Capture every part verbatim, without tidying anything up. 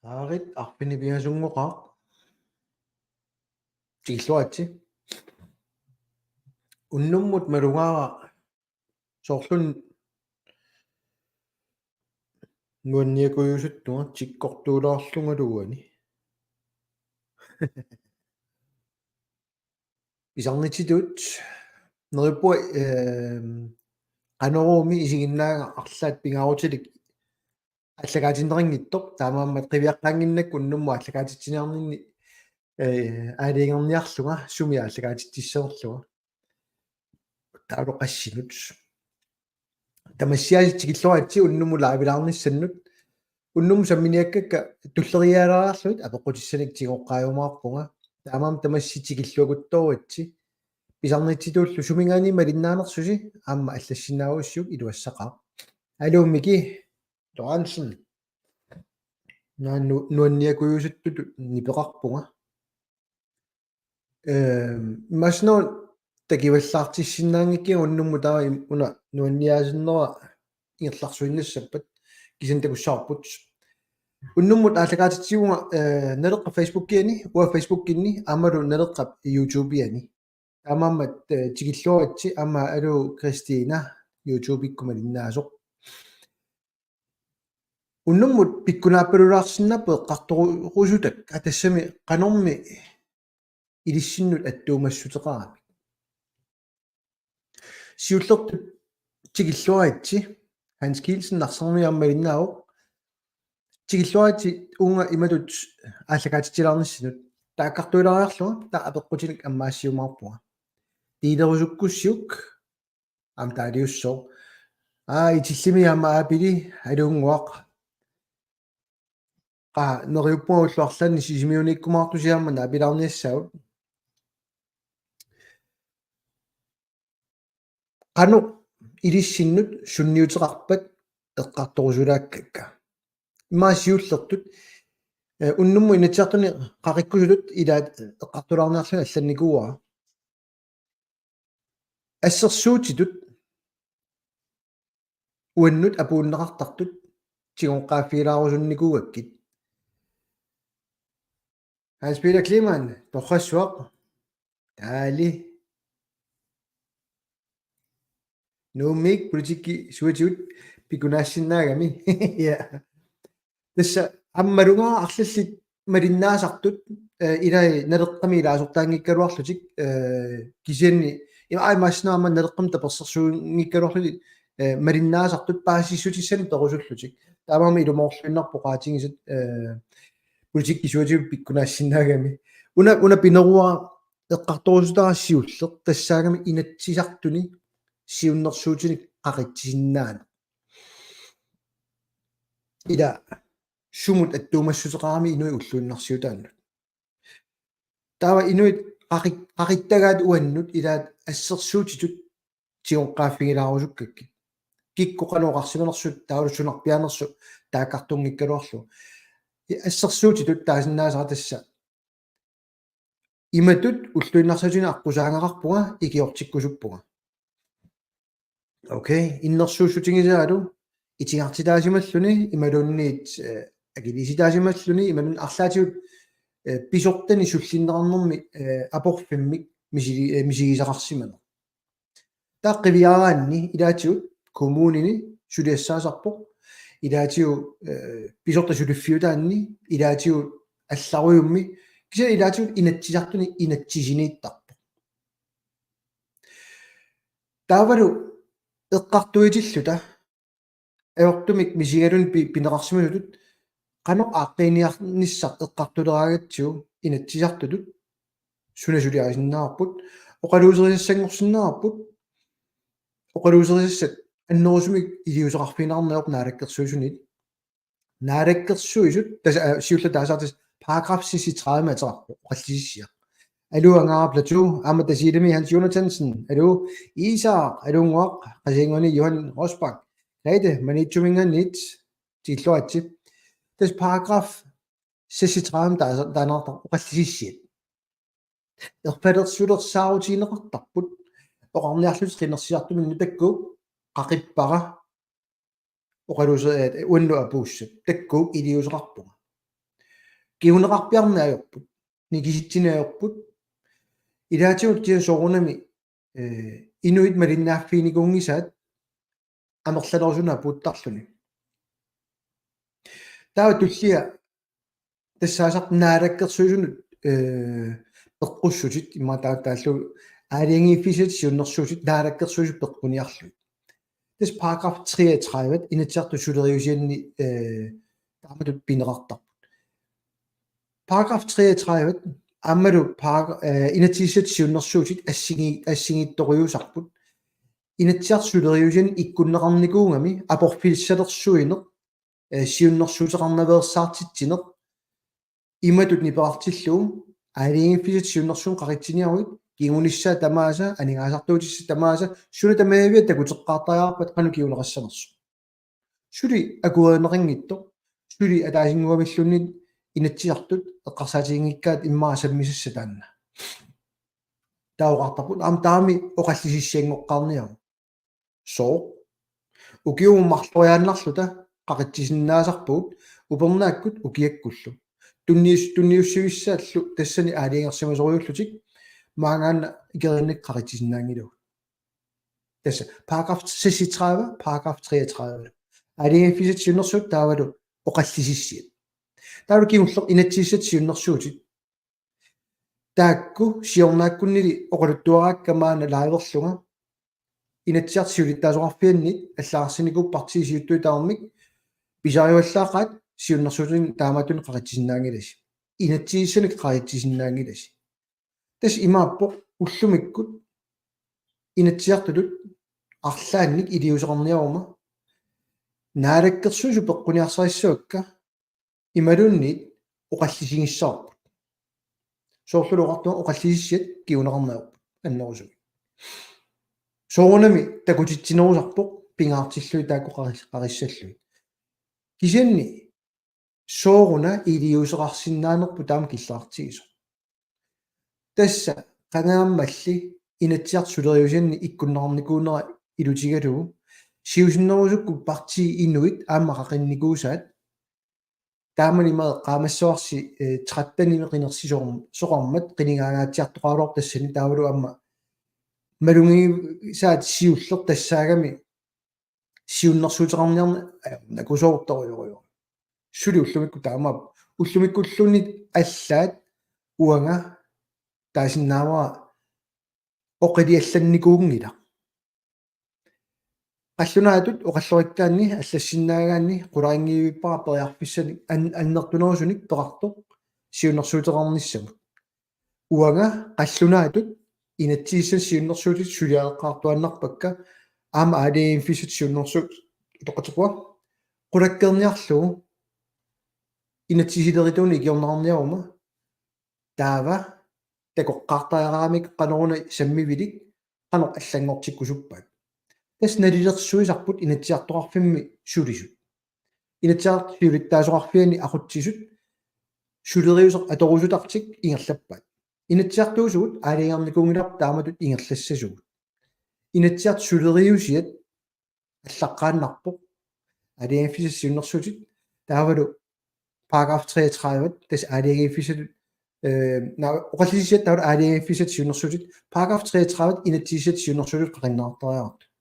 Aarit arfineq-pingasunngoqaaq. Tikilluaritsi. Unnummut malugaara soorlumi nuanniakujuusuttunga tikkortuulaarlungaluani. Pisarnitsitut neriuppunga, ehm, Qanoruumi isiginnaagaq arlaat pingaarutilik aallakaatinneqanngitsoq, taamaammat qiviaqqaannginnakku unnummut aallakaatitsiniarninni, eh, aalajangerniarlunga sumi aallakaatitsissanerlunga. Taavalu qassinut. Tamassiaasiit tikilluaritsi unnummut live-ilaarnissannut. Unnummut samminiakkakka tulleriiaalaariarlugit apeqqutissanik tigoqqaajumaarpunga. Taamaammat tamassi tikilluakuttooritsi. Pisarnitsitullu suminngaanniit malinnaanersusi aamma allassinnaagussiuk iluassaqaaq. Aluu Miki Lorentzen. Naak nu-, nuanniakujuusuttutut nipeqarpunga. Ehm, imaassinnaavoq takivallaartissinnaanngikkiga unnummut taava im-, una nuanniaasinnerup ingerlarsuinnassappat kisianni takussavarput. Unnummut aallakaatitsivunga, eh, Naleqqap Facebookiani, uanga Facebookinni, aammalu Naleqqap YouTubiani. Taamaammat, eh, tikilluaritsi aamma aluu Kristina YouTubikkut malinnaasoq. Unnummut pikkunaappalulaarsinnaapput eqqartorusutakka, tassami qanormi ilissinnut attuumassuteqaramik. Siullertut tikilluaritsi, Hans Kielsen Narsarmi aamma malinnaavoq. Tikilluaritsi uunga imatut aallakaatitsilaarnissinut. Taakkartuilaariarlunga taava apeqqutinik ammaassiumaarpunga. Delerusukkussiuk aamma taaliussooq. Aa, Itillimi aamma aapili, aluunnguaq. Qaa, neriuppunga ullut arlaanni Sisimiuniikkumaartusi aamma naapilaarniassaagut. Qanoq ilissinnut sunniuteqarpat eqqartorusulaakkakka. Immaqa siullertut, eh, unnummut Inatsisartuni qaqikkusutut ilaat eqqartulaarniarluni allannikuuara. Assersuutitut uannut apuunneqartartut tigoqqaaffigilaarusunnikuugakkit. Hans Peter Kleemann, torrassuaq. Taali. Nuummiit politikki suatigut pikunaasinnaagami. Ja. Tassa aamma malugaara arlallit malinnaasartut, eh, ilai Naleqqami ilaasortaanngikkaluarlutik, eh, kisianni ima aimaassina aamma Naleqqami tapersersuunngikkaluarlutik, eh, malinnaasartut paasissutissanik perusullutik. Taamaammat ilumoorluinnarpoq oqaatigisat, eh, politikki suatigut pikkunaasinnaagami. Una, una pineruara eqqartorusutara siulleq tassaagami Inatsisartuni siunnersuutinik qaqitsisinnaanera. Ila sumut attuumassuteqarami inuit ulluinnarsiutaannut. Taava inuit qaqi-, qaqittagaat uannut ilaat assersuutitut tigoqqaaffigilaarusukkakku. Kikkut qanoq oqarsimanersut taavalu sunarpiaanersut taakkartunngikkaluarlugu. Assersuutitut taasinnaasara tassa. Imatut ulluinnarsiutini aqqusaagaqarpunga ikiortikkusuppunga. Okay, innersuussutigisaalu itigartitaasimalluni imaluunniit, eh, akiliisitaasimalluni imaluunniit arlaatigut, eh, pisortani sullinneqarnermi, eh, aporfimmik misili-, eh, misigisaqarsimaneq. Taava qiviaraanni ilaatigut kommunini suliassaasarpoq. Ilaatigut, eh, pisortat suliffiutaanni, ilaatigut allarujummi, kisianni ilaatigut Inatsisartuni inatsisiniittarpoq. Taavalu eqqartuitilluta ajortumik misigaluni pi-, pineqarsimasutut qanoq aaqqiiniarnissaq eqqartuleraangatsigu Inatsisartutut suna suliarisinnaavarput, oqaluuserisassanngorsinnaavarput, oqaluuserisassat annerusumik iliuuseqarfigineqarneq ajorput naalakkersuisunit. Naalakkersuisut, tassa, eh, siulleq taasaartut paragraf seksogtredive ateqarpoq, oqallisissiaq. Aluu Angaara Platou, aamma Tasiilami Hans Jonathansen, aluu Isak, aluunnguaq, Qasigiannguani Johan Rosbach, Grete, Maniitsuminngaanniit, tikilluaritsi. Tassa paragraf seksogtredive taasa-, taaneqartarpoq oqallisissiat. Erfalersulersaarutigineqartarput, oqarniarlutik qinersisartuminnut taakku qaqippara oqaluuse-, eh, uannut apuussat, taakku iliuuseqarpunga. Kinguneqarpiarneq ajorput. Nikisitsineq ajorput. Ilaatigut kisianni soorunami, eh, inuit malinnaaffiginikuunngisaat amerlanerusunut apuuttarluni. Taava tullia tassaasarpoq naalakkersuisunut, eh, peqqussutit, immaqa taa-, taallu aalajangiiffissat siunnersuutit naalakkersuisut peqquniarlugit. Tassa paragraf treogtredive Inatsisartut suleriusianni, eh, taamatut pineqartarput. Paragraf treogtredive aammalu para-, eh, inatsisissatut siunnersuutit assingi-, assigiittorujuusarput. Inatsisartut suleriusianni ikkunneqarnikuugami aporfissalersuineq, eh, siunnersuuteqarnaveersaartitsineq imatut nipeqartillugu: aalajangiiffissatut siunnersuutit qaqitsiniaruit, kingunissaat tamaasa, aningaasartuutissat tamaasa, suna tamaviat takuteqqaartariaqarpat qanoq kinguneqassanersoq. Suli akuerineqanngitsoq, suli ataasinnguamilluunniit Inatsisartut eqqarsaatiginngikkaat immaqa sammisassat taanna. Taava oqartarput aamma taama oqallisissianngoqqaarniaruk. Sooq? Ukiumut marloriaannarluta qaqitsisinnaasarpagut upernaakkut ukiakkullu. Tunnius-, tunniussivissaallu tassani aalajangersimasorujuullutik maangaannaq ikerinnakkat qaqitsisinnaanngilagut. Tassa paragraf seksogtredive, paragraf treogtredive. Aalajangiiffissatut siunnersuutit taavalu oqallisissiat. Taavalu kingulleq inatsisissatut siunnersuutit. Taakku siornaakkunnili oqaluttuarakka maanna liverlunga. Inatsisartut siulittaasoqarfiannit allagarsinikuupput partiit siuttuut tamarmik pisariuallaaqaat siunnersuutinik taamaattunik qaqitsisinnaanngilasi. Inatsisissanik qaqitsisinnaanngilasi. Tassa imaappoq ullumikkut Inatsisartutut arlaannik iliuuseqarniaruma naalakkersuisut peqquniarsarissavakka imaluunniit oqallisigissavarput. Soorlu oqartunga oqallisissiat kinguneqarneq ajorput annerusumik. Soorunami takutitsinerusarpoq pingaartillugit taakku qaris-, qarissallugit. Kisianni sooruna iliuuseqarsinnaanerput taama killeqartigisoq? Tassa qangaammalli Inatsisartut suleriusianni ikkunneqarnikuunera ilutigalugu siusinnerusukkut partiit inuit aamma qaqinnikuusaat. Taamani ima eqqaamassavarsi, eh, trettenimi qinersisoqarm-, soqarmat qinigaangaatsiartoqaraluarpoq tassani taavalu aamma malugisaat siulleq tassaagami siunnersuuteqarniarneq, eh, nakusoortorujussuuvoq. Suli ullumikkut taamaappoq. Ullumikkulluunniit allaat uanga taasinnaavara oqiliallannikuunngilaq. Qallunaatut oqallorikkaanni allassinnaagaanni qularinngivippara periarfissanik an-, annertunerusunik peqartoq siunnersuuteqarnissamut. Uanga qallunaatut inatsisissatut siunnersuutit suliareqqaartuaannarpakka aamma aalajangiiffissatut siunnersuut utoqqatserpunga qulakkeerniarlugu inatsisilerituunik ikiorneqarniaruma taava takoqqaartariaqaramik qanoruna sammivilik qanoq allanngortikkusuppaat. Tassa nalilersuisarput Inatsisartoqarfimmi sulisut. Inatsisartut siulittaasoqarfianni aqutsisut suleriuseq atorusutartik ingerlappaat. Inatsisartuusugut aalajangernikuunngilarput taamatut ingerlassasugut. Inatsisartut suleriusiat allaqqaannarpoq. Aalajangiiffissatut siunnersuutit taavalu paragraf treogtredive, tassa aalajangiiffissatut, eh, na-, oqallisissiat taavalu aalajangiiffissatut siunnersuutit, paragraf treogtredive inatsisissatut siunnersuutit qaqinneqartariaqartut.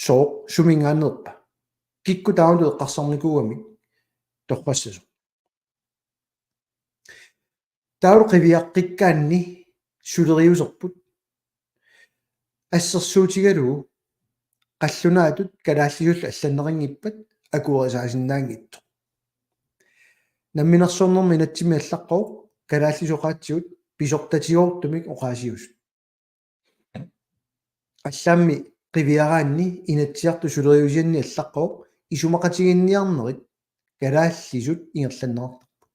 Sooq, suminngaanneerpa? Kikkut taamatut eqqarsarnikuugamik torrassasoq? Taavalu qiviaqqikkaanni suleriuserput assersuutigalugu qallunaatut kalaallisullu allanneqanngippat akuerisaasinnaanngitsoq. Namminersornermi inatsimmi allaqqavoq kalaallisut oqaatsigut pisortatigoortumik oqaasiusut. Allaammi qiviaraanni Inatsisartut suleriusianni allaqqavoq isumaqatigiinniarnerit kalaallisut ingerlanneqartarput.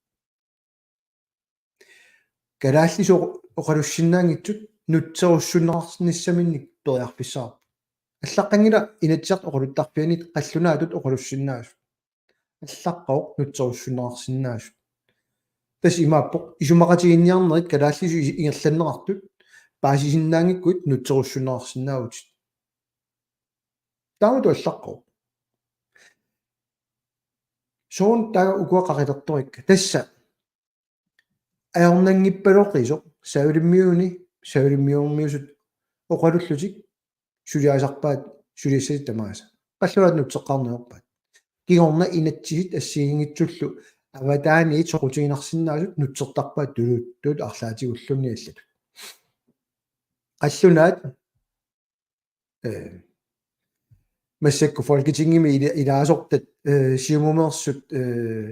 Kalaallisut oqalussinnaanngitsut nutserussunneqarnissaminnik periarfissaqarpoq. Allaqqanngilaq Inatsisartut oqaluttarfianit qallunaatut oqalussinnaasut. Allaqqavoq nutserussunneqarsinnaasut. Tassa imaappoq isumaqatigiinniarnerit kalaallisut is-, ingerlanneqartut paasisinnaanngikkuit nutserussunneqarsinnaavutit. Taamatut allaqqavoq. Soorlu taava ukua qaqilertorikka. Tassa ajornanngippaloqisoq, Savalimmiuni, Savalimmiormiusut oqalullutik suliarisarpaat suliassatik tamaasa. Qallunaat nutseqqaarneq ajorpaat. Kingorna inatsisit assigiinngitsullu avataaniit soqutiginarsinnaasut nutsertarpaat tuluttut arlaatigulluunniit allatut. Qallunaat, øh, massakkut Folketingimi ila-, ilaasortat, øh, Siumumeersut, øh,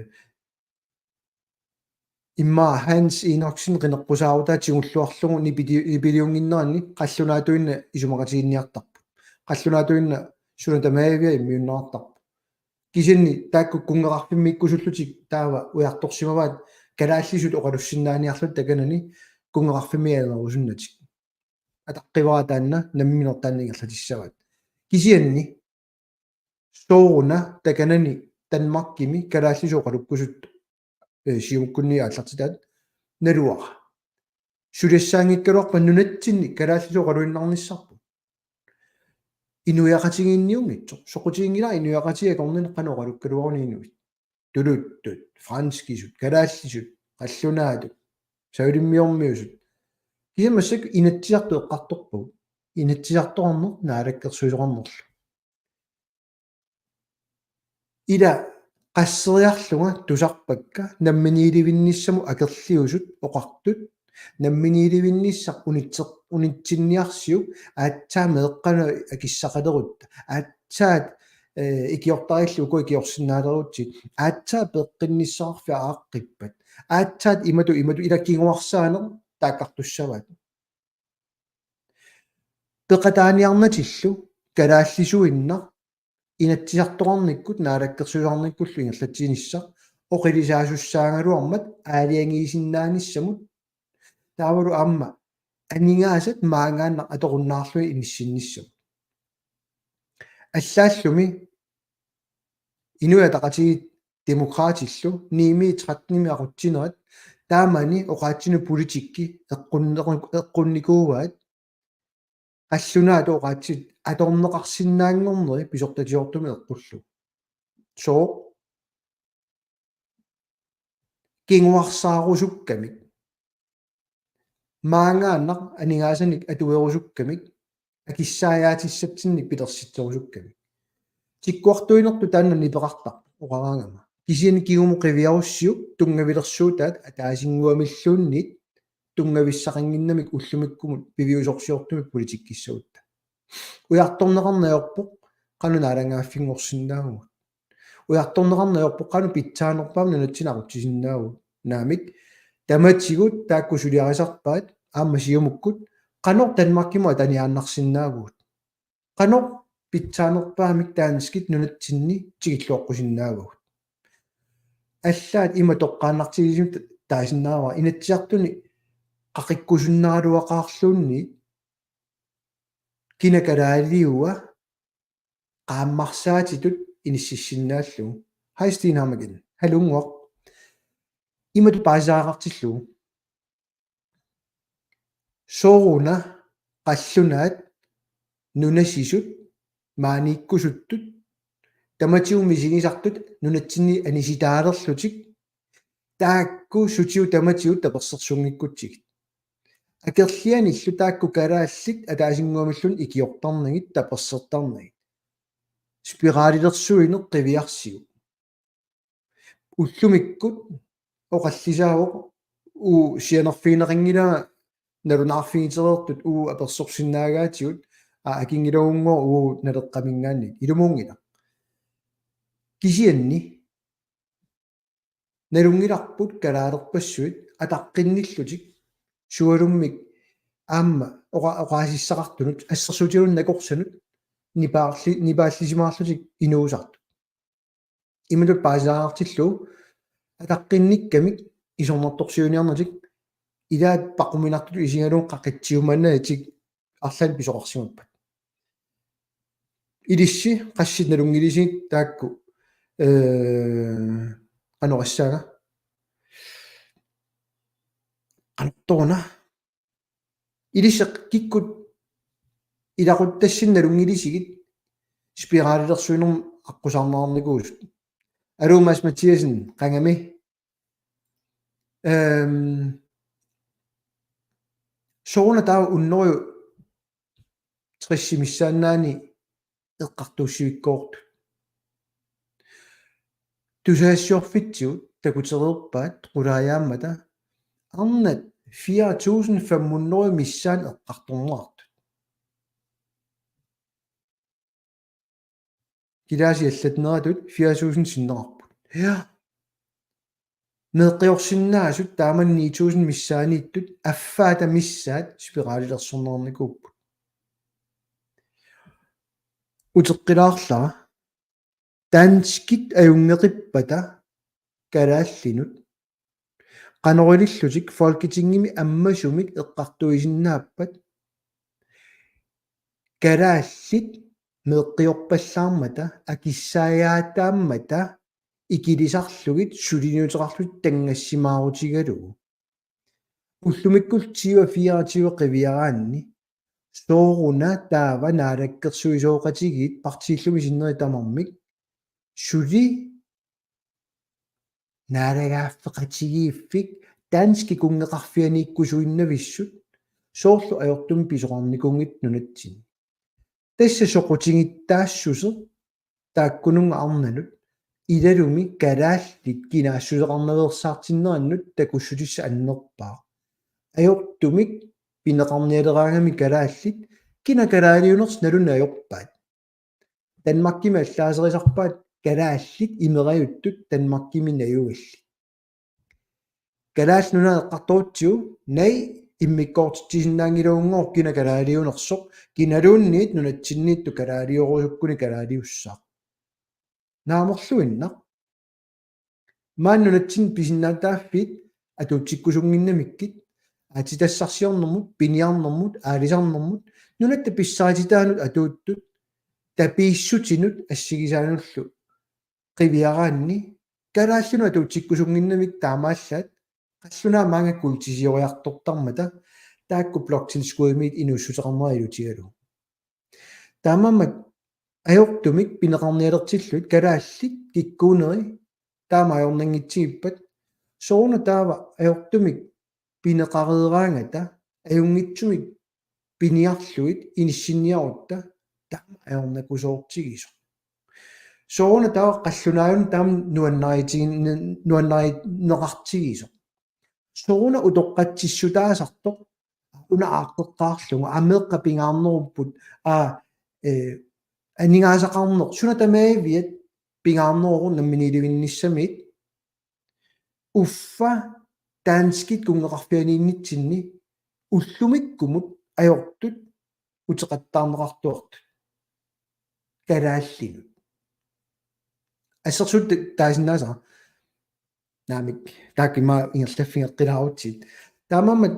immaqa Hans Enoksen qineqqusaarutaat tigulluarlugu nipili-, nipiliunnginneranni qallunaatuinnaq isumaqatiginninniartarput. Qallunaatuinnaq suna tamaavia immiunneqartarpoq. Kisianni taakku kunngeqarfimmiikkusullutik taava ujartorsimavaat kalaallisut oqalussinnaaniarlutik takanani kunngeqarfimmiinnerusunnatik. Ataqqivara taanna nammineq taanna ingerlatissavaat. Kisianni sooruna takanani Danmarkimi kalaallisut oqalukkusut, øh, Siumukkunni aallartitaat naluara. Suliassaanngikkaluarpat nunatsinni kalaallisut oqaluinnarnissarput. Inuiaqatigiinniunngitsoq. Soqutiginngilara inuiaqatigiit akornanni qanoq oqalukkaluaruni inuit. Tuluttut, franskisut, kalaallisut, qallunaatut, savalimmiormiusut. Kisianni massakkut Inatsisartut eqqartorpagut. Inatsisartoqarneq naalakkersuisoqarnerlu. Ila qasseriarlunga tusarpakka namminiilivinnissamut akerliusut oqartut, namminiilivinnissaq unitseq-, unitsinniarsiuk aatsaat meeqqanut akissaqalerutta, aatsaat, øh, ikiortarillu uku ikiorsinnaalerutsigu, aatsaat peqqinnissaqarfiat aaqqippat, aatsaat imatut, imatut ila kinguarsaaneq taakkartussavaat. Peqataaniarnatillu kalaallisuinnaq Inatsisartoqarnikkut naalakkersuisoqarnikkullu ingerlatsinissaq oqilisaasussaagaluarmat aalajangiisinnaanissamut taavalu aamma aningaasat maangaannaq atorunnaarlugit inissinnissamut. Allaallumi Inuit Ataqatigiit Demokraatillu niimi trettenimi aqutsinerat taamani oqaatsinut politikki eqqunnequ-, eqqunnikuuaat qallunaatut oqaatsit atorneqarsinnaanngorneri pisortatigoortumik eqqullugu. Sooq? Kinguarsaarusukkamik. Maangaannaq aningaasanik atuerusukkamik akissaajaatissatsinnik pilersitserusukkamik. Tikkuartuinertut taanna nipeqartarpoq oqaraangama. Kisianni kingumut qiviarussiuk tunngavilersuutaat ataasinnguamilluunniit tunngavissaqannginnamik ullumikkumut piviusorsiortumik politikkissagutta. Ujartorneqarneq ajorpoq qanoq naalagaaffinngorsinnaavugut. Ujartorneqarneq ajorpoq qanoq pitsaanerpaamik nunatsinni aqutsisinnaavugut. Naamik, tamatigut taakku suliarisarpaat aamma Siumukkut qanoq Danmarkimut ataniaannarsinnaavugut. Qanoq pitsaanerpaamik danskit nunatsinni tikilluaqqusinnaavagut. Allaat ima toqqaannartigisumik taasinnaavara Inatsisartuni qaqikkusunnaraluaqaarluunniit kina kalaaliua qaammarsaatitut inississinnaallugu. Hej Steen Hammersen. Halunnguaq. Imatut paasisaqartillugu. Sooruna qallunaat nunasisut maaniikkusuttut tamatigut misigisartut nunatsinni anisitaalerlutik taakku sutigut tamatigut tapersersunngikkutsigit. Akerlianillu taakku kalaallit ataasinnguamilluunniit ikiortarnagit tapersertarnagit. Spiralilersuineq qiviarsiuk. Ullumikkut oqallisaavoq uu sianerfigineqanngilanga nalunaarfigitereertut uu apersorsinnaagaatigut aa akinngilagunngooq uu Naleqqaminngaanniit ilumuunngilaq. Kisianni nalunngilarput kalaalerpassuit ataqqinnillutik sualummik aamma oqa-, oqaasissaqartunut assersuutigalugu nakorsanut nipaarli-, nipaallisimaarlutik inuusartut. Imatut paasisaqartillugu ataqqinnikkamik isornartorsiuiniarnatik ilaat paquminartutut isigalugu qaqitsiumaannatik arlaannik pisoqarsimappat. Ilissi qassit nalunngilisigit taakku, øh, qanoq oqassaanga? Qanortoruna? Ilissi kikkut ilaquttassinnik nalunngilisigit spiralilersuinermut aqqusaarneqarnikuusut. Aluu Mads Mathiassen, qangami. Øhm, sooruna taava hundrede tres missaannaani eqqartuussivikkoortut. Tusagassiorfitsigut takutereerpaat qulaajaammata arnat fire tusind fem hundrede missaanni eqqartorneqartut. Kilaasi allatneratut fire tusind sinneqarput. Ja. Meeqqiorsinnaasut taamani ni tusind missaaniittut affaata missaat spiralilersorneqarnikuupput. Uteqqilaarlara danskit ajunngeqippata kalaallinut. Qanoq ilillutik Folketingimi ammasumik eqqartuisinnaappat kalaallit meeqqiorpallaarmata akissaajaataammata ikilisarlugit suliniuteqarlutik tanngassimaarutigalugu. Ullumikkullu tyve fireogtyve qiviaraanni sooruna taava naalakkersuisooqatigiit partiillumi sinneri tamarmik suli naalagaaffeqatigiiffik danskit kunngeqarfianiikkusuinnavissut soorlu ajortumik pisoqarnikuunngitsut nunatsinni. Tassa soqutigittaassuseq taakkununnga arnanut ilalumi kalaallit kinaassuseqarnaveersaartinnerannut takussutissaq annerpaaq. Ajortumik pineqarnialeraangami kalaallit kina kalaaliunersoq naluneq ajorpaat. Danmarkimi allaaserisarpaat kalaallit imerajuttut Danmarkimi najugallit. Kalaallit Nunaat eqqartorutsigu, nej, immikkoortitsisinnaanngilagunngooq kina kalaaliunersoq, kinaluunniit nunatsinniittut kalaaliorusukkuni kalaaliussaaq. Naamerluinnaq. Maani nunatsinni pisinnaatitaaffiit atuutsikkusunnginnamikkit, aatsitassarsiornermut, piniarnermut, aalisarnermut, nunatta pissarititaanut atuuttut, tapiissutinut assigisaanullu qiviaraanni, kalaallinut atuutsikkusunnginnamik taamaallaat, qallunaat maanga kuultisioriartortarmata, taakku bloktilskuddimiit inuussuteqarnera ilutigalugu. Taamaammat ajortumik pineqarnialertillugit kalaallit kikkuuneri taama ajornanngitsigippat, sooruna taava ajortumik pineqareeraangata ajunngitsumik piniarlugit inissinniarutta taama ajornakusoortigisoq. Sooruna taava qallunaajunut taama nuannaritigin-, nuannarineqartigisoq. Sooruna utoqqatsissutaasartoq, una aaqqeqqaarlugu, aamma meeqqat pingaarnerupput, aa, eh, aningaasaqarneq, suna tamaaviat pingaarneruvoq namminiilivinnissamiit, uffa danskit kunngeqarfianiinnitsinni ullumikkumut ajortut uteqattaarneqartuartut kalaallinut. Assersuut ta-, taasinnaasara. Naamik, taakku ima ingerlaffigeqqilaarutsigit. Taamaammat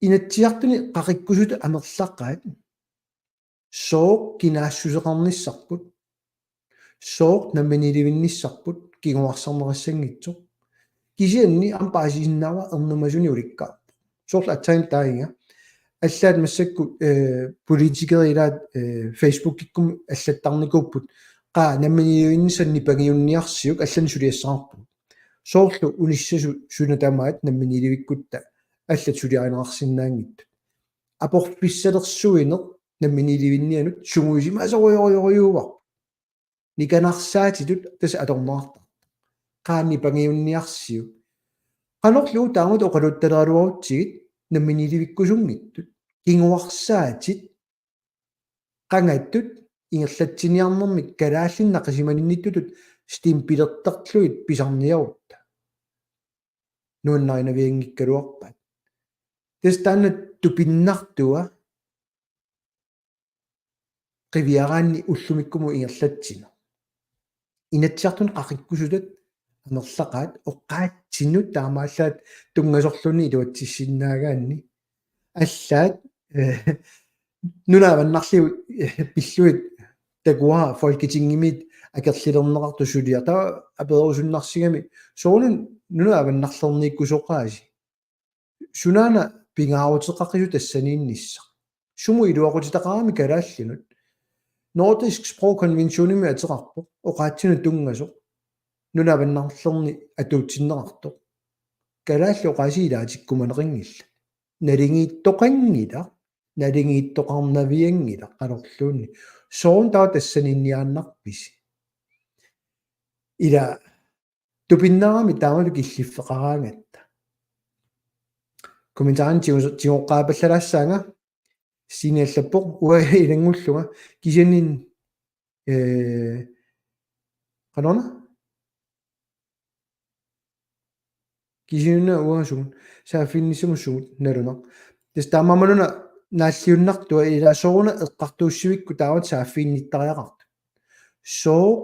Inatsisartuni qaqikkusutut amerlaqaat sooq kinaassuseqarnissarput, sooq namminiilivinnissarput kinguarsarneqassanngitsoq. Kisianni aamma paasisinnaavara ernumasunik ulikkaarpoq. Soorlu aatsaannguaq taagiga. Allaat massakkut, eh, politikerit ilaat, eh, Facebookikkut allattarnikuupput. Qaa namminiilivinnissaq nipangiunniarsiuk allanik suliassaqarpugut. Soorlu unissasut suna tamaat namminiilivikkutta allat suliarineqarsinnaanngitsut. Aporfissalersuineq namminiilivinnianut sungiusimasorujorujorujussuuarput. Nikanarsaatitut tassa atorneqartarpoq. Qaa nipangiunniarsiuk. Qanorlu taamatut oqaluuttaleraluarutsigit namminiilivikkusunngitsut. Kinguarsaatit qangattut ingerlatsiniarnermik kalaallinik naqisimaninnittutut stempelertarlugit pisarniarutta. Nuannarinavianngikkaluarpaat. Tassa taanna tupinnartua qiviaraanni ullumikkumut ingerlatsineq. Inatsisartuni qaqikkusutat amerlaqaat oqaatsinnut taamaallaat tunngasorluunniit iluatsissinnaagaanni. Allaat, eh, nunat avannarliit, eh, pillugit takuara Folketingimiit akerlilerneqartut suliaq. Taava aperusunnarsigami sooruna nunat avannarlerniikkusoqaasi. Sunaana pingaaruteqaqisut tassaniinnissaq. Sumut iluaqutitaqarami kalaallinut. Nordisk Sprogkonventionimi ateqarpoq, oqaatsinnut tunngasoq. nunap avannarlerni atuutsinneqartoq. Kalaallit oqaasii ilaatikkumaneqanngillat. Naligiittoqanngilaq, naligiittoqarnavianngilaq qanorluunniit. Sooruna taava tassaniinniaannarpisi? Ila tupinnarami taamatut killiffeqaraangatta. Kommentarini tigu-, tigoqqaapallalaassaanga. Siiniallappoq uanga ilanngullunga kisianni, eh, qanoruna? Kisianni uanga sumut saaffiginnissamut sumut nalunaq. Tassa taamaammat una naalliunnartua ila sooruna eqqartuussivikkut taamatut saaffiginnittariaqartut. Sooq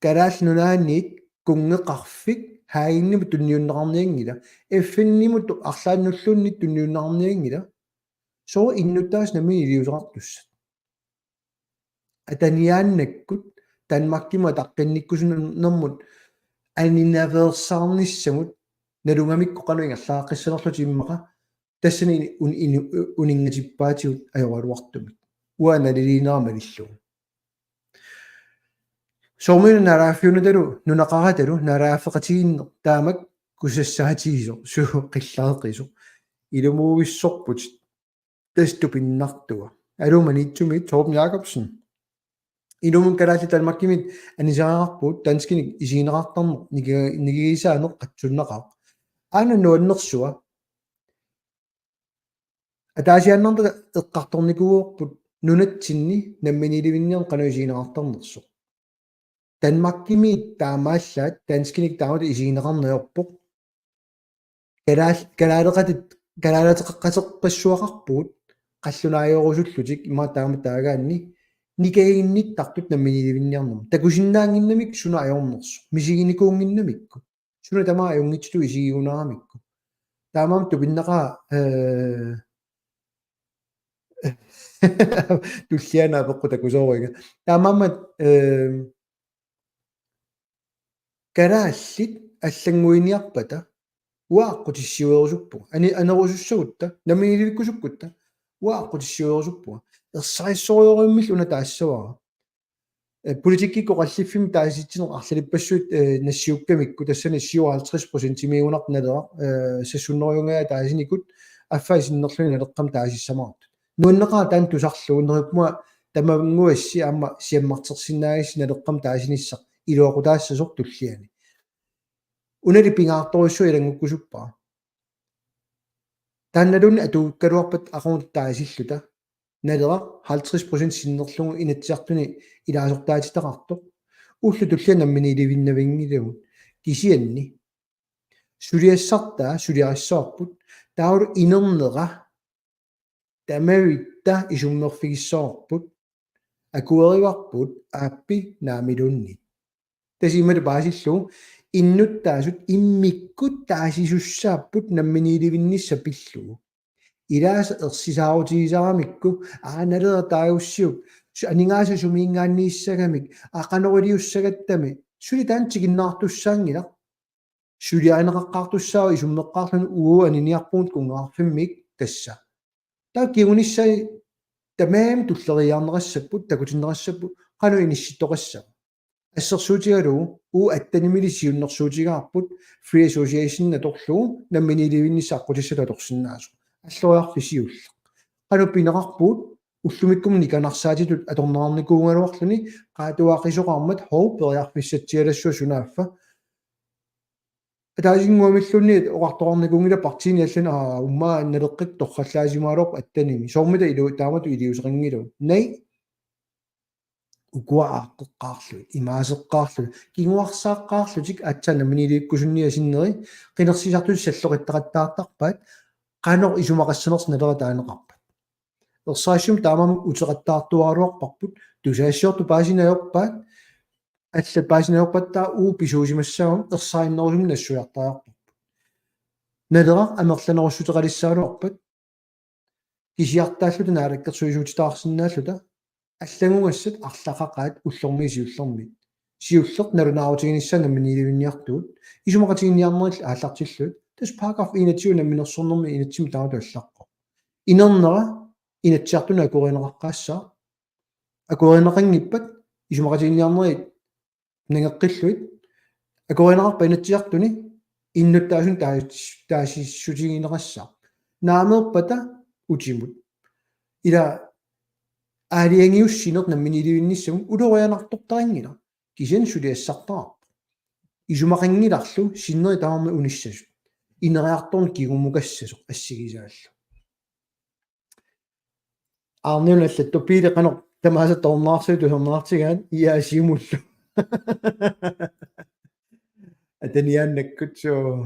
Kalaallit Nunaanniit kunngeqarfik Haaginnimut tunniunneqarnianngila. F N-imut arlaannulluunniit tunniunneqarnianngila. Sooq innuttaasut nammineq iliuuseqartussat? Ataniaannakkut Danmarkimut ataqqinnikkusunermut aninaveersaarnissamut nalugamikku qanoq ingerlaqqissinerlutik immaqa tassani un-, inu-, uninngatippaativut ajoraluartumik. Uanga naliliinera malillugu. Soormi una naalagaaffiunatalu nunaqaratalu naalagaaffeqatigiinneq taamak kusassaatigisoq, suu, qillareqisoq. Ilumuuvissorput. Tassa tupinnartua. Aluu, Maniitsumi Torben Jakobsen. Ilumut kalaallit Danmarkimit anisariaqarpugut, danskinik isigineqartarneq niki-, nikigisaaneq qatsunnaqaaq. Aana nuannersua. Ataasiaannarnata eqqartornikuuarput nunatsinni namminiilivinniarneq qanoq isigineqartarnersoq. Danmarkimiit taamaallaat danskinik taamatut isigineqarneq ajorpoq. Kalaal-, kalaaleqatit-, kalaaleqateqarpassuaqarpugut qallunaajorusullutik immaqa taama taagaanni nikaginnittartut namminiilivinniarnermut. Takusinnaannginnamik suna ajornersoq. Misiginikuunnginnamikku. Suna tamaat ajunngitsutut isigigunaramikku. Taamaammat tupinnaqaaq, eh, tulliani apeqqut takusooruiga. Taamaammat, eh, kalaallit allannguiniarpata uanga aqqutissiuerusuppunga. Ani-, anerusussagutta, namminiilivikkusukkutta, uanga aqqutissiuerusuppunga. Ersarissorujussuarmillu una taassavara. Eh, politikkikkut oqalliffimmi taasitsineq arlalippassuit, eh, nassiukkamikku tassani syvoghalvtreds procentimiigunarpoq Naleraq, eh, sassunnerujussuarmik taasinikut affaa sinnerlugit Naleqqamik taasissamaartut. Nuanneqaaq taanna tusarlugu, neriuppunga tamannguassi aamma siammartersinnaagissi Naleqqamik taasinissaq iluaqutaassasoq tulliani. Unali pingaartorujussuaq ilanngukkusuppara. Taannaluunniit atuukkaluarpat aqagu taasilluta. Naleraq halvtreds procent sinnerlugu Inatsisartuni ilaasortaatitaqartoq. Ullut tulliani namminiilivinnavianngilagut. Kisianni suliassartaa suliarissavarput. Taavalu inernera tamavitta isummerfigissavarput. Akuerivarput aappi naamiluunniit. Tassa imatut paasillugu innuttaasut immikkut taasisussaapput namminiilivinnissaq pillugu. Ilaasa ersisaarutigisaramikku, aa, Naleraq taagussiuk, su-, aningaasat sumiinngaanniissagamik, aa, qanoq iliussagattami, suli taanna tikinnaartussaanngilaq. Suliarineqaqqaartussaavoq isummeqqaarluni, uagut aniniarpugut kunngeqarfimmiit tassa. Taava kingunissai tamaasa tulleriiaarneqassapput, takutinneqassapput, qanoq inissittoqassava. Assersuutigalugu uagut attenimili siunnersuutigaarput Free Association atorlugu namminiilivinnissaq aqqutissatut atorsinnaasoq. Alloriarfik siulleq. Qanoq pineqarpugut ullumikkumut nikanarsaatitut atorneqarnikuugaluarluni qaatuaaqisoqarmat, hov, periarfissatsialassuaq sunaaffa. Ataasinnguamilluunniit oqartoqarnikuunngilaq partiini allani, aa, uummaa Naleqqap torrallaasimagaluarpoq attenimi. Soormita ilu-, taamatut iliuuseqanngilagut. Naa, ukua aaqqeqqaarlugit, imaaseqqaarlugit, kinguarsaaqqaarlutik aatsaat namminiilivikkusunniit sinneri, qinersisartut salloqittaqattaartarpaat, qanoq isumaqassanersoq Naleraq taaneqarpat. Ersarissumik taamaammat uteqattaartuaraluarparput, tusagassiortut paasineq ajorpaat, allat paasineq ajorpaat, taava uagut pisuusimassagatta ersarinnerusumik nassuiartariaqarparput. Naleraq amerlanerussuteqalissagaluarpat, kisiartaalluta naalakkersuisuutitaarsinnaalluta, allanngugassat arlaqaqaat ullormiit siullermiit. Siulleq nalunaarutiginissaa namminiilivinniartugut, isumaqatiginninniarnerillu aallartillugit, tassa paragraf enogtyve namminersornermi inatsimmi taamatut allaqqavoq. Inernera Inatsisartuni akuerineqaqqaassaaq. Akuerineqanngippat isumaqatiginninniarnerit nangeqqillugit, Akuerineqarpa Inatsisartuni innuttaasut taas-, taasissutigineqassaaq. Naameerpata utimut. Ila aalajangiussineq namminiilivinnissamut ulorianartortarinngilara. Kisianni suliassartaqarpoq. Isumaqanngilarlu sinneri tamarmik unissasut. Ineriartorneq kingumukassasoq assigisaallu. Aarniuna allattoq: Piili qanoq tamaasa toornaarsiuk tusarnaartigaat, ia Siumullu. Ataniaannakkut suu.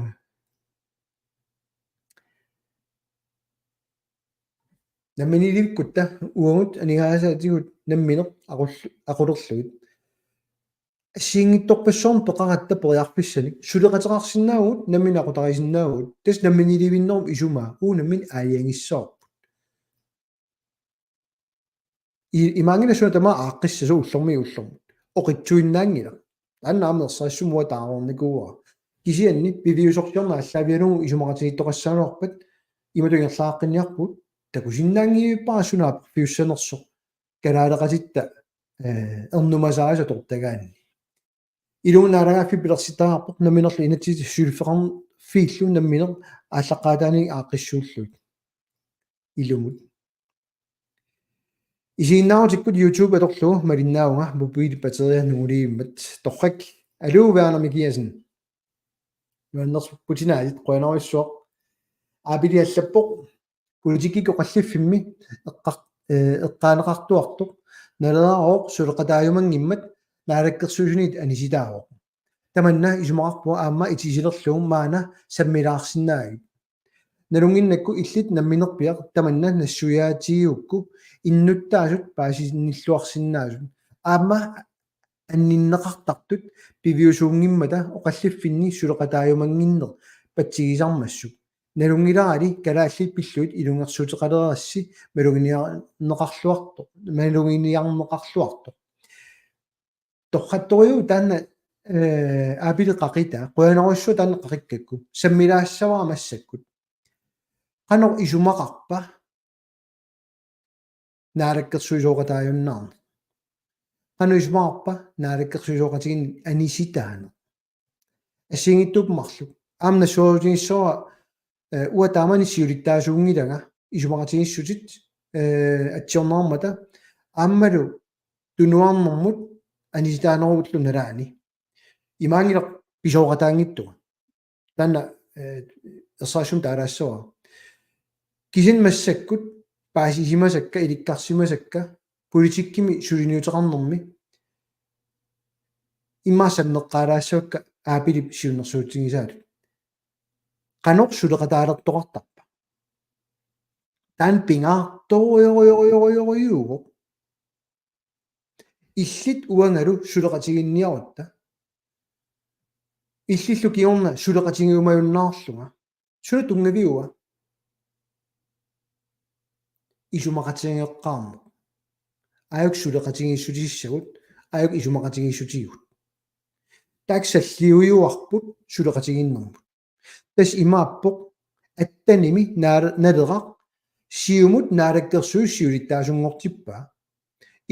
Namminiilivikkutta uagut aningaasaatigut nammineq aqul-, aqulerlugit. Assigiinngitsorpassuarnik peqaratta periarfissanik suleqateqarsinnaavugut, nammineq aqutarisinnaavugut. Tassa namminiilivinnerup isumaa, uagut nammineq aalajangissavarput. I-, imaanngilaq suna tamaat aaqqissasoq ullormiit ullormut. Oqitsuinnaanngilaq. Taanna aamma ersarissumik uanga taareernikuuara. Kisianni piviusorsiorneq aallaavigalugu isumaqatigiittoqassagaluarpat imatut ingerlaqqinnittarpugut, takusinnaanngivippara suna aporfiussanersoq kalaaleqatitta, eh, ernumasaasut atortagaanni. Ilumut naalagaaffiit pilersittariaqarpoq namminerlu inatsisit suliffeqarfiillu nammineq aallaqqaataaniit aaqqissuullugit. Ilumut. Isiginnaarutikkut YouTube atorlugu malinnaavunga, mobiilip batteria nunguliivimmat. Torrak, aluu, Verner Mikiassen. Nuannersupputinaatsit, qujanarsuaq. Aapili allappoq: Politikkikkut oqalliffimmi eqqar-, eh, eqqaaneqartuartoq Naleraq suleqataajumanngimmat Naalakkersuisuniit anisitaavoq. Tamanna isumaqarpunga aamma itisilerlugu maanna sammilaarsinnaagit. Nalunnginnakku illit namminerpiaq tamanna nassuiaatigigukku innuttaasut paasiniilluarsinnaasut. Aamma anninneqartartut piviusuunngimmata oqalliffinni suleqataajumannginneq patsigisarmassuk. Nalunngilarali kalaallit pillugit ilungersuuteqalerassi maluginiarneqarluartoq, maluginiarneqarluartoq. Torrattorujuk taanna, eh, Aapili qaqitaa, qujanarsuaq taanna qaqikkakku. Sammilaassavara massakkut. Qanoq isumaqarpa naalakkersuisooqataajunnaarneq? Qanoq isumaqarpa naalakkersuisooqatigiinni anisitaaneq? Assigiinngitsuupput marluk. Aamma nassuerutigissavara, eh, uanga taamani siulittaasuunngilanga isumaqatigiissutit, eh, atsiorneqarmata aammalu tunuarnermut anisitaanerullu nalaani. Imaanngilaq pisooqataanngitsunga. Taanna, eh, ersarissumik taalaassavara. Kisianni massakkut paasisimasakka, ilikkarsimasakka, politikkimi suliniuteqarnermi immaqa sammeqqaalaassavakka Aapilip siunnersuutigisaatut. Qanoq suleqataalertoqartarpa? Taanna pingaartorujorujorujorujorujussuuvoq. Illit uangalu suleqatiginninniarutta. Illillu kingorna suleqatigiumajunnaarlunga. Suna tunngaviua? Isumaqatigeqqaarneq. Aajuku suleqatigiissutissagut, aajuku isumaqatigiissutigut. Taakku salliujuarput suleqatigiinnermut. Tassa imaappoq: Attenimi Naal-, Naleraq Siumut Naalakkersuisut siulittaasunngortippaa.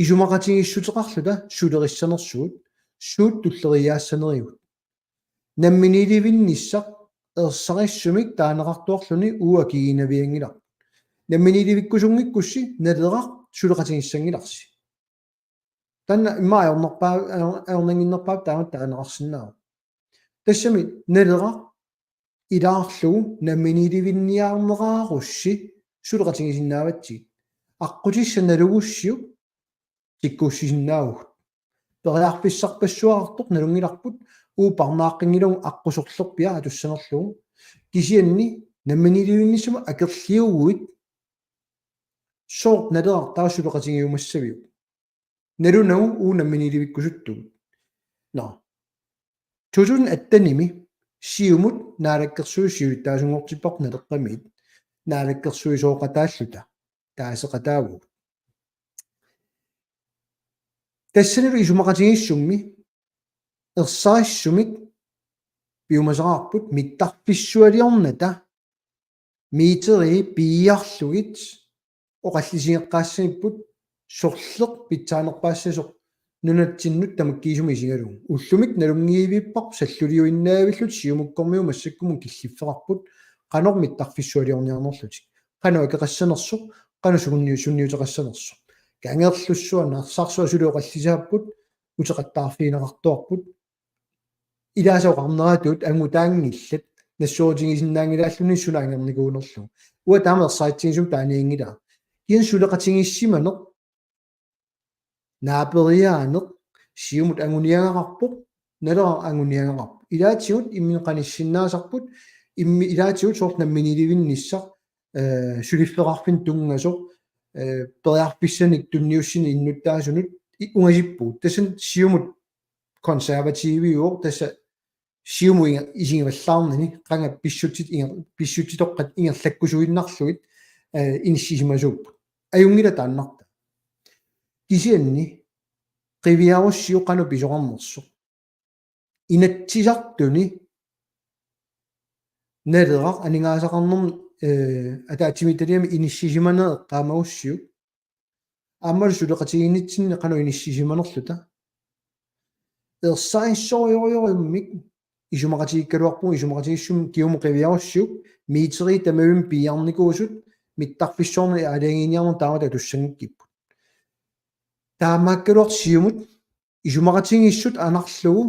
Isumaqatigiissuteqarluta sulerissanersugut, suut tulleriiaassanerigut. Namminiilivinnissaq ersarissumik taaneqartuarluni uagut akigiinnavianngilarput. Namminiilivikkusunngikkussi Naleraq suleqatigissanngilarsi. Taanna immaqa ajornerpaa-, ajor-, ajornannginnerpaaq taama taaneqarsinnaavoq. Tassami Naleraq ilaarlugu namminiilivinniarnerarussi suleqatigisinnaavatsigu. Aqqutissaq nalugussiuk tikkuussisinnaavugut. Periarfissarpassuaqartoq nalunngilarput, uagut parnaaqqinngillugu aqqusorlerpiaq atussanerlugu. Kisianni namminiilivinnissamut akerliuguit sooq Naleraq taava suleqatigiumassaviuk? Nalunagu uagut namminiilivikkusuttugut. Nå. To tusind attenimi Siumut Naalakkersuisut siulittaasunngortipparput Naleqqamiit naalakkersuisooqataalluta taaseqataavugut. Tassanilu isumaqatigiissummi ersarissumik piumasaqaarput mittarfissualiornata meterii piiarlugit oqallisigeqqaassanipput sorleq pitsaanerpaassasoq nunatsinnut tamakkiisumik isigalugu. Ullumi nalunngivippara salluliuinnaavilluta Siumukkormiut massakkumut killiffeqarput qanoq mittarfissualiorniarnerlutik. Qanoq akeqassanersoq, qanoq sunniu-, sunniuteqassanersoq. Kangerlussuaq, Narsarsuaq suli oqallisaapput, uteqattaarfigineqartuarput. Ilaasa oqarneratut angutaanngillat, nassuerutigisinnaanngilaalluni suna angernikuunerlugu. Uanga taama ersaritsigisumik taaniinngilaa. Kisianni suleqatigiissimaneq, naaperiaaneq, Siumut anguniagaqarpoq, Naleraq anguniagaqarpoq. Ilaatigut imminut qanissinnaasarput, immi-, ilaatigut soorlu namminiilivinnissaq, eh, suliffeqarfinnut tunngasoq, eh, periarfissanik tunniussineq innuttaasunut i-, ungasippugut. Tassani Siumut konservativiuvoq, tassa Siumut inga-, isigivallaarnani, qanga pissutsit inger-, pissutsitoqqat ingerlakkusuinnarlugit, eh, inissisimasuupput. Ajunngilaq taannartaa. Kisianni qiviarussiuk qanoq pisoqarnersoq. Inatsisartuni Naleraq aningaasaqarnermut, eh, ataatsimiititaliami inissisimaneq eqqaamagussiuk. Aammalu suleqatigiinnitsinni qanoq inissisimanerluta. Ersarissorujussuarmik isumaqatigiikkaluarpugut, isumaqatigiissummi Siumut qiviarussiuk, meteriit tamavimmik piiarnikuusut, mittarfissuarnut aalajangiiniarneq taamatut atussanngikkippoq. Taamaakkaluartoq Siumut isumaqatigiissut anarlugu,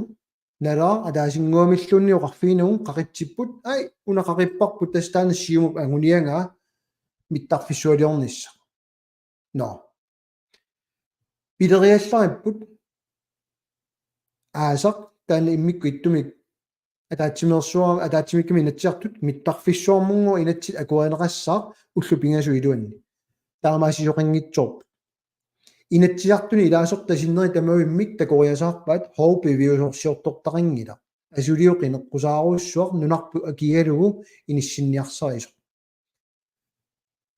Naleraq ataasinnguamilluunniit oqarfiginagu qaqitsipput, ai, una qaqipparput, tassa taanna Siumup anguniagaa mittarfissualiornissaq. Nå. Pileriallaripput aasaq taanna immikkut ittumik ataatsimeersuar-, ataatsimiikkamik Inatsisartut mittarfissuarmut inatsit akuerineqassaaq ullut pingasut iluanni. Taamaasisoqanngitsoorpoq. Inatsisartuni ilaasortat sinneri tamavimmik takoriasaarpaat, hov, piviusorsiortortaqanngilaq. Asuliu qineqqusaarujussuaq nunarput akigalugu inissinniarsarisoq.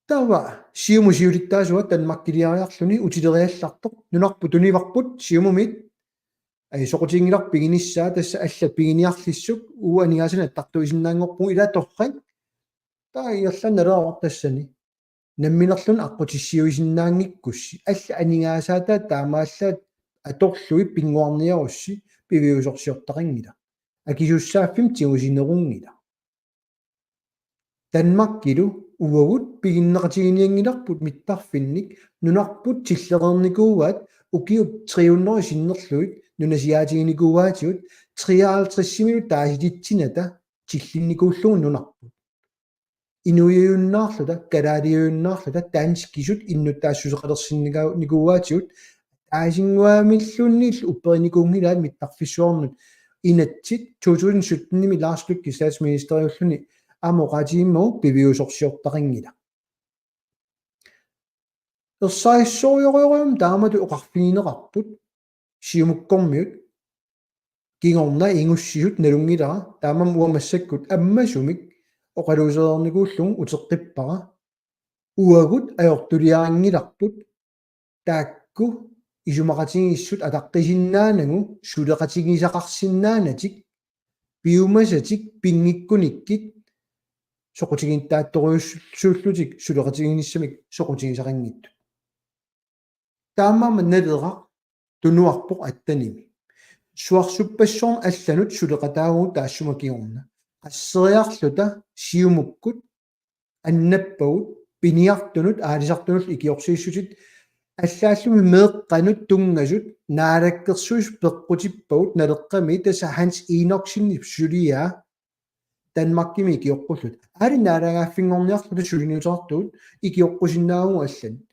Taava Siumup siulittaasua Danmarkiliariarluni utileriallartoq, nunarput tunivarput Siumumit, ai, soqutiginngilarput piginissaa, tassa allat piginiarlissuk, uagut aningaasanik attartuisinnaanngorpugut, ila torrak. Taava ingerlaannaq Naleraq tassani namminerluni aqqutissiuisinnaanngikkussi. Allat aningaasaataat taamaallaat atorlugit pinnguarniarussi piviusorsiortaqanngilaq. Akisussaaffimmik tigusinerunngilaq. Danmarkilu uagut piginneqatigiinnianngilarput mittarfinnik, nunarput tillereernikuuaat, ukiut tre hundrede sinnerlugit nunasiaatiginikuuaatigut, treoghalvtredsimilu taasititsinata tillinnikuullugu nunarput. Inuiunnaarluta, kalaaliunnaarluta, danskisut innuttaassuseqalersinnikaa-, nikuuaatigut, ataasinnguamilluunniit upperinikuunngilaat mittarfissuarnut inatsit. To tusind syttenimi Lars Løkke statsministeriulluni aamma oqaatigimmagu piviusorsiortaqanngilaq. Ersarissorujussuarmik taamatut oqarfigineqarput Siumukkormiut kingorna ingussisut nalunngilara, taamaammat uanga massakkut ammasumik oqaluusereernikuullugu uteqqippara. Uagut ajortuliarinngilarput taakku isumaqatigiissut ataqqisinnaanagu suleqatigisaqarsinnaanatik, piumasatik, pinngikkunikkit soqutigiittaattorujussuullutik suleqatiginissamik soqutigisaqanngitsut. Taamaammat Naleraq tunuarpoq attenimi. Suarsuppassuarnut allanut suleqataavugut taassuma kingorna. Qasseriarluta Siumukkut annappagut piniartunut aalisartunullu ikiorsiissutit, allaallumi meeqqanut tunngasut naalakkersuisut peqqutippagut Naleqqami, tassa Hans Enoksenip suliaa Danmarkimi ikioqqulluta. Aali naalagaaffinngorniarluta suliniuteqartugut ikioqqusinnaavugut allanut.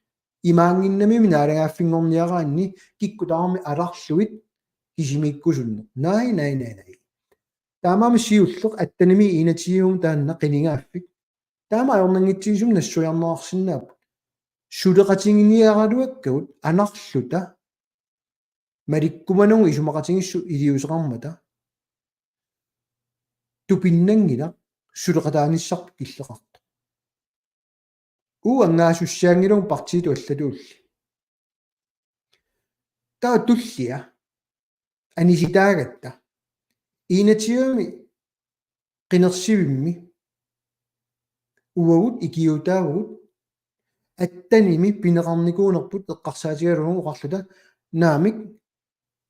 Imaanngimmat naalagaaffinngorniaraanni kikkut tamarmik alarlugit kisimiikkusunneq. Nai, nai, nai, nai. Taamaammat siulleq attenimi enogtyvemi taanna qinigaaffik. Taama ajornanngitsigisumik nassuiarneqarsinnaapput. Suleqatiginiaraluakkagut anarluta malikkumanagu isumaqatigiissut iliuuseqarmata tupinnanngilaq suleqataanissarput killeqartoq. Uagut angaasussiaanngilagut partiitut allatuulli. Taava tullia anisitaagatta. Enogtyvemi qinersivimmi uagut ikiuutaavugut attenimi pineqarnikuunerput eqqarsaatigalugu oqarluta naamik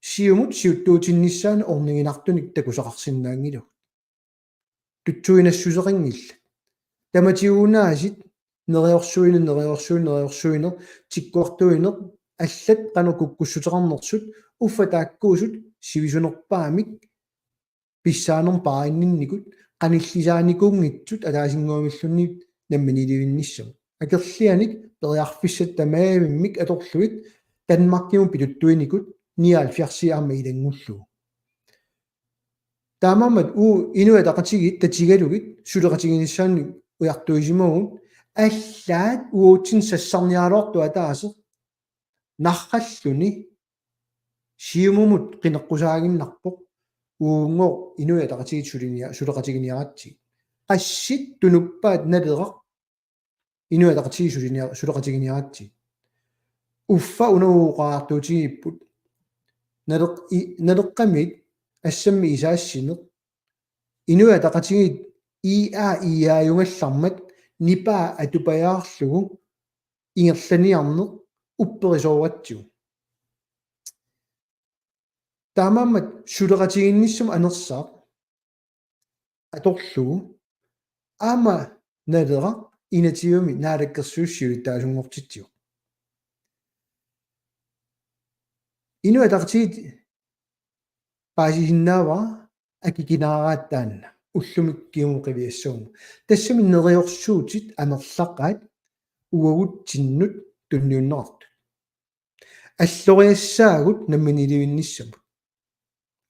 Siumut siuttuutinnissaanut orniginartunik takusaqarsinnaanngilagut. Tutsuinassuseqanngillat. Tamatiguunaasiit neriorsuineq, neriorsuineq, neriorsuineq, tikkuartuineq, allat qanoq kukkussuteqarnersut, uffa taakkuusut sivisunerpaamik pissaanermut paarinninnikut, qanillisaanikuunngitsut ataasinnguamilluunniit namminiilivinnissamut. Akerlianik periarfissat tamaavimmik atorlugit Danmarkimut pituttuinikut nioghalvfjerds aamma ilanngullugu. Taamaammat uagut Inuit Ataqatigiit tatigalugit suleqatiginissaannik ujartuisimavugut, allaat uatsinnut sassarniaraluartoq ataaseq narralluni Siumumut qineqqusaaginnarpoq, uunngooq Inuit Ataqatigiit sulinia-, suleqatiginiaratsigit. Qassit tunuppaat Naleraq Inuit Ataqatigiit sulinia-, suleqatiginiaratsigit. Uffa una uagut oqariartuutigipput. Naleq-, i-, Naleqqamiit assammik isaassineq. Inuit Ataqatigiit I A I A-jugallarmat nipaa atupajaarlugu ingerlaniarneq upperisooratsigu. Taamaammat suleqatigiinnissamut anersaaq atorlugu aamma Naleraq inatsisartuni naalakkersuisut siulittaasunngortitsivoq. Inuit Ataqatigiit paasisinnaavara akikinaaraat taanna ullumikkut qiviassaguma. Tassami neriorsuutit amerlaqaat uagutsinnut tunniunneqartut. Alloriassaagut namminiilivinnissamut.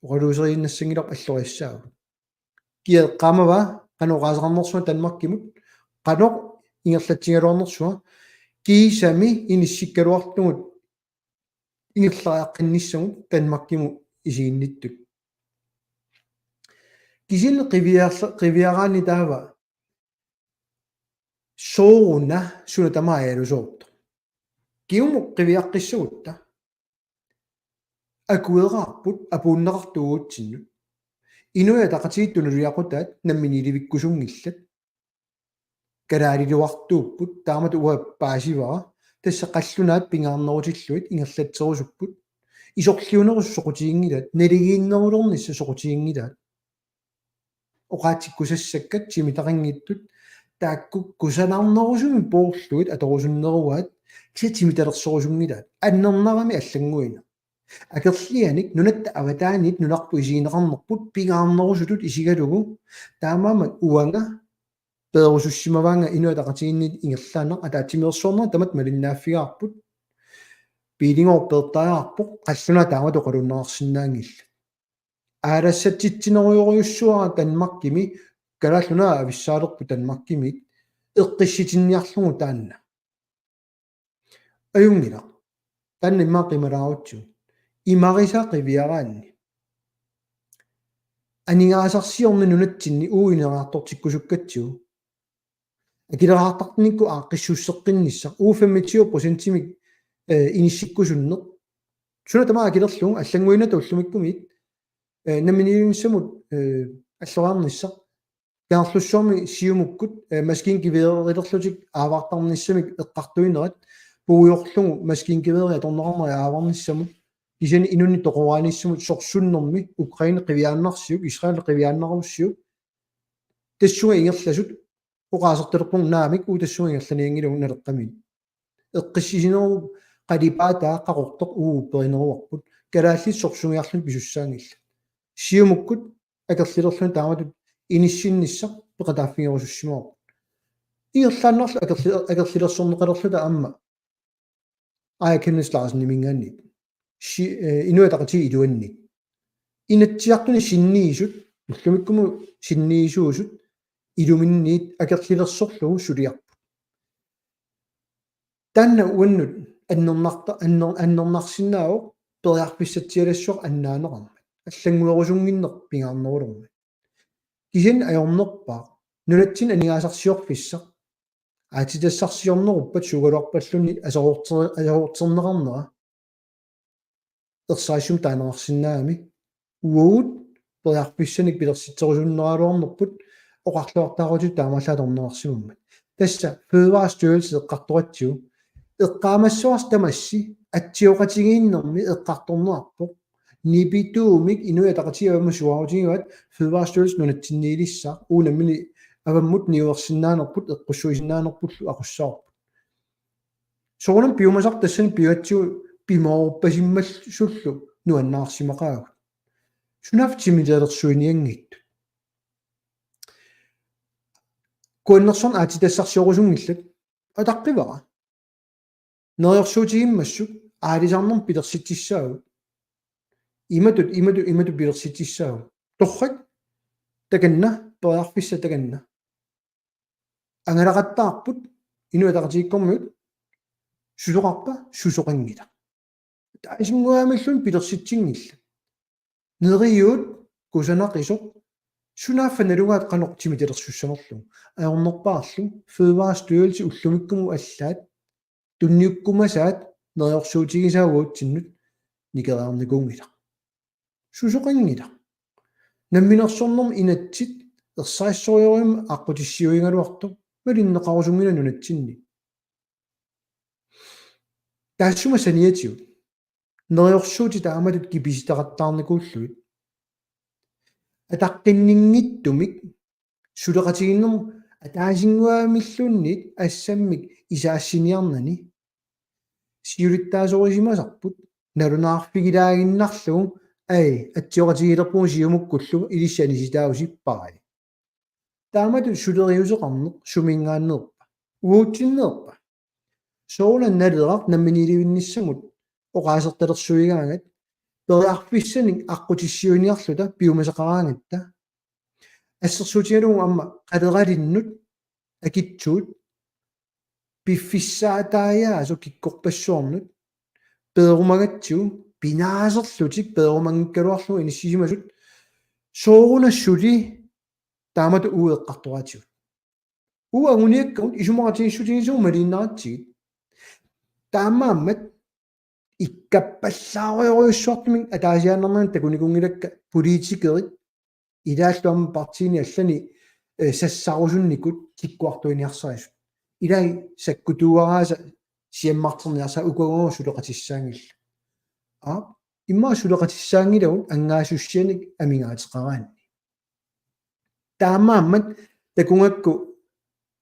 Oqaluuseriinnassanngilarput alloriassaagut. Kia eqqaamavaa qanoq oqaaseqarnersunga Danmarkimut, qanoq ingerlatsigaluarnersunga, kiisami inissikkaluartugut ingerlariaqqinnissamut Danmarkimut isiginnittut. Kisianni qiviarla-, qiviaraanni taava sooruna suna tamaat ajalusoortoq. Kingumut qiviaqqissagutta akueraarput apuunneqartut uagutsinnut. Inuit Ataqatigiit tunuliaqutaat namminiilivikkusunngillat. Kalaaliuartuupput, taamatut uanga paasivara, tassa qallunaat pingaarnerutillugit ingerlatserusupput. Isorliunerusut soqutiginngilaat, naligiinnerulernissaq soqutiginngilaat. Oqaatsit kusassakkat timitaqanngitsut, taakku kusanarnerusumik puullugit atorusunneruaat, kisianni timitalersorusunngilaat. Annernarami allannguineq. Akerlianik nunatta avataaniit nunarput isigineqarnerput pingaarnerusutut isigalugu, taamaammat uanga peerusussimavaanga Inuit Ataqatigiinniit ingerlaannaq, ataatsimeersuarnerit tamatta malinnaaffigaarput. Piiligooq peertariaqarpoq, qallunaat taamatut oqaluunneqarsinnaanngillat. Aalassatsitsinerujorujussuara Danmarkimi, Kalaallit Nunaat avissaalerput Danmarkimiit, eqqissitinniarlugu taanna. Ajunngilaq. Taanna immaqa qimalaarutsigu. Imarisaa qiviaraanni. Aningaasarsiorneq nunatsinni uagut ineriartortikkusukkatsigu. Akileraartarnikkut aaqqissuusseqqinnissaq. Uagut femogtyve procentimik, eh, inissikkusunneq. Suna tamaat akilerlugu allannguinnata ullumikkumiit, eh, namminiilivinnissamut, eh, alloriarnissaq. Kangerlussuarmi Siumukkut, eh, maskingeværilerlutik aavartarnissamik eqqartuinerat, puigorlugu maskingeværi atorneqarnera aavarnissamut, kisianni inunnik toqoraanissamut sorsunnermi Ukraine qiviaannarsiuk, Israel qiviaannarussiuk, tassunga ingerlasut oqaasertalerpunga naamik, uagut tassunga ingerlanianngilagut Naleqqamiit. Eqqissisinerup qalipaataa Qaqortoq uagut upperineruarput, kalaallit sorsunniarlugit pisussaanngillat. Siumukkut akerlilerluni taamatut inissinnissaq peqataaffigerusussimavarput. Ingerlaannarlu akerli-, akerlilersorneqalerluta aamma Aaja Chemnitz Larseniminngaanniit. Si-, eh, Inuit Ataqatigiit iluanniit. Inatsisartuni sinniisut, ullumikkumut sinniisuusut, iluminniit akerlilersorlugu suliarput. Taanna uannut annernarta-, anner-, annernarsinnaavoq periarfissatsialassuaq annaaneqarmat. Allannguerusunnginneq pingaarnerulermat. Kisianni ajornerpaaq nunatsinni aningaasarsiorfissaq. Aatsitassarsiorneruppat suugaluarpalluunniit aserorter-, aserorterneqarnera. Ersarissumik taaneqarsinnaagami uagut periarfissanik pilersitserusunnerulaarnerput oqarluartaarutitut taamaallaat atorneqarsimammat. Tassa Fødevarestyrelse eqqartoratsigu eqqaamassavarsi tamassi atsioqatigiinnermi eqqartorneqarpoq. Nipituumik Inuit Ataqatigiit avammut suaarutigaat Fødevarestyrelsen nunatsinniilissaq, uagut nammineq avammut niuersinnaanerput eqqussuisinnaanerpullu aqussavarput. Soorunami piumasaqartoq tassani pigatsigu pimoorpasimmallusullu nuannaarsimaqaagut. Sunaaffa timitalersuinianngitsut. Kuannersuarnik aatsitassarsiorusunngillat. Ataqqivara. Neriorsuutigimmassuk aalisarnermut pilersitsissaagut. Imatut, imatut, imatut pilersitsissaagut. Torrak, takanna, periarfissaq takanna. Angalaqattaarput, Inuit Ataqatigiikkormiut, susoqarpa, susoqanngilaq. Ataasinnguamilluunniit pilersitsinngillat. Neriuut, kusanaqisoq, sunaaffa nalugaat qanoq timitalersussanerlugu. Ajornerpaarlu, Fødevarestyrelse ullumikkumut allaat, tunniukkumasaat neriorsuutigisaa uatsinnut nikeriarnikuunngilaq. Susoqanngilaq. Namminersornermi inatsit ersarissorujussuarmik aqqutissiuigaluartoq malinneqarusunngilaq nunatsinni. Taassuma saniatigut. Neriorsuutit taamatut kipisitaqattaarnikuullugit. Ataqqinninngitsumik suleqatigiinnermut ataasinnguamilluunniit assammik isaassiniarnani. Siulittaasorisimasarput nalunaarfigilaaginnarlugu ai atsioqatigiilerpugut Siumukkullu ilissi anisitaavusi pai. Taamatut suleriuseqarneq suminngaanneerpa? Uatsinneerpa? Sooruna Naleraq namminiilivinnissamut oqaasertalersuigaangat periarfissanik aqqutissiuiniarluta piumasaqaraangatta. Assersuutigalugu aamma qaleralinnut akitsuut piffissaataajaasoq kikkorpassuarnut peerumagatsigu pinaaserlutik peerumanngikkaluarlugu inissisimasut sooruna suli taamatut uagut eqqartoraatigut. Uagut anguniakkagut isumaqatigiissutigisugut maliinnaratsigit. Taamaammat ikkappallaarujorujussuartumik ataasiaannarnermik takunikuunngilakka politikerit ilaallu aamma partiini allani, eh, sassarusunnikut tikkuartuiniarsarisut. Ilai sakkutuugaraasa siammarterniarsaat uku angugakku suleqatissaanngillat. Aa, immaqa suleqatissaanngilagut angaasussianik amigaateqaraanni. Taamaammat takugakku,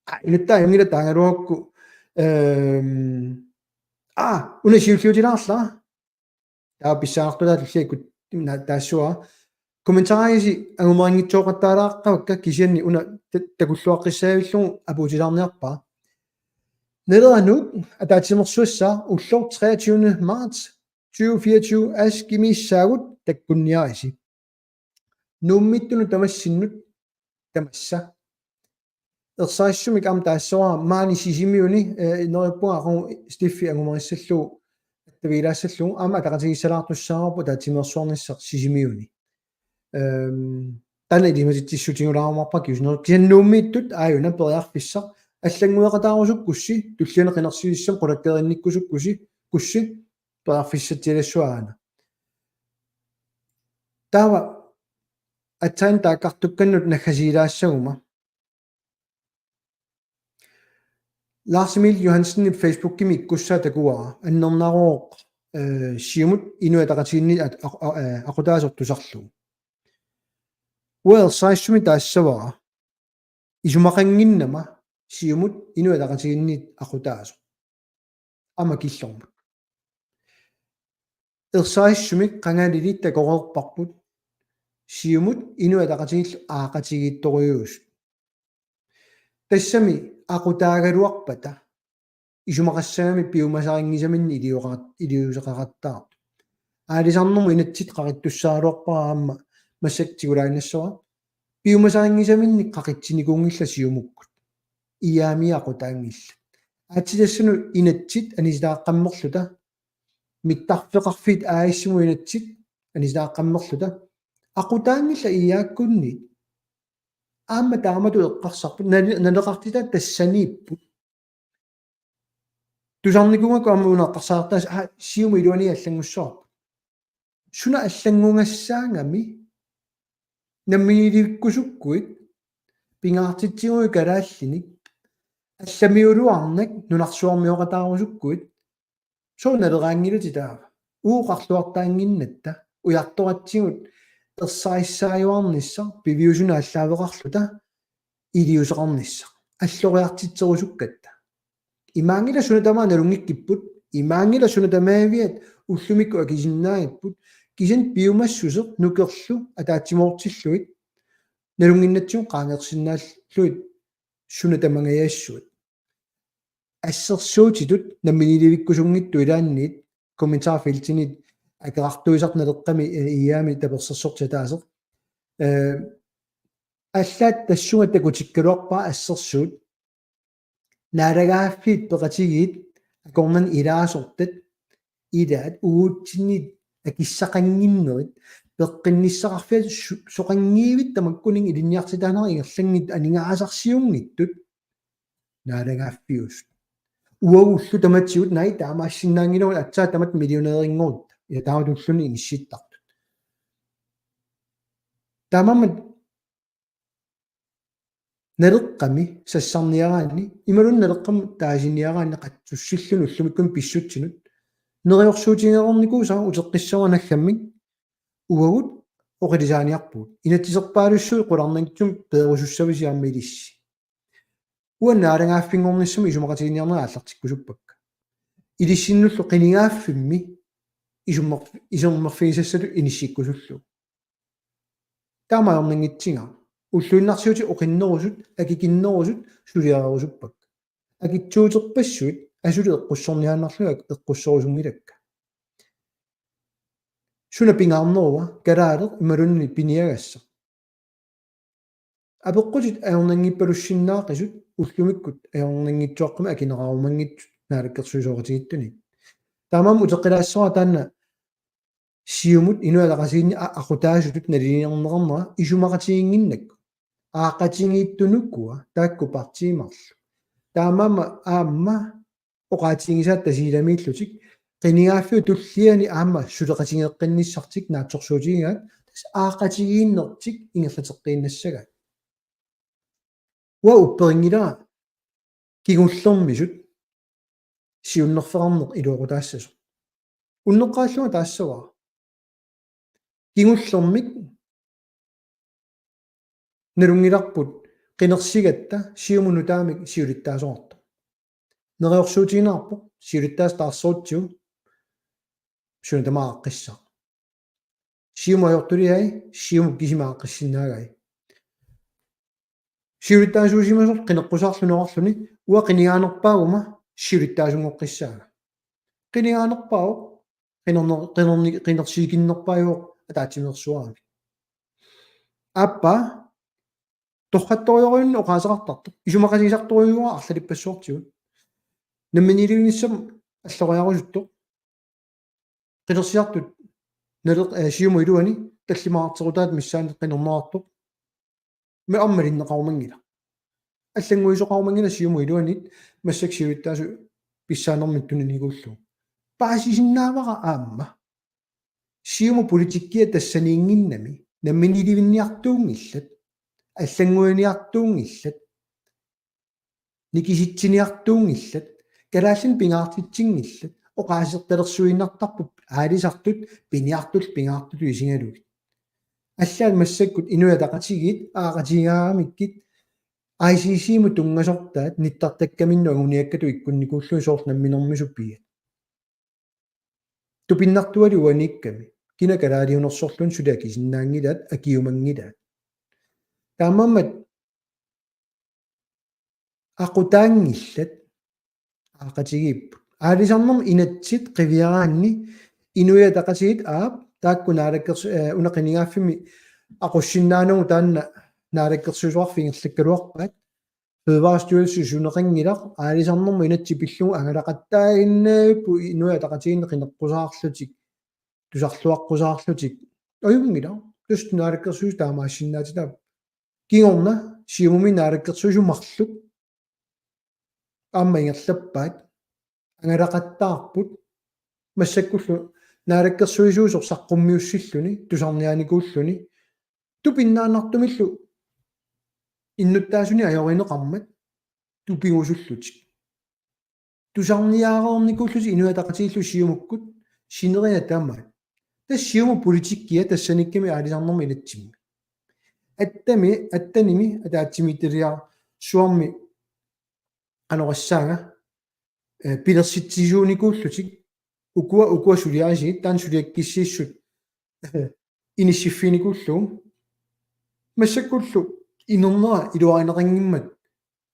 aa, inuttaa imngila taangaluakku, ehm, aa, una siulliutilaarlara. Taava pissaartulaat tulliakkut na-, taassua. Kommentarisi angumarinngitsooqattaalaaqqavakka kisianni una ta-, takulluaqqissaavillugu apuutilaarniarpara. Naleraq Nuuk ataatsimeersuassaaq ulloq treogtyvende marts tyve fireogtyve askimiissaagut takkunniarisi. Nuummiittunut tamassinnut tamassa. Ersarissumik aamma taassavara maani Sisimiuni, eh, neriuppunga aqagu Steffi angumarissallugu attavigilaassallugu aamma ataqatigiissalaartussaavarput ataatsimeersuarnissaq Sisimiuni. Ehm, taanna ilimatitsissutigilaarumaarpara kisianni Nuummiittut aajuna periarfissaq allanngueqataarusukkussi tulliani qinersinissamut qulakkeerinnikkusukkussi kussi periarfissatsialassuaq aana. Taava aatsaat taakkartukkannut naggasigilaassaguma. Lars Emil Johansen Facebookimi ikkussaa takuara annernarooq, eh, Siumut Inuit Ataqatigiinniit at-, aq-, aq-, eh, aqutaasoq tusarlugu. Uanga ersarissumik taassavara isumaqannginnama Siumut Inuit Ataqatigiinniit aqutaasoq. Aamma killormut. Ersarissumik qangalili takoreerparput Siumut Inuit Ataqatigiillu aaqatigiittorujuusut. Tassami aqutaagaluarpata isumaqassagamik piumasarinngisaminnik ilioqarat-, iliuuseqaqattaartut. Aalisarnermut inatsit qaqittussaagaluarpara aamma massakkut tigulaaginnassavara. Piumasarinngisaminnik qaqitsinikuunngillat Siumukkut. Iiaamia aqutaanngillat. Aatsitassanut inatsit anisitaaqqammerluta. Mittarfeqarfiit A/S-imut inatsit anisitaaqqammerluta. Aqutaanngillat iiaakkunniit. Aamma taamatut eqqarsarput. Nale-, naleqartitaat tassaniipput. Tusarnikuugakku aamma una eqqarsartaas, aa, Siumup iluani allanngussavarput. Suna allanngugassaagami namminiilivikkusukkuit, pingaartitsiguit kalaallinik, allamiuluarnak nunarsuarmioqataarusukkuit, sooq naleraanngilatit taava, oqarluartaannginnatta, ujartoratsigut ersarissaajuarnissaq piviusunut aallaaveqarluta iliuuseqarnissaq alloriartitserusukkatta. Imaanngilaq suna tamaat nalunngikkipput, imaanngilaq suna tamaaviat ullumikkut akisinnaagipput, kisianni piumassuseq nukerlu ataatsimoortillugit nalunnginnatsigu qaangersinnaallugit suna tamangajassut. Assersuutitut namminiilivikkusunngitsut ilaanniit kommentarfeltinit akerartuisartut Naleqqami, eh, I A-mi tapersersortitaaseq. Eh, allaat tassunga takutikkaluarpara assersuut: Naalagaaffiit peqatigiit akornanni ilaasortat ilaat uagutsinnit akissaqannginnerit peqqinnissaqarfiat su-, soqanngivit tamakkuninnga ilinniartitaanerat ingerlanngitsut aningaasarsiunngitsut naalagaaffiusut. Uagullu tamatigut naak taamaassinnaanngilagut aatsaat tamatta millionærinngorutta. Ja taamatulluni inissittartut. Taamaammat Naleqqami sassarniaraanni, imaluunniit Naleqqamut taasiniaraanni qatsussilluni ullumikkumut pissutsinut neriorsuutigereernikuusara uteqqissavara naggammik uagut oqilisaaniarpugut. Inatsiserpaalussuit qularnanngitsumik peerusussavisi aamma ilissi. Uanga naalagaaffinngornissamut isumaqatiginninniarnerit aallartikkusuppakka. Ilissinnullu qinigaaffimmi isummer-, isummerfigisassatut inissikkusullugu. Taama ajornanngitsigaa. Ulluinnarsiutit oqinnerusut, akikinnerusut suliarerusuppakka. Akitsuuterpassuit asuli eqqussorniaannarlugit eqqussorusunngilakka. Suna pingaarnerua kalaaleq imaluunniit piniagassaq? Apeqqutit ajornanngippalussinnaaqisut ullumikkut ajornanngitsuaqqamik akineqarumanngitsut naalakkersuisooqatigiittunit. Taamaammat uteqqilaassavara taanna Siumut Inuit Ataqatigiinni a-, aqutaasutut naliliinerneqarnera isumaqatigiinnginnakku. Aaqqatigiittunukua taakku partiit marluk. Taamaammat aamma oqaatigisaat Tasiilamiillutik qinigaaffiup tulliani aamma suleqatigeeqqinnissartik naatsorsuutigigaat, tassa aaqqatigiinnertik ingerlateqqiinnassagaat. Uanga upperinngilara kingullermisut siunnerfeqarneq iluaqutaassasoq. Unneqqarillunga taassavara. Kingullermik nalunngilarput qinersigatta Siumup nutaamik siulittaasoqartoq. Neriorsuutigineqarpoq siulittaasut taarserutsigu suna tamaat aaqqissaaq. Siumut ajortuliai, Siumup kisimi aaqqissinnaavai. Siulittaasuusimasoq qineqqusaarluni oqarluni uanga qinigaanerpaaguma siulittaasunngoqqissaanga. Qinigaanerpaavoq, qinerner-, qinerni-, qinersiikinnerpaavoq ataatsimeersuarami. Aappaa, torrattorujorujunnut oqaaseqartartoq. Isumaqatigisartorujuuara arlalippassuartigut. Namminiilivinnissamut alloriarusuttoq. Qinersisartut Naleq-, eh, Siumup iluani tallimaartequtaat missaani qinerneqartoq. Aamma malinneqarumanngilaq. Allannguisoqarumanngilaq Siumup iluanit massakkut siulittaasut pissaanermik tuninikullugu. Paasisinnaavara aamma Siumup politikkia tassaniinnginnami, namminiilivinniartuunngillat, allannguiniartuunngillat, nikisitsiniartuunngillat, kalaallinik pingaartitsinngillat, oqaasertalersuinnartarput aalisartut piniartullu pingaartutut isigalugit. Allaat massakkut Inuit Ataqatigiit aaqatigigaangamikkit I C C-mut tunngasortaat nittartakkaminnut anguniakkatut ikkunnikuullugit soorlu namminermisut piiat. Tupinnartuali uaniikkami. Kina kalaaliunersorluunniit suli akisinnaanngilaat, akiumanngilaat. Taamaammat aqutaanngillat aaqatigiipput. Aalisarnermut inatsit qiviaraanni Inuit Ataqatigiit aap taakku naalakkers-, eh, una qinigaaffimmi aqussinnaanagu taanna naalakkersuisoqarfik ingerlakkaluarpaat. Fødevarestyrelsi suneqanngilaq, aalisarnermut inatsit pillugu angalaqattaaginnarput Inuit Ataqatigiinni qineqqusaarlutik, tusarluaqqusaarlutik. Ajunngilaq, tassa naalakkersuisut taamaassinnaatitaat. Kingorna Siumumi naalakkersuisut marluk aamma ingerlappaat, angalaqattaarput, massakkullu naalakkersuisuusoq saqqummiussilluni, tusarniaanikuulluni, tupinnaannartumillu innuttaasunik ajorineqarmat tupigusullutik. Tusarniaareernikuullutik Inuit Ataqatigiillu Siumukkut sineriak tamaat. Siumut politikkia tassanikkami aalisarnermi inatsimmi. Attami, attanimi ataatsimiititaliarsuarmi qanoq oqassaanga, eh, pilersitsisuunikuullutik, ukua, ukua suliarisigit, taanna suliakkissiissut, eh, inissiffiginikuullugu. Massakkullu inernera iluarineqanngimmat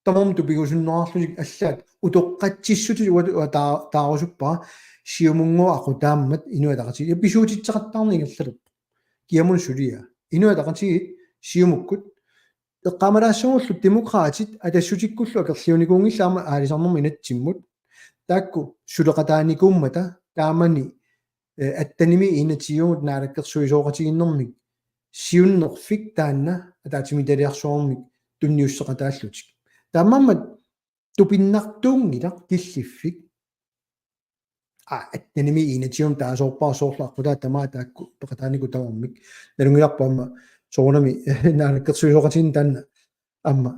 tamarmik tupigusunnerarlutik allaat utoqqatsissutit uata, uata taa-, taarusuppara Siumunnguaq aqutaammat Inuit Ataqatigiit. Ja pisuutitseqattaarneq ingerlalerpoq. Kiamut suliaa. Inuit Ataqatigiit Siumukkut eqqaamalaassagullu Demokraatit Atassutikkullu akerliunikuunngillat aamma aalisarnermi inatsimmut. Taakku suleqataanikuummata taamani, eh, attanimi enogtyvemut naalakkersuisooqatigiinnermik siunnerfik taanna ataatsimiititaliarsuarmik tunniusseqataallutik. Taamaammat tupinnartuunngilaq killiffik. Aa, attanimi enogtyvemut taasoorpara soorlu aqqutaat tamaat taakku peqataanikut tamarmik. Nalunngilarput aamma soorunami naalakkersuisooqatigiinneq taanna aamma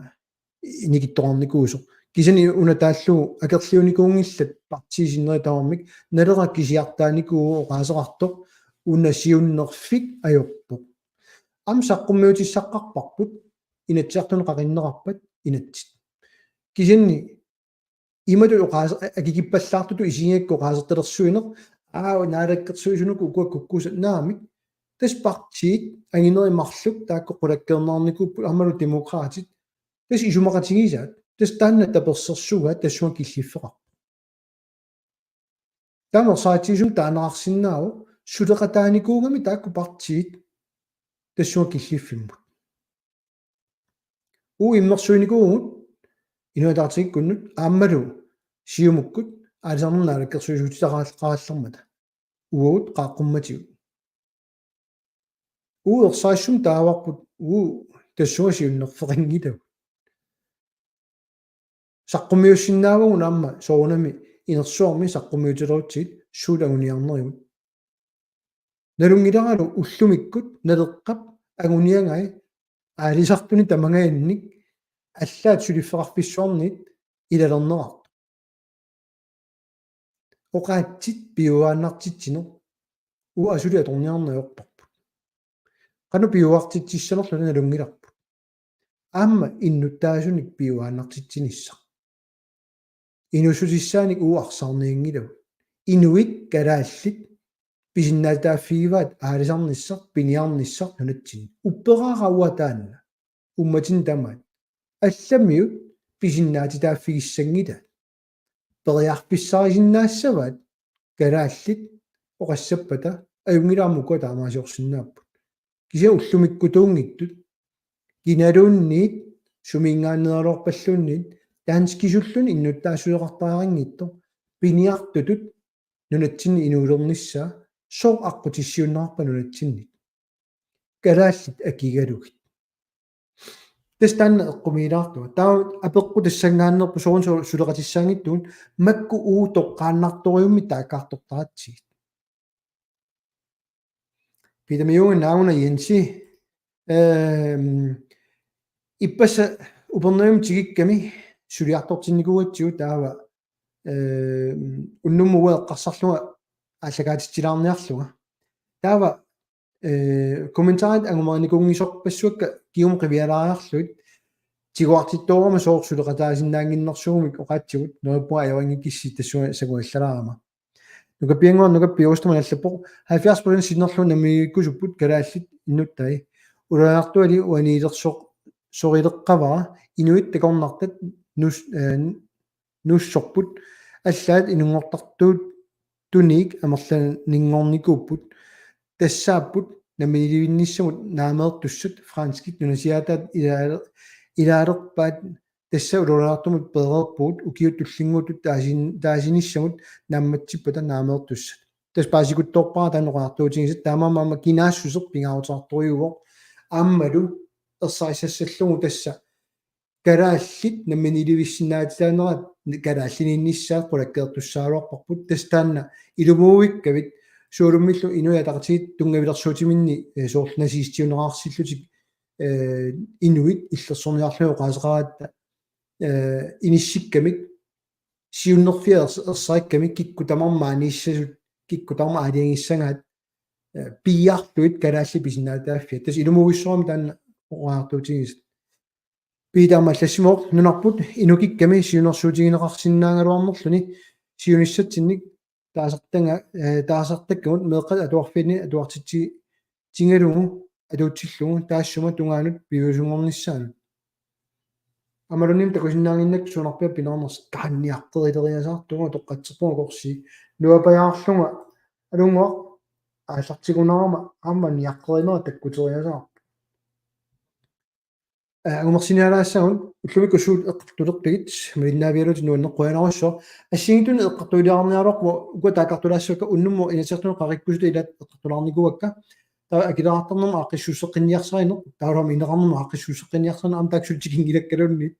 inikittoqarnikuusoq. Kisianni una taallugu akerliunikuunngillat partiit sinneri tamarmik, Naleraq kisiartaanikuuvoq oqaaseqartoq una siunnerfik ajorpoq. Aamma saqqummiutissaqqaarparput Inatsisartuni qaqinneqarpat inatsit. Kisianni imatut oqaase-, akikippallaartutut isigigakku oqaasertalersuineq, aa, naalakkersuisunut ukua kukkusat naamik. Tassa partiit anginerit marluk taakku qulakkeerneqarnikuupput aammalu Demokraatit. Tassa isumaqatigisaat. Tassa taanna tapersersugaat tassunga killiffeqarpoq. Taama ersaritsigisumik taaneqarsinnaavoq suleqataanikuugami taakku partiit tassunga killiffimmut. Uagut immersuinikuuvugut Inuit Ataqatigiikkunnut aammalu Siumukkut aalisarnermut naalakkersuisuutitaqarallarmata. Uagut qaaqqummatigut. Uagut ersarissumik taavarput uagut tassunga siunnerfeqanngilagut. Saqqummiussinnaavagut aamma soorunami inersuarmi saqqummiutilerutsigit suut anguniarnerigut. Nalunngilaralu ullumikkut Naleqqap anguniagai aalisartuni tamangajannik allaat suliffeqarfissuarnit ilalerneqartoq. Oqaatsit piujuaannartitsineq uagut asuli atorniarneq ajorparput. Qanoq piujuartitsissanerluta nalunngilarput. Aamma innuttaasunik piujuaannartitsinissaq. Inuussutissaanik uagut arsaarnianngilagut. Inuit kalaallit pisinnaatitaaffigivaat aalisarnissaq, piniarnissaq nunatsinni. Upperaara uanga taanna. Uummatinni tamaat. Allamiut pisinnaatitaaffigissanngilaat. Periarfissarisinnaassavaat kalaallit oqassappata ajunngilaq aamma ukua taamaasiorsinnaapput. Kisianni ullumikkutuunngitsut kinaluunniit sumiinngaanneeraluarpalluunniit danskisulluni innuttaassuseqartariaqanngitsoq piniartutut nunatsinni inuulernissaa sooq aqqutissiuunneqarpa nunatsinnit. Kalaallit akigalugit. Tassa taanna eqqumiilaartunga. Taava apeqqut tassanngaanneerpoq soorunami su-, suleqatissaanngitsugut makku uagut toqqaannartorujummik taakkartortaratsigit. Piitamiuunga naaguna Jensi. Ehm, ippassaq Upernavimmi tikikkami suliartortinnikuugatsigu taava, ehm, unnummut uanga eqqarsarlunga aallakaatitsilaarniarlunga. Taava, eh, kommentarit angumerinikuunngisorpassuakka kingumut qivialaariarlugit tiguartittoorama sooq suleqataasinnaannginnersuumik oqaatsigut, neriuppunga ajorinngikkissiit tassunga sanguallalaarama. Nukappiannguaq Nukappi Ostermann allappoq: halvfjerds procent sinnerlugu namminiivikkusupput kalaallit innuttai. Ulorianartuali uaniilersoq sorileqqavara inuit takornartat nus-, eh, nuussorput allaat inunngortartuut tuniik amerlaninngornikuupput. Tassaapput namminiilivinnissamut naameertussat franskit nunasiaataat ilaale-, ilaalerpaat tassa ulorianartumut peereerpugut ukiut tullinnguuttut taasin-, taasinissamut naammatsippata naameertussat. Tassa paasikutsoorpara taanna oqariartuutigisassat taamaammat aamma kinaassuseq pingaaruteqartorujuuvoq aammalu ersarissassallugu tassa kalaallit namminiilivissinnaatitaanerat kalaalliniinnissaa qulakkeertussaagaluarparput tassa taanna ilumuuikkavit sualummillu Inuit Ataqatigiit tunngavilersuutiminni, eh, soorlu nazistiunneqarsillutik, eh, inuit illersorniarlugit oqaaseqaratta, eh, inissikkamik siunnerfiit ers-, ersarikkamik kikkut tamarmik maaniissasut kikkut tamarmik aalajangissagaat eh, piiarluit kalaallit pisinnaatitaaffiat. Tassa ilumuuvissorami taanna oqariartuutigisoq. Piitaq aamma allassimavoq nunarput inukikkami siunnersuutigineqarsinnaagaluarnerluni siunissatsinnik taasartanga-, eh, taasartakkagut meeqqat atuarfianni atuartitsigalugu atuutsillugu taassuma tungaanut piviusunngornissaanut. Aammaluunniit takusinnaannginnakku suunarpiaq pineqarnersoq, qaa, niaqqulerileriasaartunga utoqqatserpunga korsi. Nuapajaarlunga alunnguaq aallartigunarama aamma niaqqerinera takkuteriasaarpoq. Eh, angumersinnialaassagut ullumikkut suut eqqartulerpigit malinnaavigalutit nuanneq qujanarsuaq. Assigiinngitsunik eqqartuiliarniaraluarput ukua taakkartulaassavakka unnummut inatsisartunut qaqikkusutut ilaat eqqartulaarnikuuakka. Taava akileraartarnermut aaqqissuusseqqinniarsarineq, taavalu ineqarnermut aaqqissuusseqqinniarsarineq aamma taakku suli tikinngilakkaluunniit.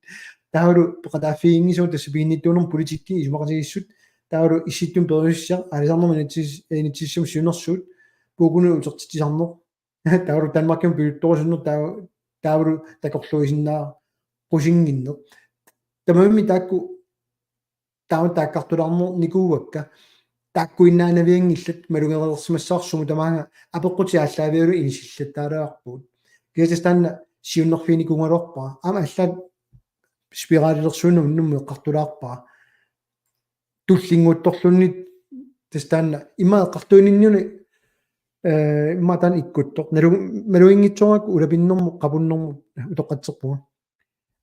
Taavalu peqataaffiginngisagut tassa piginnittuunermut politikki isumaqatigiissut. Taavalu Issittumi Periusissiaq, aalisarnermut inatsis-, inatsisissamut siunnersuut. Puukunut utertitsisarneq. Taavalu Danmarkimut pujuttorusunneq taa-, taavalu takorluuisinnaaqusinnginneq. Tamarmik taakku taama taakkartulaarnikuuakka. Taakkuinnaanavianngillat, malugereersimassavarput sumut tamaanga, apeqqutit aallaavigalugit inisillattaalaarpugut. Kisianni tassa taanna siunnerfiginikuugaluarpara. Aamma allaat spiralilersuineq unnummut eqqartulaarpara. Tullinnguuttorluunniit tassa taanna immaqa eqqartuininniuni, eh, immaqa taanna ikkuttoq. Nalu-, naluinngitsoorpara ulapinnermut qapunnermut utoqqatserpunga.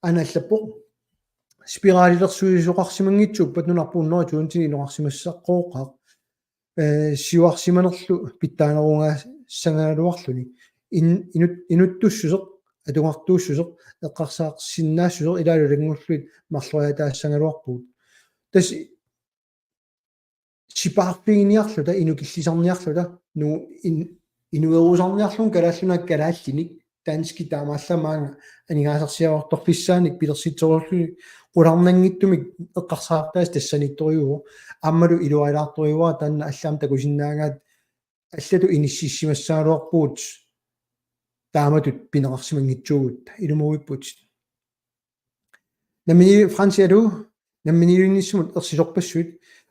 Aana allappoq: Spiralilersuisoqarsimanngitsuupput nunarput hundrede tusind iluarsimassaqqooqaaq. Eh, siuarsimanerlu pitsaanerugaassagaluarluni. In-, inut-, inuttussuseq, atugartuussuseq, eqqarsarsinnaassuseq ilaalu ilanngullugit marloriataassagaluarpugut. Tassa sipaarfiginiarluta, inukillisarniarluta, nu-, in-, inuerusarniarlugu Kalaallit Nunaat kalaallinik, danskit taamaallaat maanga aningaasarsiaruartorfissaannik pilersitserusulluni qularnanngitsumik eqqarsartaasa tassaniittorujuuvoq, aammalu iluarilaartorujuuara taanna allaat takusinnaagaat allatut inississimassagaluarpugut taamatut pineqarsimanngitsuugut, ilumuuipputit. Nammini-, Fransialu namminiilivinnissamut ersisorpassuit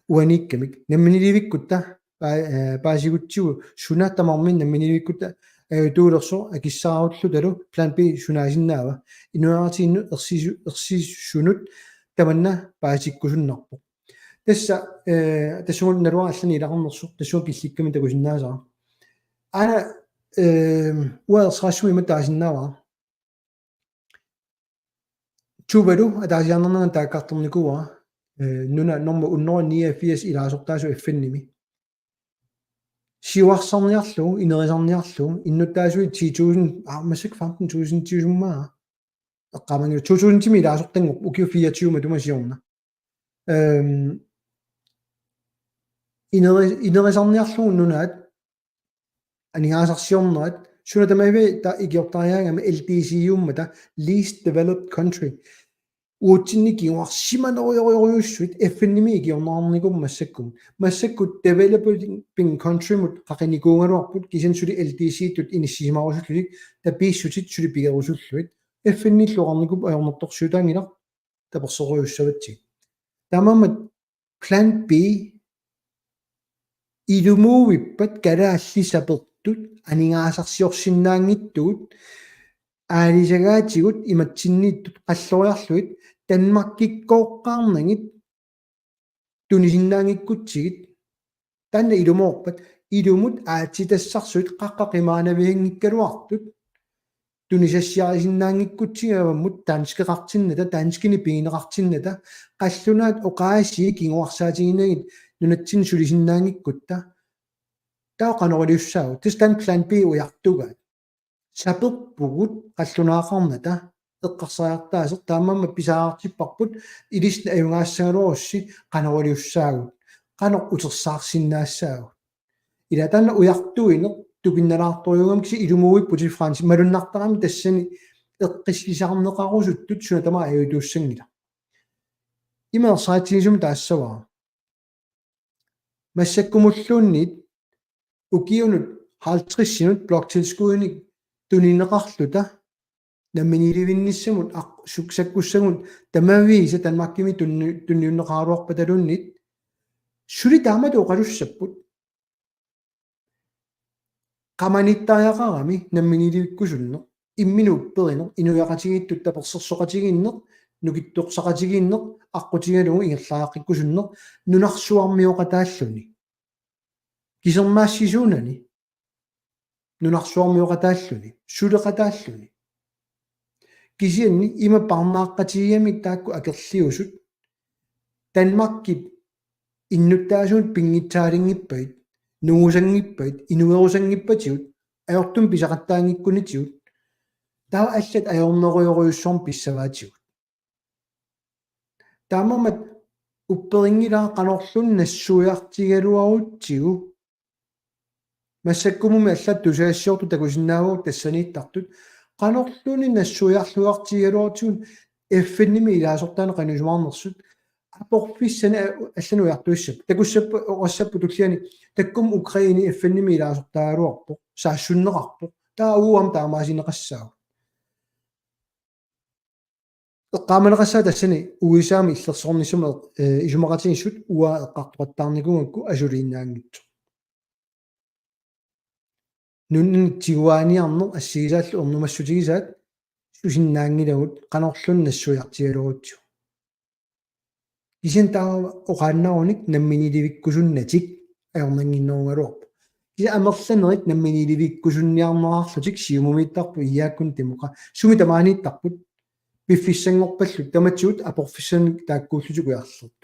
uaniikkamik. Namminiilivikkutta paa-, eh, paasigutsigu suna tamarmi namminiilivikkutta ajutuulersoq akissaarullutalu plan B sunaasinnaava. Inuiaqatigiinnut ersisu-, ersisunut tamanna paasikkusunnarpoq. Tassa, eh, tassunga naluara allanik ilaqarnersoq, tassunga killikkami takusinnaasara. Aana, eh, uanga ersarissumik ima taasinnaavara. Tuvalu ataasiarnernera taakkartornikuuara, eh, nuna nummer hundrede niogfirs ilaasortaasoq F N-imi. Siuarsarniarlugu, inerisarniarlugu, innuttaasui ti tusind, ah, massakkut femten tusind tiusummaa. Eqqaamanngilara, to tusindimi ilaasortanngorpoq, ukiut fireogtyve matuma siorna. Ehm, ineri-, inerisarniarlugu nunaat, aningaasarsiornerat, suna tamaviat taava ikiortariaangami L D C-ummata, least developed country. Uatsinni kinguarsimanerujorujussuit F N-imi ikiorneqarnikuupput massakkut. Massakkut developing country-mut qaqinikuugaluarput, kisianni suli L D C-tut inissisimarusullutik, tapiissutit suli pigerusullugit. F N-illu oqarnikuupput ajornartorsiutaanngilaq tapersersorujussuavatsigit. Taamaammat plan B ilumuuvippat kalaallit sapertut aningaasarsiorsinnaanngitsugut aalisagaatigut imatsinniittut qalloriarlugit Danmarkikkooqqaarnagit tunisinnaanngikkutsigit. Taanna ilumoorpat ilumut aatsitassarsuit qaqqaq imaanavianngikkaluartut tunisassiarisinnaanngikkutsigit avammut danskeqartinnata, danskenik pigineqartinnata, qallunaat oqaasii kinguarsaatiginagit nunatsinni sulisinnaanngikkutta. Taava qanoq iliussaagut? Tassa taanna plan B ujartugaat. Saperpugut qallunaaqarnata eqqarsariartaaseq, taamaammat pisariaqartipparput ilissi ajugaassagaluarussi qanoq iliussaagut, qanoq utersaarsinnaassaagut. Ila taanna ujartuineq tupinnalaartorujuugami, kisianni ilumuuipputit Fransi, malunnartarami tassani eqqissisarneqarusuttut suna tamaat ajutuussanngilaq. Ima ersaritsigisumik taassavara. Massakkumulluunniit ukiunut halvtredsinut bloktilskudinik tunineqarluta namminiilivinnissamut aq-, suk-, sakkussagut tamaviisa Danmarkimi tunni-, tunniunneqaraluarpataluunniit suli taamatut oqalussapput. Qamanittariaqarami namminiilivikkusunneq, imminut upperineq, inuiaqatigiittut tapersersoqatigiinneq, nukittorsaqatigiinneq, aqqutigalugu ingerlariaqqikkusunneq, nunarsuarmioqataalluni. Kisermaassisuunani. Nunarsuarmioqataalluni, suleqataalluni. Kisianni ima parnaaqqatigigamik taakku akerliusut Danmarkip innuttaasunik pinngitsaalinngippagit, nungusanngippagit, inuerusanngippatigut, ajortumik pisaqattaanngikkunitigut, taava allat ajornerujorujussuarmik pissavaatigut. Taamaammat upperinngilara qanorluunniit nassuiartigigaluarutsigu. Massakkumummi allat tusagassiortut takusinnaavagut tassaniittartut. Qanorluunniit nassuiarluartigigaluarutsigu F N-imi ilaasortaaneq qanoq isumaqarnersut. Aporfissani a-, allanut ujartuissapput. Takussappat oqassapput tulliani takkumma Ukraine F N-imi ilaasortaagaluarpoq. Saassunneqarpoq. Taava uagut taamaasineqassaagut. Eqqaamaneqassaaq tassani U S A-mi illersornissamut, eh, isumaqatigiissut uanga eqqartoqattaarnikuugakku asuliinnaanngitsoq. Nunani tiguaaniarneq assigisaallu ernumassutigisaat susinnaanngilagut qanorluunniit nassuiartigigaluarutsigu. Kisianni taava oqaannarunik namminiilivikkusunnatik ajornannginnerugaluarpoq. Kisianni amerlanerit namminiilivikkusunniarnerarlutik Siumumiittarput, Iaakkuni Demokraatit. Sumi tamaaniittarput. Piffissanngorpallu tamatigut aporfissanik taakkuullutik ujarlertut.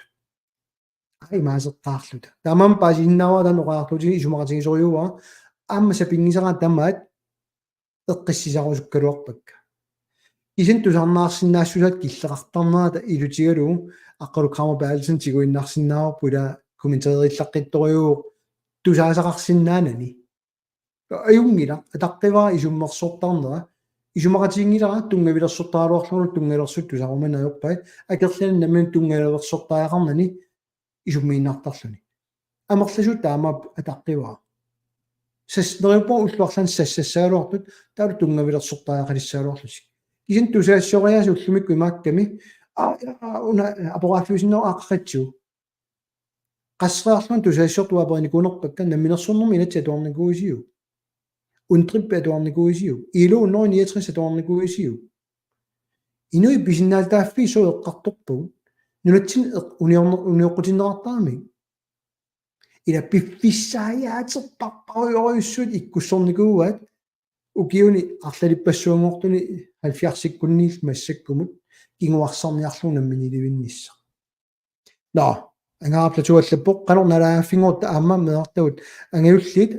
Ai maaseqqaarluta. Taamaammat paasisinnaavara taanna oqariartuutigisoq isumaqatigisorujussuuara. Aamma sapinngisara tamaat eqqissisarusukkaluarpakka. Kisianni tusarnaarsinnaassusaat killeqartarnerata ilutigalugu Aqqalu Kramer Berthelsen tiguinnarsinnaavarput ila kommenteerillaqqittorujuuvoq tusaasaqarsinnaanani. Ajunngilaq, ataqqivara isummersortarnera, isumaqatiginngilara tunngavilersortaraluarlugulu tunngavilersut tusarumaneq ajorpai, akerlianik nammineq tunngavilersortariaqarnani isummiinnartarluni. Amerlasuut taamaappoq ataqqivara. Sas-, neriuppunga ullut arlaanni sassassagaluartut, taavalu tunngavilersortariaqalissagaluarlutik. Kisianni tusagassioriaaseq ullumikkut imaakkami, aa, aa, una, aporaaffiusinnaavoq aaqqaqitsigu. Qasseriarlunga tusagassiortut aperinikuunerpakka namminersornermi inatsit atuarnikuuisiuk. UNDRIP atuarnikuuisiuk. I L O hundrede niogtres atuarnikuuisiuk. Inuit pisinnaatitaaffiit sooq eqqartorpagut. Nunatsinni eq-, uniorner-, unioqqutinneqartaramik. Ila piffissaajaatipparparujorujussuit ikkussornikuuaat ukiuni arlalippassuanngortuni halvfjerdsikkunniit massakkumut kinguarsarniarlugu namminiilivinnissaq. Nå, Angaarap Platou allappoq, qanoq naalagaaffinngorutta aamma meerartagut angajulliit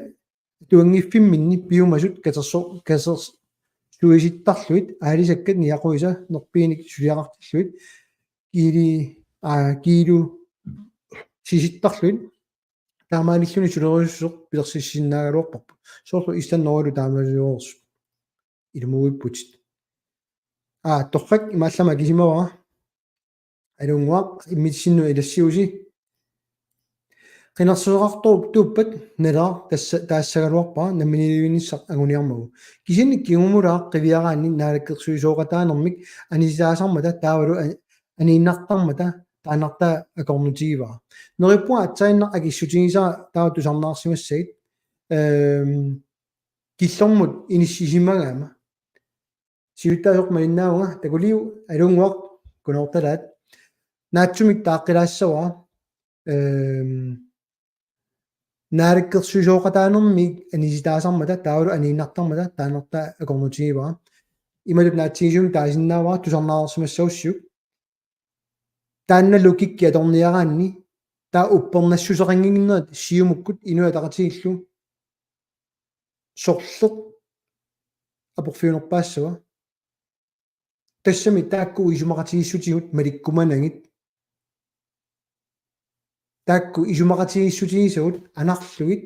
atuanngiffimminni piumasut katerso-, katersuisittarlugit aalisakkat niaquisa nerpiinik suliaqartillugit kiili-, aa, kiilusisittarlugit taamaalilluni sulerujussuseq pilersissisinnaagaluarparput. Soorlu Island Norgelu taamaalioreersut. Ilumuuipputit. Aa, torrak imaallamik akisimavara. Aluunnguaq, immitsinnut ilassiusi. Qinersisoqartuuppat Naleraq tassa-, taassagaluarpara namminiilivinnissaq anguniarmagu. Kisianni kingumulaaq qiviaraanni naalakkersuisooqataanermik anisitaasarmata taavalu a-, aniinnartarmata taannartaa akornutigivara. Neriuppunga aatsaannaq akissutigisara taava tusarnaarsimassagit. Ehm, killormut inissisimagaama. Siulittaasoq malinnaavunga, takuliuk, aluunnguaq, kunoortalaat. Naatsumik taaqqilaassavara, ehm, naalakkersuisooqataanermik anisitaasarmata, taavalu aniinnartarmata, taannartaa akornutigivara. Imatut naatsigisumik taasinnaavara, tusarnaarsimassagussiuk. Taanna logikki atorniaraanni, taava uppernassuseqannginnerat Siumukkut Inuit Ataqatigiillu sorleq aporfiunerpaassava. Tassami taakku isumaqatigiissutigut malikkumanagit. Taakku isumaqatigiissutigisagut anarlugit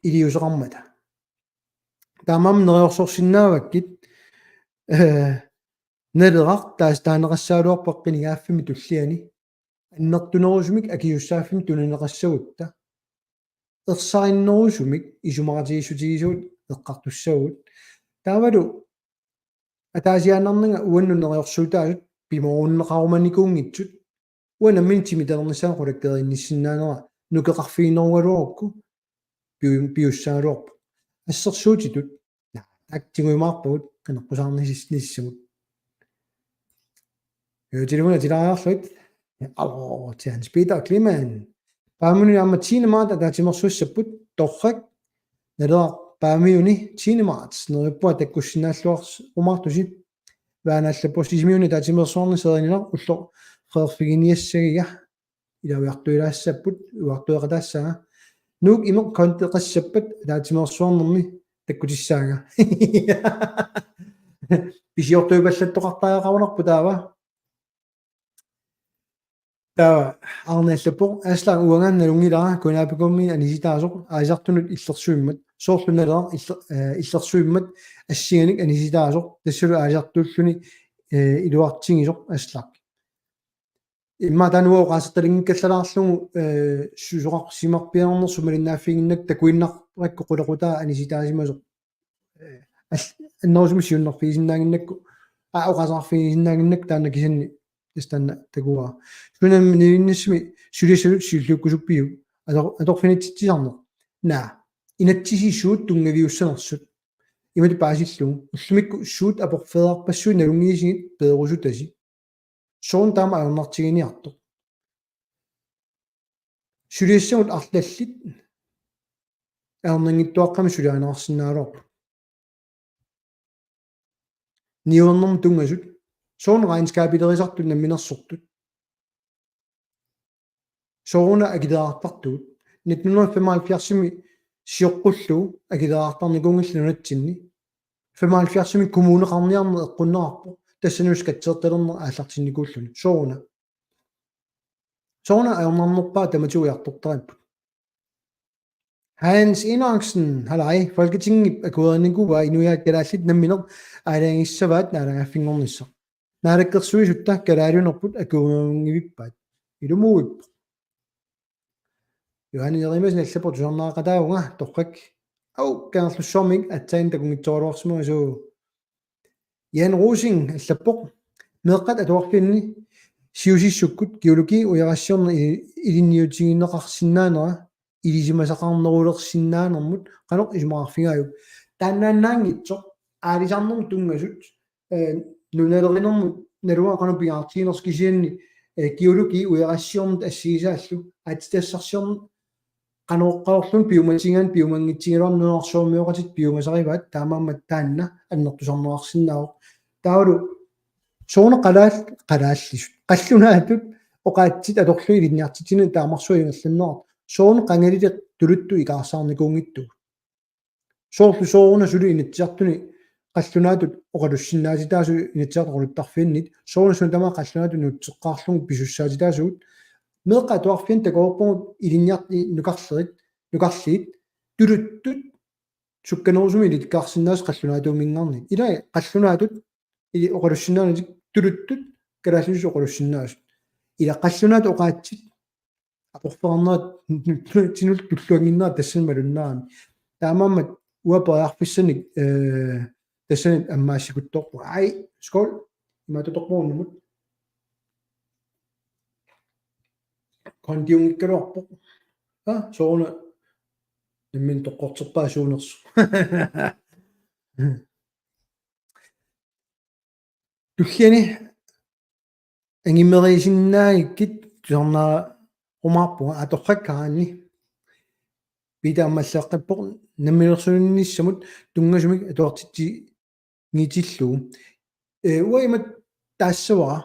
iliuuseqarmata. Taamaammat neriorsorsinnaavakkit, eh, Naleraq taas taaneqassagaluarpoq qinigaaffimmi tulliani. Annertunerusumik akisussaaffimmik tunineqassagutta. Ersarinnerusumik isumaqatigiissutigisagut eqqartussavagut. Taavalu ataasiaannarnanga uannut neriorsuutaasut pimoorunneqarumanikuunngitsut. Uanga nammineq timitalernissaanut qulakkeerinnissinnaanera nukeqarfiginerugaluarukku. piu-, piussagaluarpoq. Assersuutitut. Naa, taakku tiguimaarpagut qineqqusaarnissamut. Ee, telefoni atilaariarluit. Aluu, til Hans Peter Kleemann. Paamiuni aamma tiende marts ataatsimeersuussapput, torrak. Naleraq Paamiuni tiende marts. Neriuppunga takkussinnaalluarsi. Vaana allappoq Sisimiuni ataatsimeersuarni seerininaq ulloq qeqerfiginiassagiga. Ila ujartuilaassapput, ujartueqataassaanga. Nuuk imeq konteqassappat ataatsimeersuarnermi takkutissaanga. Pisiortuipallattoqartariaqarunarpoq taava. Taava Arne allappoq: Aslak, uanga nalunngilara Kunaapikuummi anisitaasoq aalisartunut illersuimmat. Soorlu Naleraq iller-, eh, illersuimmat assinganik anisitaasoq. Tassalu aalisartuulluni, eh, iluartigisoq Aslak. Immaqa taanna uanga oqaasertalinngikkallarlugu, eh, susoqarsimarpiarnersoq malinnaaffiginnginnakku takuinnarpakka qulequtaa anisitaasimasoq. Eh, al-, annerusumik siunnerfigisinnaannginnakku, aa, oqaaseqarfigisinnaannginnakku taanna kisianni tassa taanna takuara. Sunami nivinnissami suliassatut siulliukkusuppiuk? Ator-, atorfinitsitsisarneq. Naa, inatsisisuut tunngaviussanersut. Imatut paasillugu. Ullumikkut suut aporfeerarpassuit nalunngisigit peerusutasi. Soorunami taama ajornartiginiartoq. Suliassagut arlallit ajornanngitsuaqqamik suliarineqarsinnaagaluarput. Niuernermut tunngasut. Soorlu regnskabilerisartut namminersortut. Sooruna akileraartartugut. Nitten hundrede og femoghalvfjerdsimi sioqqullugu akileraartarnikuunngillat nunatsinni. Femoghalvfjerdsimi kommuneqarniarneq eqqunneqarpoq. Tassanilu skatsertalerneq aallartinnikuulluni. Sooruna. Sooruna ajornarnerpaaq tamatigut ujartortaripput. Hans Enoksen, halaj, Folketingip akuerinikuuaa inuiaat kalaallit nammineq aalajangissavaat naalagaaffinngornissaq. Naalakkersuisutta kalaaliunerput akueriunngivippaat. Ilumuuippoq. Johanne Jeremiassen allappoq: Tusarnaaqataavunga, torrak. Au, Kangerlussuarmik aatsaat takunngitsoorluarsimagassooq. Jan Rosing allappoq: Meeqqat atuarfianni siusissukkut geologi ujarassiorneq i-, ilinniutigineqarsinnaanera ilisimasaqarnerulersinnaanermut qanoq isumaqarfigaajuk? Taannaannaanngitsoq aalisarnermut tunngasut, eh, nunalerinermut naluara qanoq pingaartiginersoq, kisianni, eh, geologi ujarassiorneq assigisaallu aatsitassarsiorneq qanoqqaarluni piumatigaanni piumanngitsigigaluarluni nunarsuarmioqatitta piumasarivaat, taamaammat taanna annertusarneqarsinnaavoq. Taavalu sooruna qalaal-, qalaallisut, qallunaatut oqaatsit atorlugit ilinniartitsineq taamarsuaq ingerlanneqartoq. Sooruna qangalili tuluttut ikaarsaarnikuunngitsugut. Soorlu sooruna suli Inatsisartuni qallunaatut oqalussinnaatitaasut Inatsisartut oqaluttarfiannit, sooruna suna tamaat qallunaatut nuutseqqaarlugu pisussaatitaasugut. Meeqqat atuarfianni takoreerpagut ilinniart-, i-, nukarlerit, nukarliit, tuluttut sukkanerusumik ilikkarsinnaasut qallunaatuuminngaanniit. Ilai qallunaatut ili oqalussinnaanatik tuluttut kalaallisut oqalussinnaasut. Ila qallunaatut oqaatsit aporfeqarnerat tinullu tulluannginnera tassani malunnarami. Taamaammat uanga periarfissanik, eh, tassani ammaassikuttorpunga. Ai, skål. Imaattoqarpoq unnumut. Kondiunngikkaluarpoq. Ha, sooruna nammineq toqqorterpaa suunersoq. Tulliani angimeriisinnaagikkit tusarnaarumaarpunga, atorrakkaraanni. Piita aamma allaqqippoq namminersuninnissamut tunngasumik atuartitsinngitsillugu. Eh, uanga ima taassavara.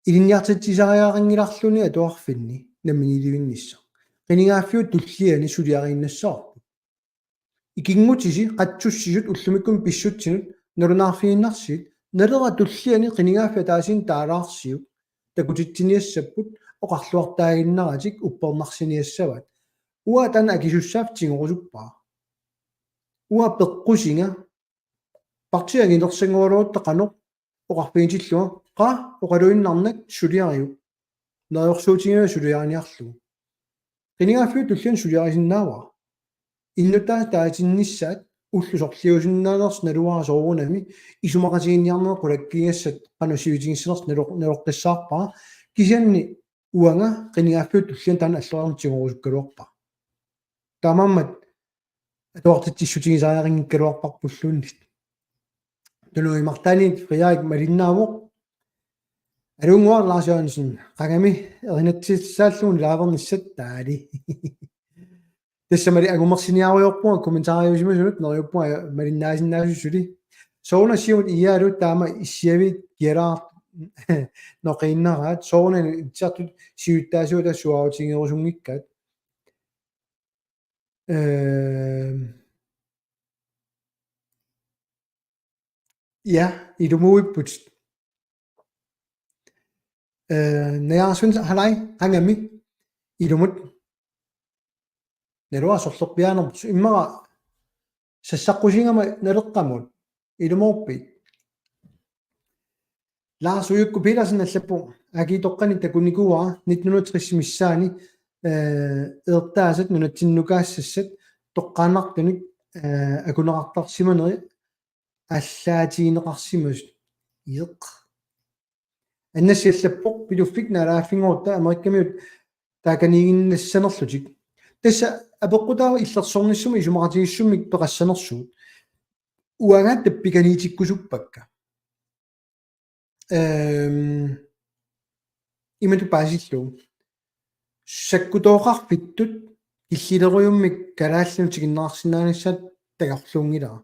Ilinniartitsisariaqanngilarluni atuarfinni namminiilivinnissaq. Qinigaaffiup tulliani suliariinnassavarput. Ikinngutisi qatsussisut ullumikkumut pissutsinut nalunaarfigiinnarsigit, Naleraq tulliani qinigaaffiup ataasiinnaq taalaarsiuk takutitsiniassapput, oqarluartaaginnaratik uppernarsiniassavaat. Uanga taanna akisussaaffik tigorusuppara. Uanga peqqusinga partiit anginersanngoraluarutta qanoq oqarfigitillunga, qaa oqaluinnarnak suliariuk. Neriorsuutigiga suliariniarlugu. Qinigaaffiup tulliani suliarisinnaavara. Innuttaasut taatinnissaat ullut sorliusinnaanersut naluara soorunami isumaqatigiinniarnerit qulakkiigassat qanoq sivitigissanersut naloq-, naloqqissaarpara. Kisianni uanga qinigaaffiup tulliani taanna alloriarneq tigorusukkaluarpara. Taamaammat atuartitsissutigisariaqanngikkaluarparpulluunniit. Tunuimartaaniit Frederik malinnaavoq. Aluunnguaq Lars Jørgensen, qangami erinatsisaallugu live-ernissat taali. Tassa mali angumersiniarujoorpunga kommentariusimasunut, neriuppunga malinnaasinnaasusuli. Soorunami siumut iaalu taama issiavit kialaartut noqiinnaraat, soorunami itsartut siulittaasuata suaarutigerusunngikkaat. Øhm. Ja, ilumuipput. Øh, Najaarsuun halai, qangami, ilumut. Naluara sorlerpiaanermut, immaqa sassaqqusigama naleqqamut, ilumoorpit. Lars Ujukku Petersen allappoq, A G-toqqani takunikuuara nitten hundrede tres missaani, øh, eertaasat nunatsinnukaassassat toqqaannartunik, øh, akuneqartarsimaneri allaatigineqarsimasut. Iiq. Annassi allappoq, Pituffik naalagaaffinngorutta Amerikkamiut taakaniiginnassanerlutik. Tassa apeqqutaavoq illersornissamut isumaqatigiissummik peqassanersugut. Uanga tappikaniitikkusuppakka. Øhm, imatut paasillugu. Sakkutooqarfittut killilerujummik kalaallinut tikinneqarsinnaanissaat takorluunngilara.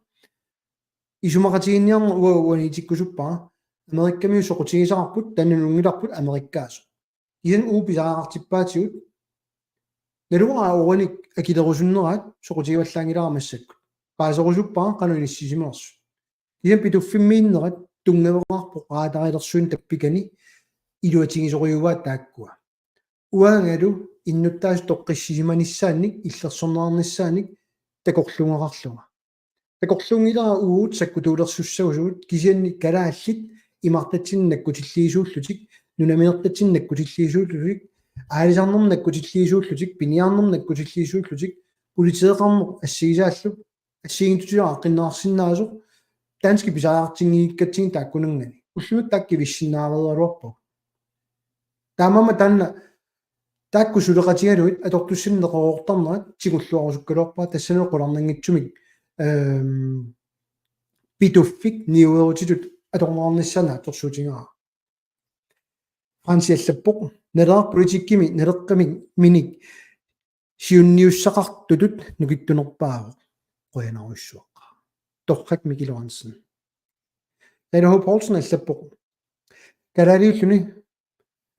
Isumaqatiginninniarneq uanga uaniitikkusuppara. Amerikkamiut soqutigisaqarput, taanna nunngilarput amerikkaasoq. Kisianni uagut pisariaqartippaatigut. Naluara uanik akilerusunneraat soqutigivallaanngilara massakkut. Paaserusuppara qanoq inissisimanersut. Kisianni Pituffimmiinnerat tunngaveqarpoq raadarilersuineq tappikani iluatigisorujussuuaat taakkua. Uangalu innuttaasut toqqissisimanissaannik illersorneqarnissaannik takorluugaqarlunga. Takorluunngilara uagut sakkutuulersussasugut kisianni kalaallit imartatsinnik nakkutilliisuullutik, nunaminertatsinnik nakkutilliisuullutik, aalisarnermut nakkutilliisuullutik, piniarnermut nakkutilliisuullutik, politeeqarneq assigisaallu, assigiinngitsutigisut aaqqinneqarsinnaasoq, danskit pisariaqartinngikkatsigit taakkunanngaanniit. Ullumikkut taakku akivissinnaareeraluarpagut. Taamaammat taanna taakku suleqatigalugit atortussanik neqeroortarnerat tigulluarusukkaluarpara, tassanilu qularnanngitsumik, øhm, Pituffik niuerutitut atorneqarnissaa naatsorsuutigaara. Fransi allappoq, Naleraq politikkimi naleqqaminik siunniussaqartutut nukittunerpaavoq. Qujanarsuaq. Torrak Mikkel Lorentzen. Taylor H. Poulsen allappoq, kalaaliulluni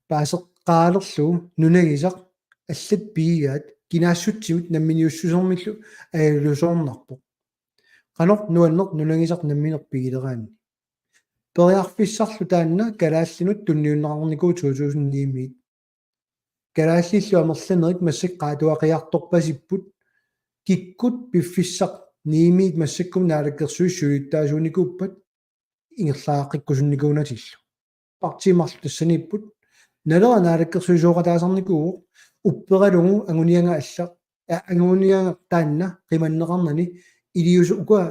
paaseqqaalerlugu nunagisaq allat piigaat kinaassutsimut namminiussusermillu ajalusoornarpoq. Qanoq nuanneq nunagisaq nammineq pigileraanni. Periarfissarlu taanna kalaallinut tunniunneqarnikuuvoq to tusind ni-miit. Kalaallillu amerlanerit massakkut qaatuaqiartorpasipput, kikkut piffissaq ni-miit massakkut naalakkersuisut siulittaasuunikuuppat ingerlaqqikkusunnikuunatillu. Partiit marluk tassaniipput. Naleraq naalakkersuisooqataasarnikuuvoq upperalugu anguniagaq alla-, a-, anguniagaq taanna qimanneqarnani iliuuseq ukua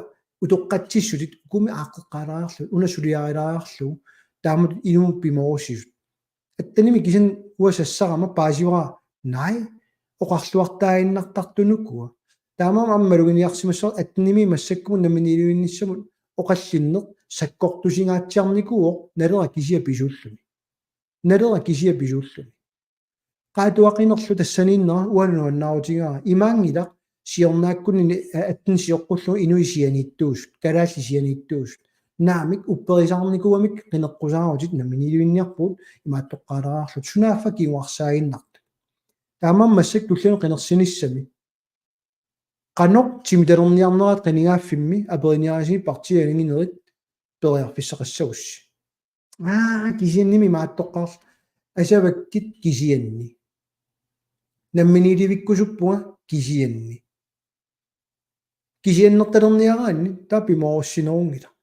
utoqqatsissutit ukumi aaqqeqqaalaariarlugit, una suliarilaariarlugu, taamatut inummut pimoorussisut. Attenimi kisianni uanga sassarama paasivara, nej, oqarluartaaginnartartunukua. Taamaammat aamma maluginiarsimassavat attenimi massakkumut namminiilivinnissamut oqallinneq sakkortusigaatsiarnikuuvoq Naleraq kisiat pisuulluni. Naleraq kisiat pisuulluni. Qaatuaqinerlu tassaniinnera uanga nuannaarutigaara, imaanngilaq siornaakkunni, eh, atten sioqqullugu inuit sianiittuusut, kalaallit sianiittuusut. Naamik, upperisaarnikuugamik qineqqusaarutit, namminiilivinniarpugut, imaattoqqaalaariarluta, sunaaffa kinguarsaaginnartut. Taamaammat massakkut tullianut qinersinissami. Qanoq timitalerniarnerat qinigaaffimmi aperiniaritsi partiit anaginerit periarfissaqassagussi. Aa, kisiannimi imaattoqqaarluta. Asavakkit kisianni. Namminiilivikkusuppunga kisianni. Kisiannertalerniaraanni taava pimoorussinerunngilaq.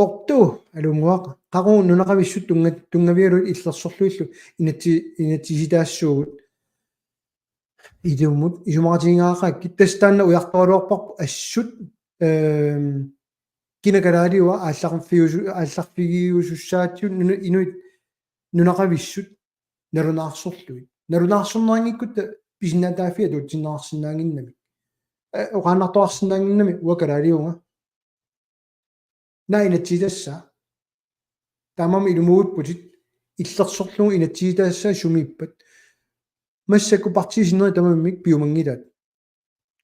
Ortu, aluunnguaq, qaqugu nunaqavissut tunnga-, tunngavigalugit illersorlugillu inatsi-, inatsisitaassuugut. Ilumut isumaqatigigaaqaakkit, tassa taanna ujartoraluarparput assut, øhm, kina kalaaliua aallarfiusu-, aallarfigiusussaatigut nunu-, inuit nunaqavissut nalunaarsorlugit. Nalunaarsorneqanngikkutta pisinnaatitaaffii atuutsinneqarsinnaannginnamik. Oqaannartoqarsinnaannginnami uanga kalaaliunga. Naa inatsisitassaa. Taamaammat ilumoorputit illersorlugu inatsisitassaa sumiippat. Massakkut partiit sinneri tamarmik piumanngilaat.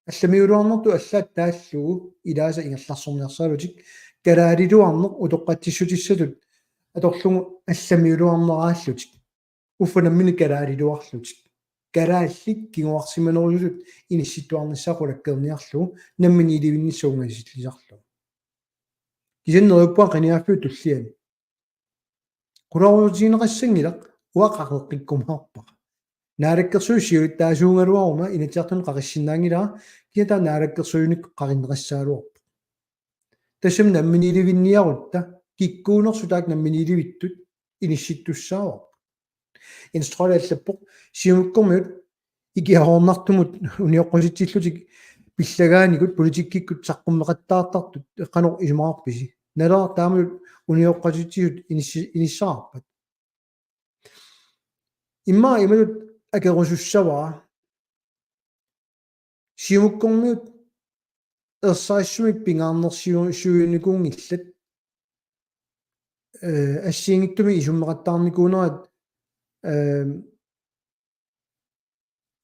Allamiuluarnertut allaat taallugu ilaasa ingerlaarsorniarsaralutik kalaaliluarneq utoqqatsissutissatut atorlugu allamiuluarneraallutik. Uffa nammineq kalaaliluarlutik. Kalaallit kinguarsimanerusutut inissittuarnissaa qulakkeerniarlugu namminiilivinnissaa ungasillisarlugu. Kisianni neriuppunga qinigaaffik tulliani. Qularuutigineqassanngilaq uanga qaqeqqikkumaarpara. Naalakkersuisut siulittaasuugaluaruma Inatsisartuni qaqissinnaanngilara kisianni taava naalakkersuinikkut qaqinneqassagaluarpoq. Tassami namminiilivinniarutta kikkuunersut taakku namminiilivittut inissittussaavarput. Jens Trolle allappoq Siumukkormiut ikiaroornartumut unioqqutitsillutik pillagaanikut politikkikkut saqqummeqattaartartut qanoq isumaqarpisi? Naleraq taamatut unioqqutitsisut inissi-, inissaqarpat? Immaqa imatut akerusussavara. Siumukkormiut ersarissumik pingaarnersiu-, siuinikuunngillat. Eh, assigiinngitsumik isummeqattaarnikuunerat, eh,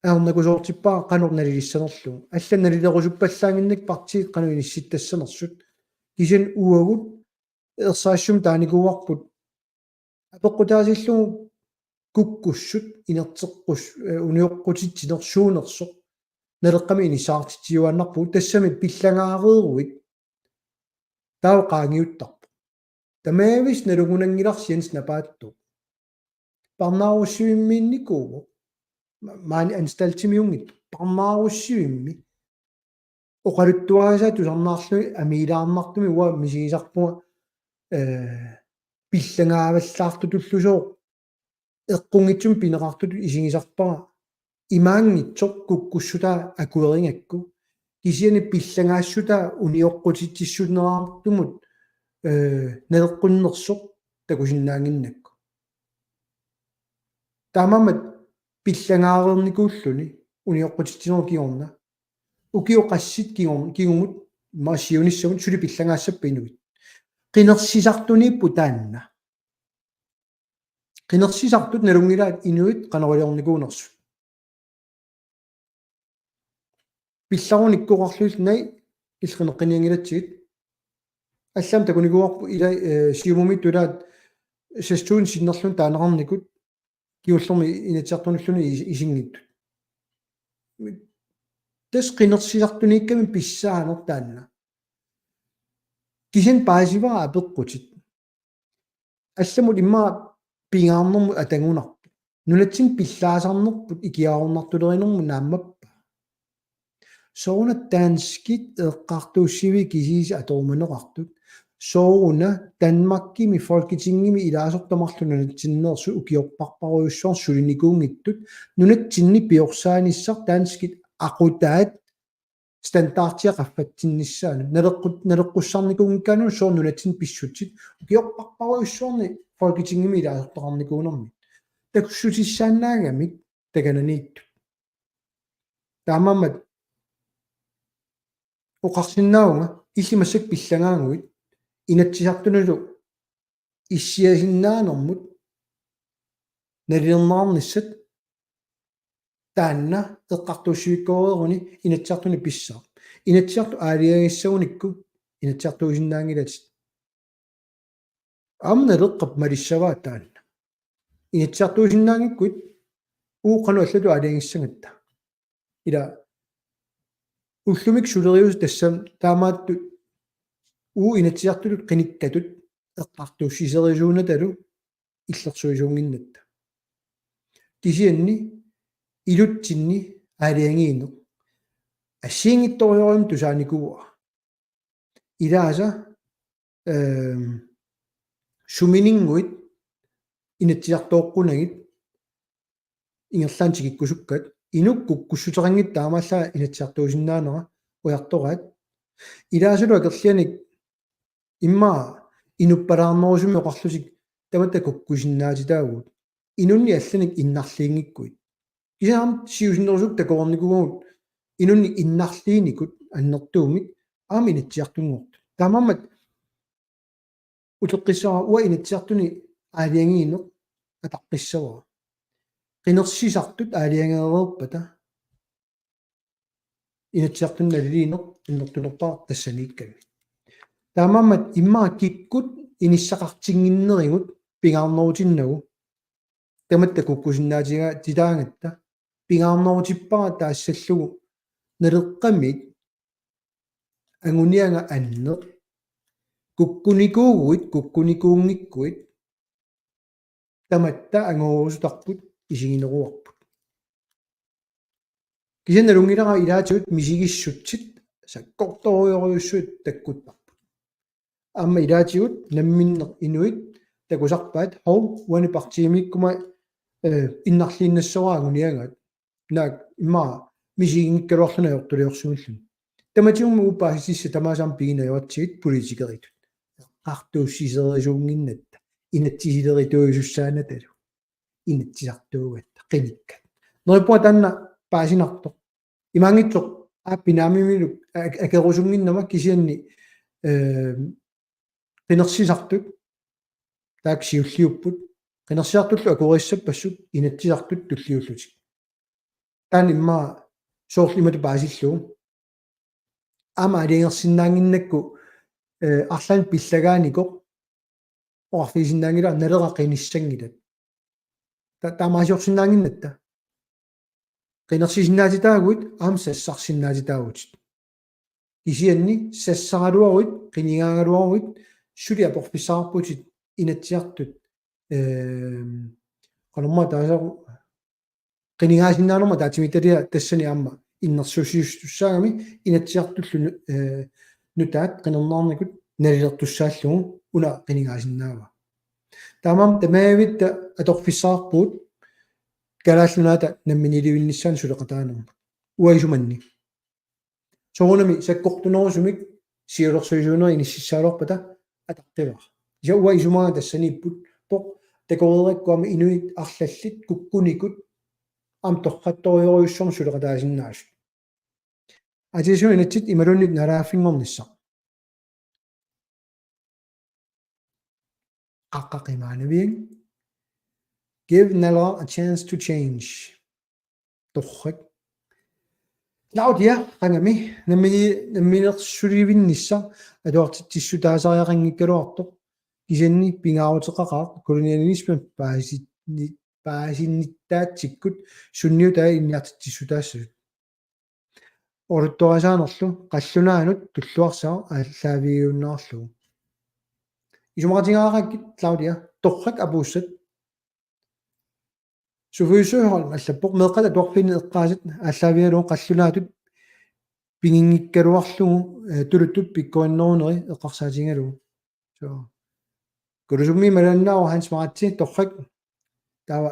ajornakusoortippara qanoq nalilissanerlugu. Allat nalilerusuppallaannginnakku partiit qanoq inissittassanersut. Kisianni uagut ersarissumik taanikuuarput apeqqutaatillugu kukkussut inerteqqus-, eh, unioqqutitsineq suunersoq Naleqqami inissaartitsiuaannarpugut tassami pillangaareeruit taava qaangiuttarpoq. Tamaavimmik nalugunanngilarsi Jens Napaattoq. Parnaarussivimmiinnikuuvoq. Ma-, maani anstaltimiunngitsoq. Parnaarussivimmi. Oqaluttuarisaa tusarnaarlugit amiilaarnartumik uanga misigisarpunga, eh, pillangaavallaartutullusooq eqqunngitsumik pineqartutut isigisarpara imaanngitsoq kukkussutaa akuerigakku. Kisianni pillangaassutaasoq unioqqutitsissunerartumut, eh, naleqqunnersoq takusinnaannginnakku. Taamaammat pillangaareernikuulluni unioqqutitsinerup kingorna. Ukiut qassit kingor-, kingumut immaqa siunissamut suli pillangaassappat inuit. Qinersisartuniippoq taanna. Qinersisartut nalunngilaat inuit qanoq iliornikuunersut. Pillarunikku oqarlutillu naak illuneqqinnginnatsigit. Allamik takunikuuarput ila, eh, Siumumiittut ilaat seks tusind sinnerlugit taaneqarnikut kingullermik Inatsisartunulluunniit is-, isiginngitsut. Tassa qinersisartuniikkami pissaaneq taanna. Kisianni paasivara apeqqutit. Allamut immaqa pingaarnermut atagunarpoq. Nunatsinni pillaasarnerput ikiaroornartulerinermut naammappaa. Sooruna danskit eqqartuussiviit kisiisa atorumaneqartut. Sooruna Danmarkimi Folketingimi ilaasortat marluk nunatsinneersut ukiorparparujussuarni sulinikuunngitsut nunatsinni piorsaanissaq danskit aqutaat standardia qaffatsinnissaanut. Naleqqut-, naleqqussarnikuunngikkaanut soorlu nunatsinni pissutsit. Ukiorparparujussuarni Folketingimi ilaasortaqarnikuunermi. Takkussutissaannaagamik takananiittut. Taamaammat oqarsinnaavunga illit massakkut pillangaaguit Inatsisartunullu issiasinnaanermut nalilerneqarnissat taanna eqqartuussivikkooreeruni Inatsisartuni pissaaq. Inatsisartut aalajangissagunikku Inatsisartuusinnaanngilatit. Aamma Naleqqap malissavaa taanna. Inatsisartuusinnaanngikkuit uagut qanoq allatut aalajangissagatta. Ila ullumikkut suleriuseq tassami taamaattut uagut Inatsisartutut qinikkatut eqqartuussiserisuunatalu illersuisuunnginnatta. Kisianni ilutsinni aalajangiineq assigiinngitsorujussuarmik tusaanikuuara. Ilaasa, ehm, sumininnguit Inatsisartooqqunagit ingerlaannaq tikikkusukkatit, inuk kukkussuteqanngitsoq taamaallaat Inatsisartuusinnaanera ujartoraat. Ilaasalu akerlianik immaqa inuppalaarnerusumik oqarlutik tamatta kukkusinnaatitaavugut. Inunnik allanik innarliinngikkuit. Kisianni siusinnerusukkut takoreernikuugatta inunnik innarliinikut annertuumik aamma Inatsisartunngortut. Taamaammat uteqqissavara uanga Inatsisartuni aalajangiineq ataqqissavara. Qinersisartut aalajangereerpata Inatsisartuni naliliineq annertunerpaaq tassaniikkami. Taamaammat immaqa kikkut inissaqartinnginnerigut pingaarnerutinnagu tamatta kukkusinnaatigaatigaangatta pingaarnerutippara taassallugu Naleqqamit anguniagaq anneq kukkunikuuguit kukkunikuunngikkuit tamatta angorusutarput isigineruarput. Kisianni nalunngilara ilaatigut misigissutsit sakkortorujorujussuit takkuttarput. Aamma ilaatigut namminneq inuit takusarpaat hov uani partiimiikkuma eh, innarliinnassavara anguniagaat. Naak immaqa misiginngikkaluarluni ajortuliorsimalluni. Tamatigut uagut paasissutissat tamaasa aamma pigineq ajortut politikeritut. Eqqartuussisereersuunnginnatta. Inatsisilerituujusussaanatalu. Inatsisartuugatta. Qinikkat. Neriuppunga taanna paasinartoq. Imaanngitsoq aappi naamimilu ak-, akerusunnginnama kisianni eh, qinersisartut taakku siulliupput, qinersisartullu akuerissappassuk Inatsisartut tulliullutik. Taanna immaqa soorlu imatut paasillugu. Aamma aalajangersinnaannginnakku eh, arlaannik pillagaanikoq oqarfigisinnaanngilara Naleraq qinissanngilat. Ta-, taamaaliorsinnaannginnatta. Qinersisinnaatitaaguit aamma sassarsinnaatitaaguit. Kisianni sassaraluaruit, qinigaagaluaruit, suli aporfissaqarputit Inatsisartut. Ehm, qanormaa taasaq qinigaasinnaanermut ataatsimiititaliaq tassani aamma innersuussisussaagami Inatsisartullu nu-, eh, nutaat qinernaarnikut nalilertussaallugu una qinigaasinnaavaa. Taamaammat tamaavitta atorfissaqarpugut Kalaallit Nunaata namminiilivinnissaanut suleqataanermut. Uanga isumanni. Soorunami sakkortunerusumik siulersuisuunerit inississagaluarpata ataqqivara. Kisianni uanga isumaga tassaniippoq takoreerakku aamma inuit arlallit kukkunikut aamma torrattorujorujussuarmik suleqataasinnaasut. Atisuni inatsit imaluunniit naalagaaffinngornissaq. Qaqqaq imaanavian. Give Naleraq a chance to change. Torrak. Claudia, qangami, nammi-, namminersulivinnissaq, atuartitsissutaasariaqanngikkaluartoq, kisianni pingaaruteqaqaaq, kolonialisme paasinni-, paasinnittaatsikkut, sunniutai inniartitsissutaassasut. Oqaluttuarisaanerlu qallunaanut tulluarsaq aallaavigiunnaarlugu. Isumaqatigaaqakkit Claudia, torrak apuussat. Sufui Søholm allappoq meeqqat atuarfiini eqqaasat aallaavigalugu qallunaatut piginngikkaluarlugu, eh, tuluttut pikkorinneruneri eqqarsaatigalugu. So. Kulusummi malannaavoq Hans Maratsi torrak. Taava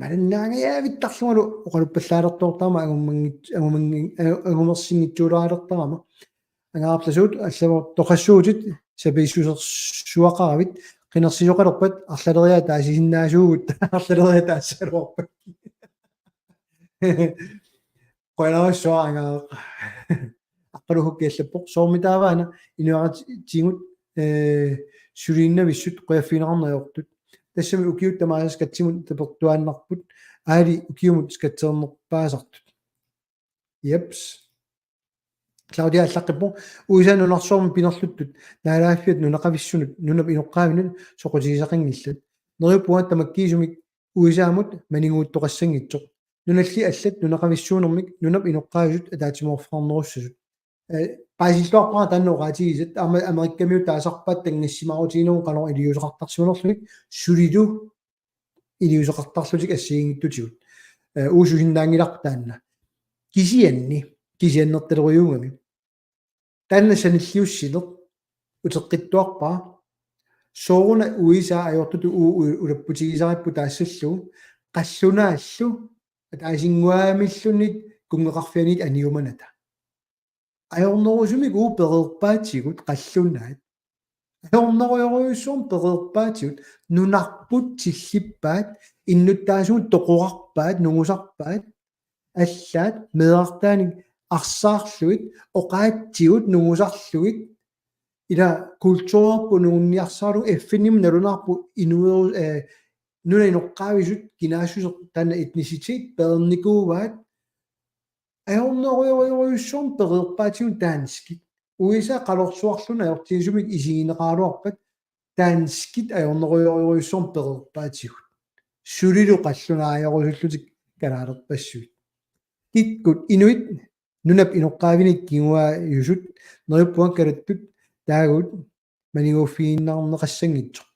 malannaangajavittarlungalu oqaluppallaalertoortarama angummanngit-, angummanngin-, angu-, angumersinngitsuulaalertarama. Angaarplasuut allavoq torrassuutit sapiissusersuaqaravit qinersisoqalerpat arlaleriaat taasisinnaasuugut arlaleriaat taassaluarpat. Qujanarsuaq Angaaq. Aqqaluhukki allappoq soormitaavaana inuiaqatigiinnut, eh, suliinnavissut qujaffigineqarneq ajortut. Tassami ukiut tamaasa skatsimut tapertuaannarput aali ukiumut skatseernerpaasartut. Jeps. Claudia allaqqippoq U S A nunarsuarmi pinerluttut naalagaaffiat nunaqavissunut nunap inoqqaavinut soqutigisaqanngillat. Neriuppunga tamakkiisumik U S A-mut maniguuttoqassanngitsoq. Nunalli allat nunaqavissuunermik nunap inoqqaavisut ataatsimoorfeqarnerussasut. Eh, paasilluarpara taanna oqaatigisat aamma Amerikkamiut taasarpaat tanngassimaarutiginerup qanoq iliuuseqartarsimanerlutik sulilu iliuuseqartarlutik assigiinngitsutigut. Eh, uususinnaanngilarput taanna. Kisianni, kisiannertalerujuugami. Taanna sanilliussineq uteqqittuarpara. Sooruna U S A ajortutut u-, u-, ulapputigisaripput taassallugu qallunaallu ataasinnguamilluunniit kunngeqarfianiit aniumanata. Ajornerusumik uagut pereerpaatigut qallunaat. Ajornerujorujussuarmik pereerpaatigut nunarput tillippaat innuttaasugut toqorarpaat. Paat nungusarpaat, allaat meerartaanik arsaarlugit, oqaatsigut nungusarlugit, ila kulturerput nungunniarsaralugu F N-imi nalunaarpoq inueru-, eh, nunap inoqqaavisut kinaassuseq taanna etnicitet peernikuuaat, ajornerujorujussuarmik pereerpaatigut danskit. U S A qalorsuarluni ajortigisumik isigineqaraluarpat danskit ajornerujorujussuarmik pereerpaatigut. Sulilu qallunaajorusullutik kalaalerpassuit. Kikkut inuit nunap inoqqaavinik kinguaajusut neriuppunga kalattut taaguut maniguuffigiinnarneqassanngitsoq.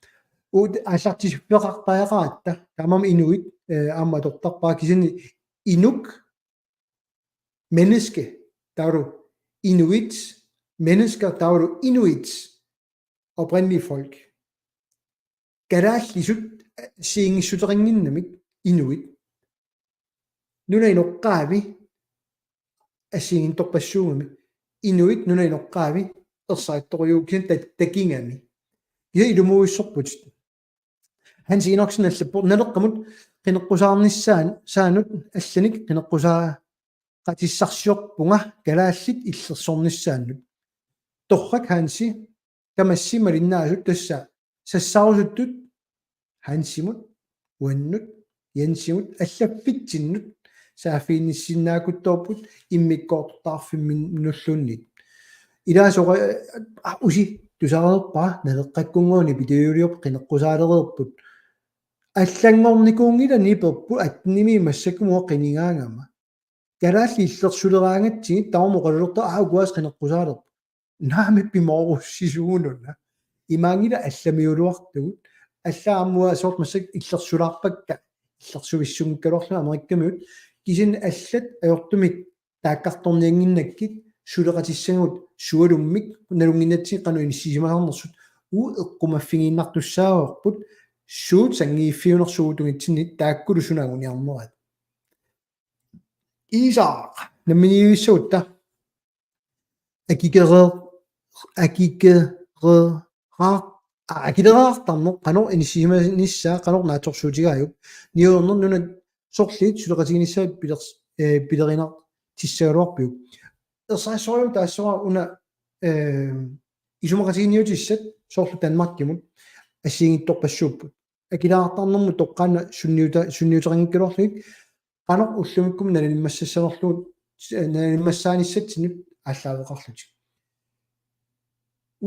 Uut aallartissiffeqartariaqaratta, taamaammat inuit, eh, aamma atortarpara kisianni inuk, menneske, taavalu inuit, mennesker, taavalu inuit, oprindelige folk. Kalaallisut, eh, assigiinngissuteqannginnamik inuit. Nunap inoqqaavi assigiinngitsorpassuugami. Inuit nunap inoqqaavi ersarittorujuuvoq kisianni ta-, takigami. Kisianni ilumuuissorputit. Hans Enoksen allappoq: Naleqqamut qineqqusaarnissaanut, saanut allanik qineqqusaaqatissarsiorpunga kalaallit illersornissaannut. Torrak, Hansi, tamassi malinnaasut, tassa sassarusuttut Hansimut, uannut, Jensimut, allaffitsinnut saaffiginnissinnaakutsoorput immikkoortortaqarfimminnulluunniit. Ilaasoqa, ah, usi tusareerpara Naleqqakkunngooq nipituuliorput qineqqusaalereerput. Allanngornikuunngilaq niperput attenimi massakkut uanga qinigaagama. Kalaallit illersuleraangatsigit tamarmik oqalulertut, aa, ukuaasa qineqqusaalerput. Naamik, pimoorussisugununa. Imaanngilaq allamiuluartugut. Allaat aamma uanga soorlu massakkut illersulaarpakka, illersuissunngikkaluarlugit Amerikkamiut. Kisianni allat ajortumik taakkartorniannginnakkit suleqatissagut sualummik nalunnginnatsigit qanoq inissisimasarnersut, uagut eqqumaffigiinnartussaavarput suut sanngiiffiunersugut tungitsinnit, taakkulu suna anguniarnerat. Isak, namminiivissagutta. Akikere-, akikere-, aa, akileraartarneq qanoq inissisimanissaa, qanoq naatsorsuutigaajuk, niuerneq nunat sorliit suleqatiginissaat pilers-, eh, pilerinartissagaluarpiuk? Ersarissorujussuarmik taassuma una, eh, isumaqatiginniutissat soorlu Danmarkimut assigiinngitsorpassuupput. Akileraartarnermut toqqaannaq sunniuta-, sunniuteqanngikkaluarlugit qanoq ullumikkut nalunimmassassanerlugu, eh, nalunimmassaanissatsinnut aallaaveqarlutik.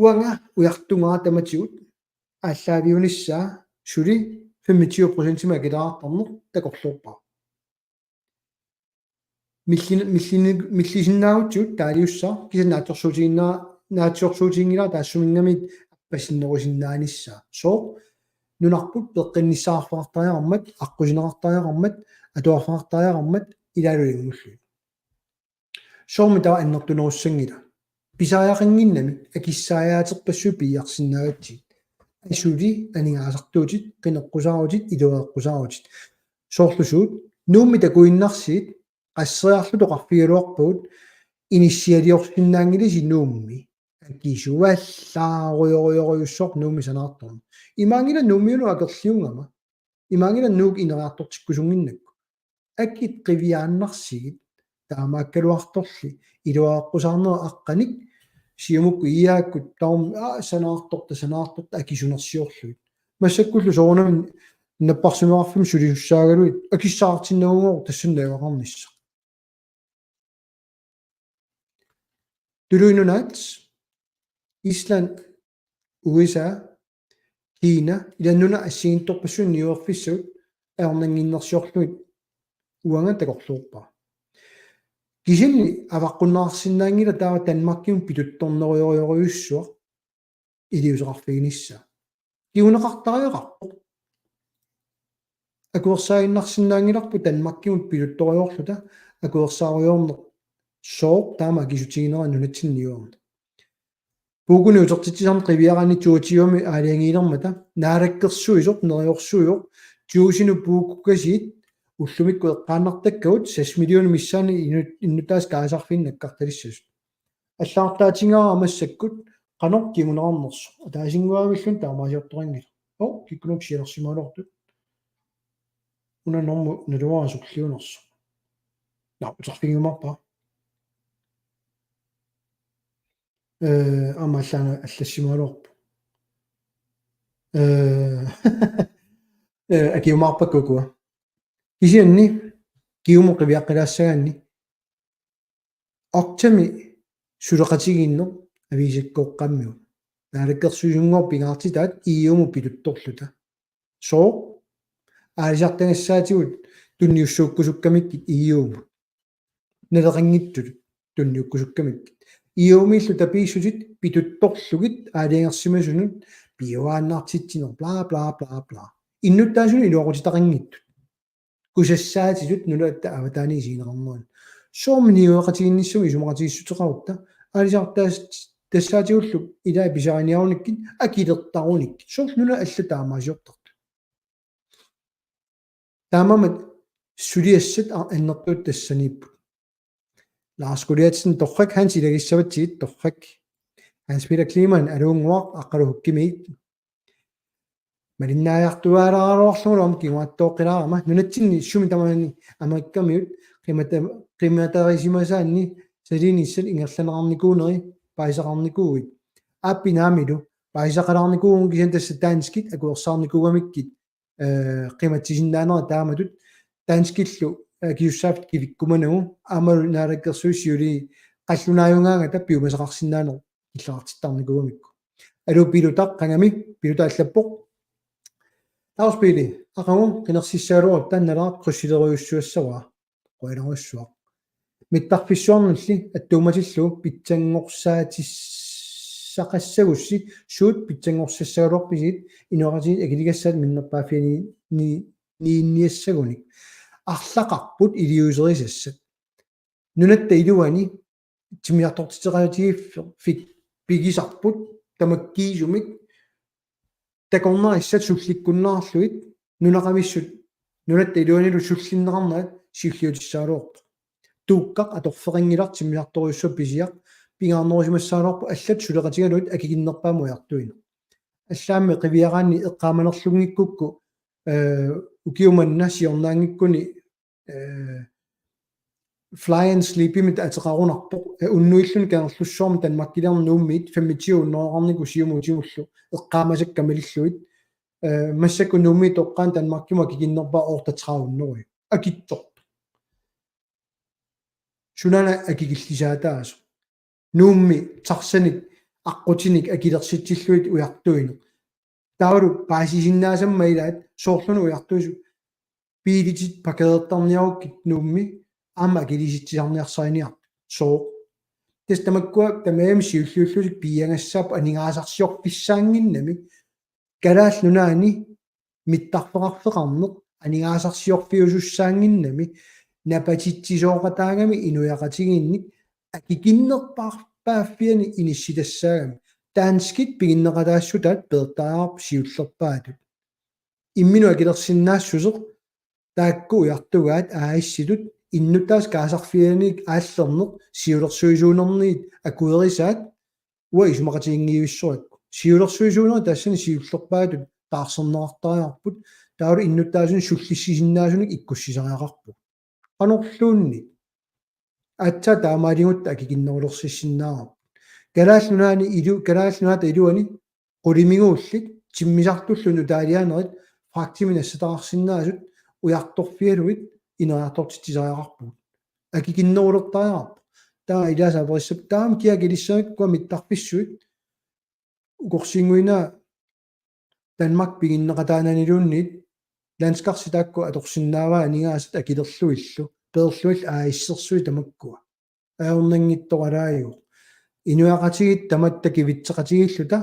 Uanga ujartunnguara tamatigut aallaaviunissaa suli femogtyve procentimik akileraartarneq takorloorpara. Millin-, millin-, millisinnaagutsigit taaliussaaq, kisianni naatsorsuutiginnaa-, naatsorsuutiginngilara taassuminngaanniit appasinnerusinnaanissaa. Sooq? Nunarput peqqinnissaqarfeqartariaqarmat, aqqusineqartariaqarmat, atuarfeqartariaqarmat ilaalu ilanngullugit. Soormi taava annertunerussanngila? Pisariaqannginnami akissaajaaterpassuit piiarsinnaagatsigit. Asuli aningaasartuutit, qineqqusaarutit, iluareqqusaarutit. Soorlu suut? Nuummi takuinnarsigit, qasseriarluta oqarfigigaluarpagut, inissialiorsinnaanngilasi Nuummi. Akisuallaarujorujorujussuaq Nuummi sanaartorneq. Imaanngilaq Nuummiunut akerliugama. Imaanngilaq Nuuk ineriartortikkusunnginnakku. Akit qiviaannarsigit, taamaakkaluartorli iluareqqusaarnerit aqqanik, Siumukkut I A-kkut tamarmik, aa, sanaartorta, sanaartorta akisunersiorlugit. Massakkullu soorunami napparsimmaveqarfimmut sulisussaagaluit akissaqartinnaguugooq tassani najugaqarnissaq. Tuluit Nunaat, Island, U S A, Kina, ila nunat assigiinngitsorpassuit niuerfissagut ajornannginnersiorlugit uanga takorloorpara. Kisianni avaqqunneqarsinnaanngilaq taava Danmarkimut pituttornerujorujussuaq iliuuseqarfiginissaa. Kinguneqartariaqarpoq. Akuersaaginnarsinnaanngilarput Danmarkimut pituttorujoorluta akuersaarujoorneq, sooq taama akisutiginera nunatsinni niuerneq. Puukuni utertitsisarneq qiviaraanni toogtyvemi aalajangiilermata, naalakkersuisoq neriorsuisoq, tuusinut puukukasiit ullumikkut eqqaannartakkagut seks millionit missaanni inut-, innuttaasut kaasarfiini nakkartalissasut. Allagartaatigaara massakkut qanoq kinguneqarnersoq. Ataasinnguamilluunniit taamaasiortoqanngilaq. Oo, kikkunuku sianersimagaluartut. una normu naluara sulliunersoq. Nå, uterfigiumaarpara. Eh, aamma allaana allassimagaluarpoq. Eh, eh, akiumaarpakka ukua. Kisianni, Kiumut qiviaqqilaassagaanni, Okta-mi suleqatigiinneq aviisakkooqqaammigut. Naalakkersuisunngooq pingaartitaat E U-mut pituttorluta. Sooq? Aalisartagassaatigut tunniussuukkusukkamikkit E U-mut. Naleqanngitsutut tunniukkusukkamikkit. E U-miillu tapiissutit pituttorlugit aalajangersimasunut piuaannartitsineq, bla, bla, bla, bla. Innuttaasunut iluaqutitaqanngitsut. Kusassaatitut nunat avataani isigineqarneranut. Soormi niueqatigiinnissamut isumaqatigiissuteqarutta, aalisartaas-, tassaatigullu ilai pisariniarunikkit, akilertarunikkit. Soorlu nunat allat taamaasiortartut. Taamaammat suliassat a-, annertuut tassaniipput. Lars Goliathsen torrak, Hans ilagissavatsigit torrak. Hans Peter Kleemann, Aluunnguaq, Aqqalu Hukkimiit. Malinnaajartuaalaaraluarlugulu aamma kinguaattooqqilaarama. Nunatsinni sumi tamaani Amerikkamiut qimata-, qimatarisimasaanni saliinissat ingerlaneqarnikuuneri paasisaqarnikuuit. Aappi naamilu paasisaqalaarnikuuvugut kisianni tassa danskit akuersaarnikuugamikkit, eh, qimatsisinnaanera taamatut danskillu, eh, akisussaaffiit kivikkumanagu aammalu naalakkersuisut siuliini qallunaajugaangata piumasaqarsinnaaneq killeqartittarnikuugamikku. Aluu Pilutaq qangami, Pilutaq allappoq: Lars Pele, aqagu qinersissagaluarutta Naleraq krydsilerujussuassavara. Qujanarsuaq. Mittarfissuarnilli attuumatillugu pitsanngorsaatissassaqassagussi suut pitsanngorsassagaluarpisigit, inuiaqatigiit akiligassaat minnerpaaffiani ni-, niinniassagunik. Arlaqarput iliuuserisassat. Nunatta iluani timmisartortitseqatigiiffik pigisarput tamakkiisumik takornarissat sullikkunnaarlugit nunaqavissut nunatta iluanilu sullinneqarnerat siulliutissagaluarpoq. Tuukkaq atorfeqanngilaq timmisartorujussuaq pisiaq, pingaarnerusimassagaluarpoq allat suleqatigalugit akikinnerpaamik ujartuineq. Allaammi qiviaraanni eqqaamanerlunngikkukku, eh, ukiut manna siornaanngikkuni, eh, Fly and Sleepimik ateqarunarpoq, eh, unnuilluni Kangerlussuarmi Danmarkiliarneq Nuummiit femogtyve hundredeqarnikkut Siumup utimullu eqqaamasakka malillugit, eh, massakkut Nuummiit toqqaannaq Danmarkimut akikinnerpaaq otteogtredive hundrede. Akitsorpoq. Sunaana akikillisaataasoq. Nuummi taxanik aqqutinik akilersitsillugit ujartuineq. Taavalu paasisinnaasammat ilaat soorlumi ujartuisoq biilitit parkerertarniarukkit Nuummi aamma akilisitsisarniarsariniartut. Sooq? Tassa tamakkua tamarmik siulliullutik piiagassaapput aningaasarsiorfissaannginnami. Kalaallit Nunaanni mittarfeqarfeqarneq aningaasarsiorfiusussaannginnami napatitsisooqataagami inuiaqatigiinnik akikinnerpaaffiani inissitassaagami. Danskit piginneqataassutaat peertariaqarput siullerpaatut. Imminut akilersinnaassuseq taakku ujartugaat A/S-itut innuttaasut kaasarfianit aallerneq siulersuisuunerniit akuerisaat uanga isumaqatiginngivissorikku. Siulersuisuunerit tassani siullerpaatut taarserneqartariaqarput, taavalu innuttaasunik sullissisinnaasunik ikkussisariaqarpugut. Qanorluunniit? Aatsaat taamaaligutta akikinnerulersissinnaavagut. Kalaallit Nunaanni ilu-, Kalaallit Nunaata iluani qulimiguullit timmisartullu nutaaliaanerit fragtimik nassataqarsinnaasut ujartorfigalugit ineriartortitsisariaqarpugut. Akikinnerulertariaqarpoq. Taava ilaasa aperissap taama kia akilissamik uanga mittarfissuit ukorsiinnguinaa Danmark piginneqataananiluunniit landskarsi taakku atorsinnaavai aningaasat akilerlugillu, peerlugillu A/S-ersuit tamakkua. Ajornanngitsoralaajuvoq. Inuiaqatigiit tamatta kivitseqatigiilluta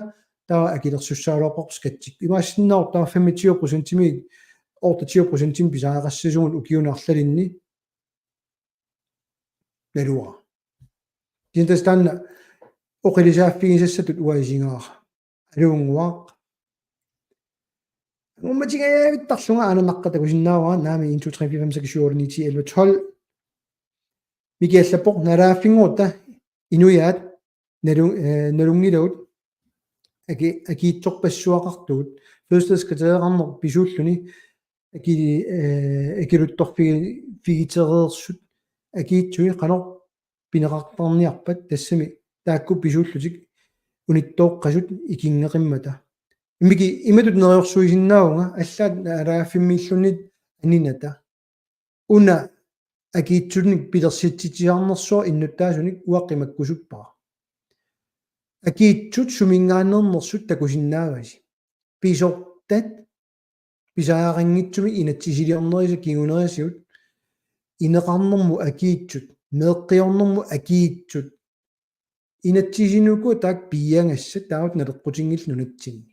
taava akilersussagaluarparput skattikkut. Imaassinnaavoq taava femogtyve procentimik, otteogtyve procentimik pisariaqassasugut ukiuni arlalinni. Naluara. Kisianni tassa taanna oqilisaaffigisassatut uanga isigaara. Aluunnguaq. Uummatigajavittarlunga aana naqqa takusinnaavara, naamik, en, to, tre, fire, fem, seks, syv, otte, ni, ti, elleve, tolv. Miki allappoq: Naalagaaffinngorutta inuiaat nalu-, eh, nalunngilagut aki-, akiitsorpassuaqartugut. Fødestedskritereqarneq pisuulluni aki-, eh, akiluttorfigi-, figitereersut akiitsui qanoq pineqartarniarpat tassami taakku pisuullutik unittooqqasut ikinngeqimmata. Immiki imatut neriorsuisinnaavunga allaat naalagaaffimmilluunniit aninata. Una akiitsunik pilersitsitsisarnersuaq innuttaasunik uanga qimakkusuppara. Akiitsut suminngaanneernersut takusinnaavasi. Pisortat pisariaqanngitsumik inatsisiliornerisa kingunerisagut ineqarnermut akiitsut, meeqqiornermut akiitsut. Inatsisinik ukua taakku piiagassat taamatut naleqqutinngillat nunatsinni.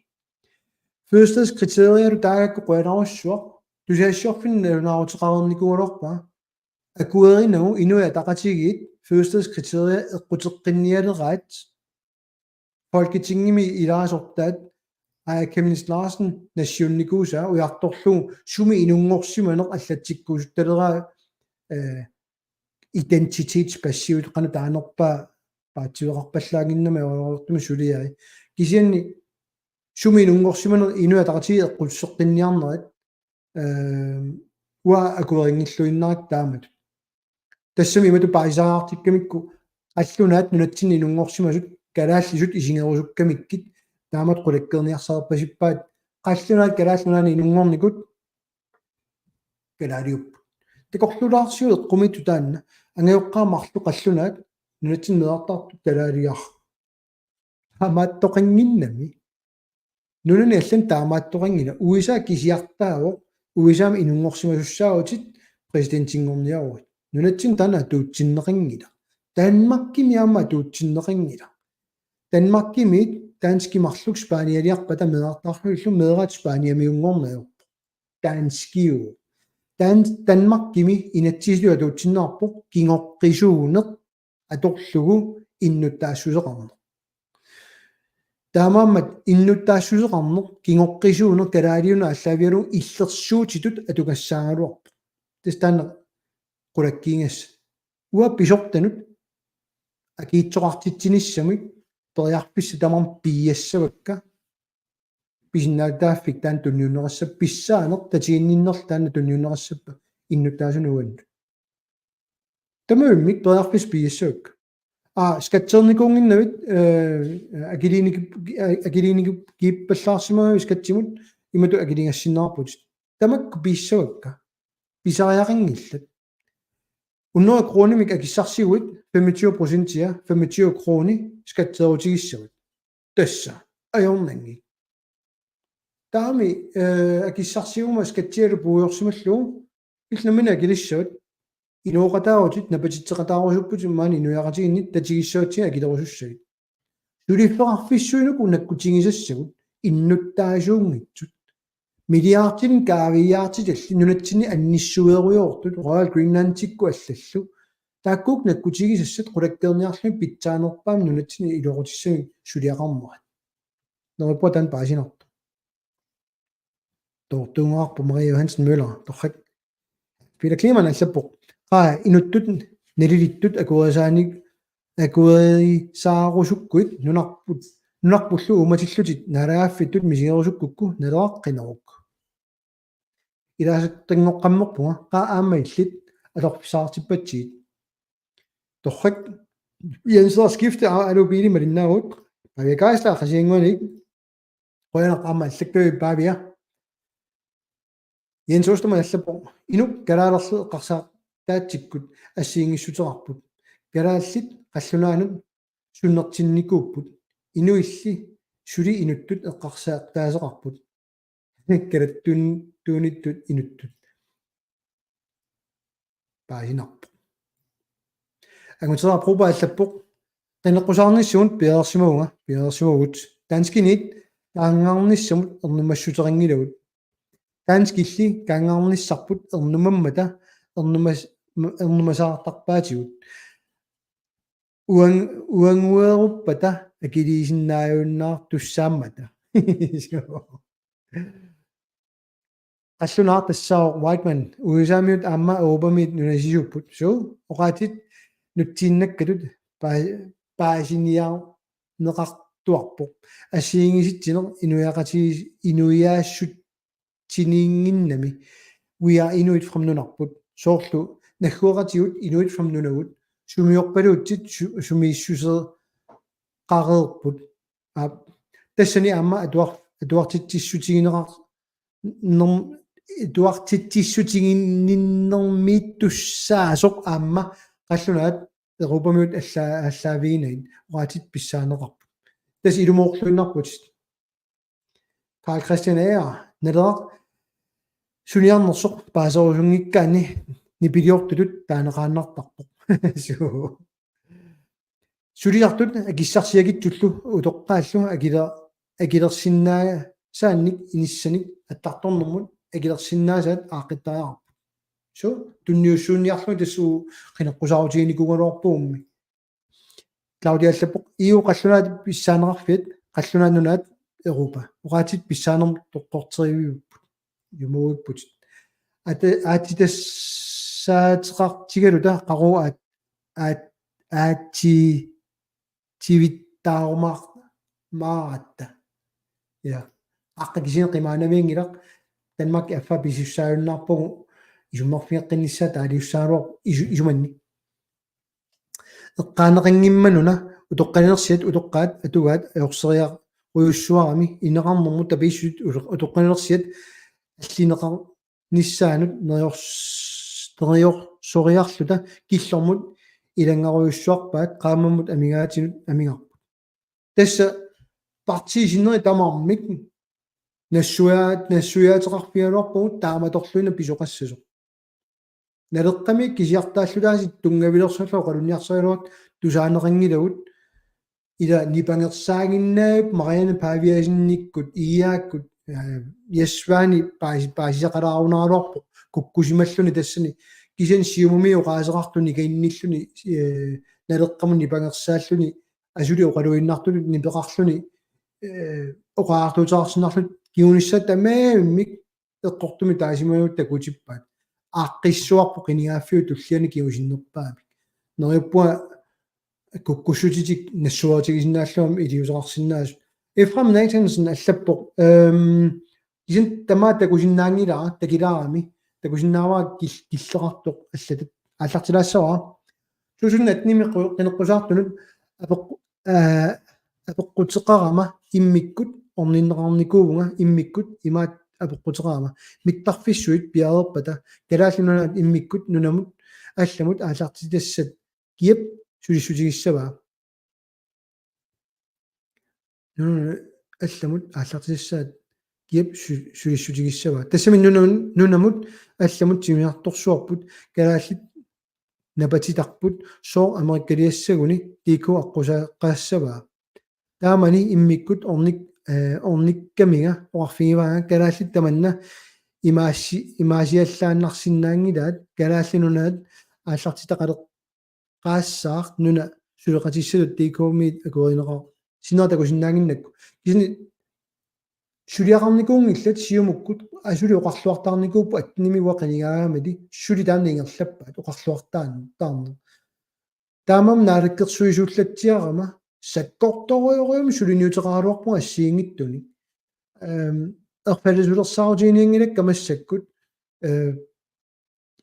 Fødestedskriterialu taagakku qujanarsuaq, tusagassiorfinnut nalunaaruteqareernikuugaluarpara. Akuerinagu Inuit Ataqatigiit fødestedskriteriat eqquteqqinnialeraat Folketingimi ilaasortaat Aaja Chemnitz Larsen nassiunnikuusaa ujartorlugu sumi inunngorsimaneq allatsikkuusuttaleraa, eh, identitetspassiutit qanoq taanerpaa paatsiveqarpallaannginnami ajoraluartumik suliai. Kisianni sumi inunngorsimaneq Inuit Ataqatigiit eqquteqqinniarnerat, eh, uanga akuerinngilluinnarakkit taamatut. Tassami imatut paasisariaqartikkamikku qallunaat nunatsinni inunngorsimasut kalaallisut isigerusukkamikkit taamatut qulakkeerniarsaripasippaat qallunaat Kalaallit Nunaanni inunngornikut kalaaliupput. Takorluulaarsiuk eqqumiitsut taanna angajoqqaat marluk qallunaat nunatsinni meerartaartut kalaaliar. Taamaattoqannginnami. Nunani allani taamaattoqanngilaq. U S A kisiartaavoq, U S A-mi inunngorsimasussaavutit præsidentinngorniaruit. Nunatsinni taanna atuutsinneqanngilaq. Danmarkimi aamma atuutsinneqanngilaq. Danmarkimiit danskit marluk spanialiarpata meerartaarlugillu meeraat Spaniamiunngorneq ajorpoq. Danskiuvoq. Dan-, Danmarkimi inatsisiliortuutsinnarpoq kingoqqisuuneq atorlugu innuttaassuseqarneq. Taamaammat innuttaassuseqarneq kingoqqisuuneq kalaaliuneq aallaavigalugu illersuutitut atugassaagaluarpoq. Tassa taanna qulakkiigassat. Uanga pisortanut akiitsoqartitsinissamut periarfissat tamarmik piiassavakka. Pisinnaatitaaffik taanna tunniunneqassappat pissaaneq tatiginninnerlu taanna tunniunneqassappat innuttaasunik uannut. Tamarmik periarfissat piiassavakka. Aa, skatteernikuunnginnavit, eh, akiliiniki-, akiliinikiippallaarsimagavit skattimut imatut akiliigassinnaarputit. Tamakku piissavakka. Pisariaqanngillat. Hundrede kronimik akissarsiguit femogtyve procentia, femogtyve kroni skatteerutigissavat. Tassa ajornanngilaq. Taamami, eh, akissarsivumma skattialu puigorsimallugu illit nammineq akilissavat. Inooqataarutit napatitseqataarusupputit maani inuiaqatigiinni tatigissavatsigit akilerusussagit. Suliffeqarfissuinuku nakkutigisassagut innuttaasuunngitsut. Milliardinik kaaviiaartitallit nunatsinni annissuerujoortut Royal Greenlandikkut allallu. Taakkuuku nakkutigisassat qulakkeerniarlugit pitsaanerpaamik nunatsinni iluaqutissamik suliaqarnerat. Neriuppunga taanna paasinartoq. Toortuunnguarpoq Maria Johansen Møller, torrak. Peter Kleemann allappoq: Qaa inuttut nalilittut akuerisaanik-, akuerisaarusukkuit nunarput, nunarpullu uummatillutit naalagaaffittut misigerusukkukku naleqqinneruk. Ilaasaqqinngoqqammerpunga, qaa aamma illit atorfissaqartippatsigit. Torrak. Jens Lars Skifte, aa, Alu Biili malinnaavugut. Pavia Geisler, Qasigiannguaniit. Qujanaq aamma allakkavit, Pavia. Jens Ostermann allappoq: Inuk kalaalerlu eqqarsaataatsikkut assigiinngissuteqarput. Kalaallit qallunaanut sunnertinnikuupput. Inuilli suli inuttut eqqarsaataaseqarput. Kalattuun-, tuunittut inuttut. Paasinarpoq. Anguteraq Broberg allappoq: Qineqqusaarnissamut piareersimavunga, piareersimavugut. Danskiniit kaanngarnissamut ernumassuteqanngilagut. Danskilli kaanngarnissarput ernumammata ernumas-, ernumasaartarpaatigut. Uang-, uangueruppata akiliisinnaajunnaartussaammata. Qallunaaq tassaavoq Whiteman, U S A-miut aamma Europamiut nunasisuupput. Suu, oqaatsit nutsiinnakkatut paa-, paasiniarneqartuarpoq. Assigiinngisatsineq inuiaqatii-, inuiaassutsiniinnginnami. We are Inuit from nunarput. Soorlu naggueqatigut Inuit from nunavut. Sumiorpaluutsit su-, sumiissuseqareerput. Aap, tassani aamma atuar-, atuartitsissutigineqar-, nerm-, atuartitsissutiginninnermiittussaasoq aamma qallunaat Europamiut alla-, allaaviginagit oqaatsit pissaaneqarput. Tassa ilumoorluinnarputit. Carl Christian Ager, Naleraq suniarnersoq paaserusunngikkaanni nipiliortutut taaneqaannartarpoq. Suu. Sulisartut akissarsiakitsullu utoqqaallu akiler-, akilersinnaasaannik inissanik attartornermut akilersinnaasaat aaqqittariaqarput. Suu, tunniussuunniarlugu tassa qineqqusaarutiginikuugaluarpugummi. Claudia allappoq: E U qallunaat pissaaneqarfiat, qallunaat nunaat Europa. Oqaatsit pissaanermut toqqorteriviupput. Ilumoorputit. Ata-, aatsitassaateqartigaluta qaqugu aat-, aat-, aatsitivittaarumaaratta. Ja. Aqqa kisianni qimaanavianngilaq, Danmark affaa pisussaajunnaarpagu isummerfigeqqinnissaa taaliussaagaluarpoq isu-, isumanni. Eqqaaneqanngimmannuna utoqqalinersiat utoqqaat atugaat ajorseriarujussuarami ineqarnermut tapiissut utoq-, utoqqalinersiat allineqarnissaanut neriors-, neriorsooriarluta killormut ilanngarujussuarpaat qaammammut amigaatinut amigarput. Tassa partiit sinneri tamarmik nassuiaa-, nassuiaateqarfigaluarpagut taamatorluinnaq pisoqassasoq. Naleqqami kisiartaallutaasiit tunngavilersorlu oqalunniarsarigaluartut tusaaneqanngilagut, ila nipangersaaginnaapput Marianne Paviassenikkut, Iaakkut, øh, Jesvani paasi-, paasisaqalaarunaraluarpoq kukkusimalluni tassani. Kisianni Siumumi oqaaseqartuni kainilluni, øh, Naleqqamut nipangersaalluni asuli oqaluinnartutut nipeqarluni, øh, oqariartuuteqarsinnarluta kingunissaat tamarmik eqqortumik taasimaguit takutippaat. Aaqqissuarput qinigaaffiup tulliani kingusinnerpaamik. Neriuppunga kukkussutitik nassuerutigisinnaallugit iliuuseqarsinnaasut. Efraim Nathansen allappoq: Øhm, kisianni tamaat takusinnaanngilara, takilaarami, takusinnaavara kil-, killeqartoq allatat aallartilaassavara. Suusunnat nimi qu-, qineqqusaartunut apeq-, øh, apeqquteqarama immikkut orninneqarnikuuvunga, immikkut imaat apeqquteqarama: Mittarfissuit piareerpata Kalaallit Nunaat immikkut nunamut allamut aallartitassat kiap sulissutigissavaa? Nunamut allamut aallartitassat kiap su-, sulissutigissavaa? Tassami nunam-, nunamut allamut timmisartorsuarput kalaallit napatitarput sooq amerikkaliassaguni D K aqqusaaqaassavaa? Taamani immikkut ornik-, øh, ornikkaminga oqarfigivaanga kalaallit tamanna imaassi-, imaasiallaannarsinnaanngilaat Kalaallit Nunaat aallartitaqaleqqaassaaq nuna suleqatissatut D K-miit akuerineqar-, sinnera takusinnaannginnakku. Kisianni suliaqarnikuunngillat Siumukkut, asuli oqarluartaarnikuupput attenimi uanga qinigaagamili, suli taanna ingerlappaat oqarluartaan-, taarneq. Taamaammat naalakkersuisuullatsiarama sakkortoorujussuarmik suliniuteqaraluarpunga assigiinngitsunik. Øhm, erfalasulersaarutiginninngilakka massakkut, øh,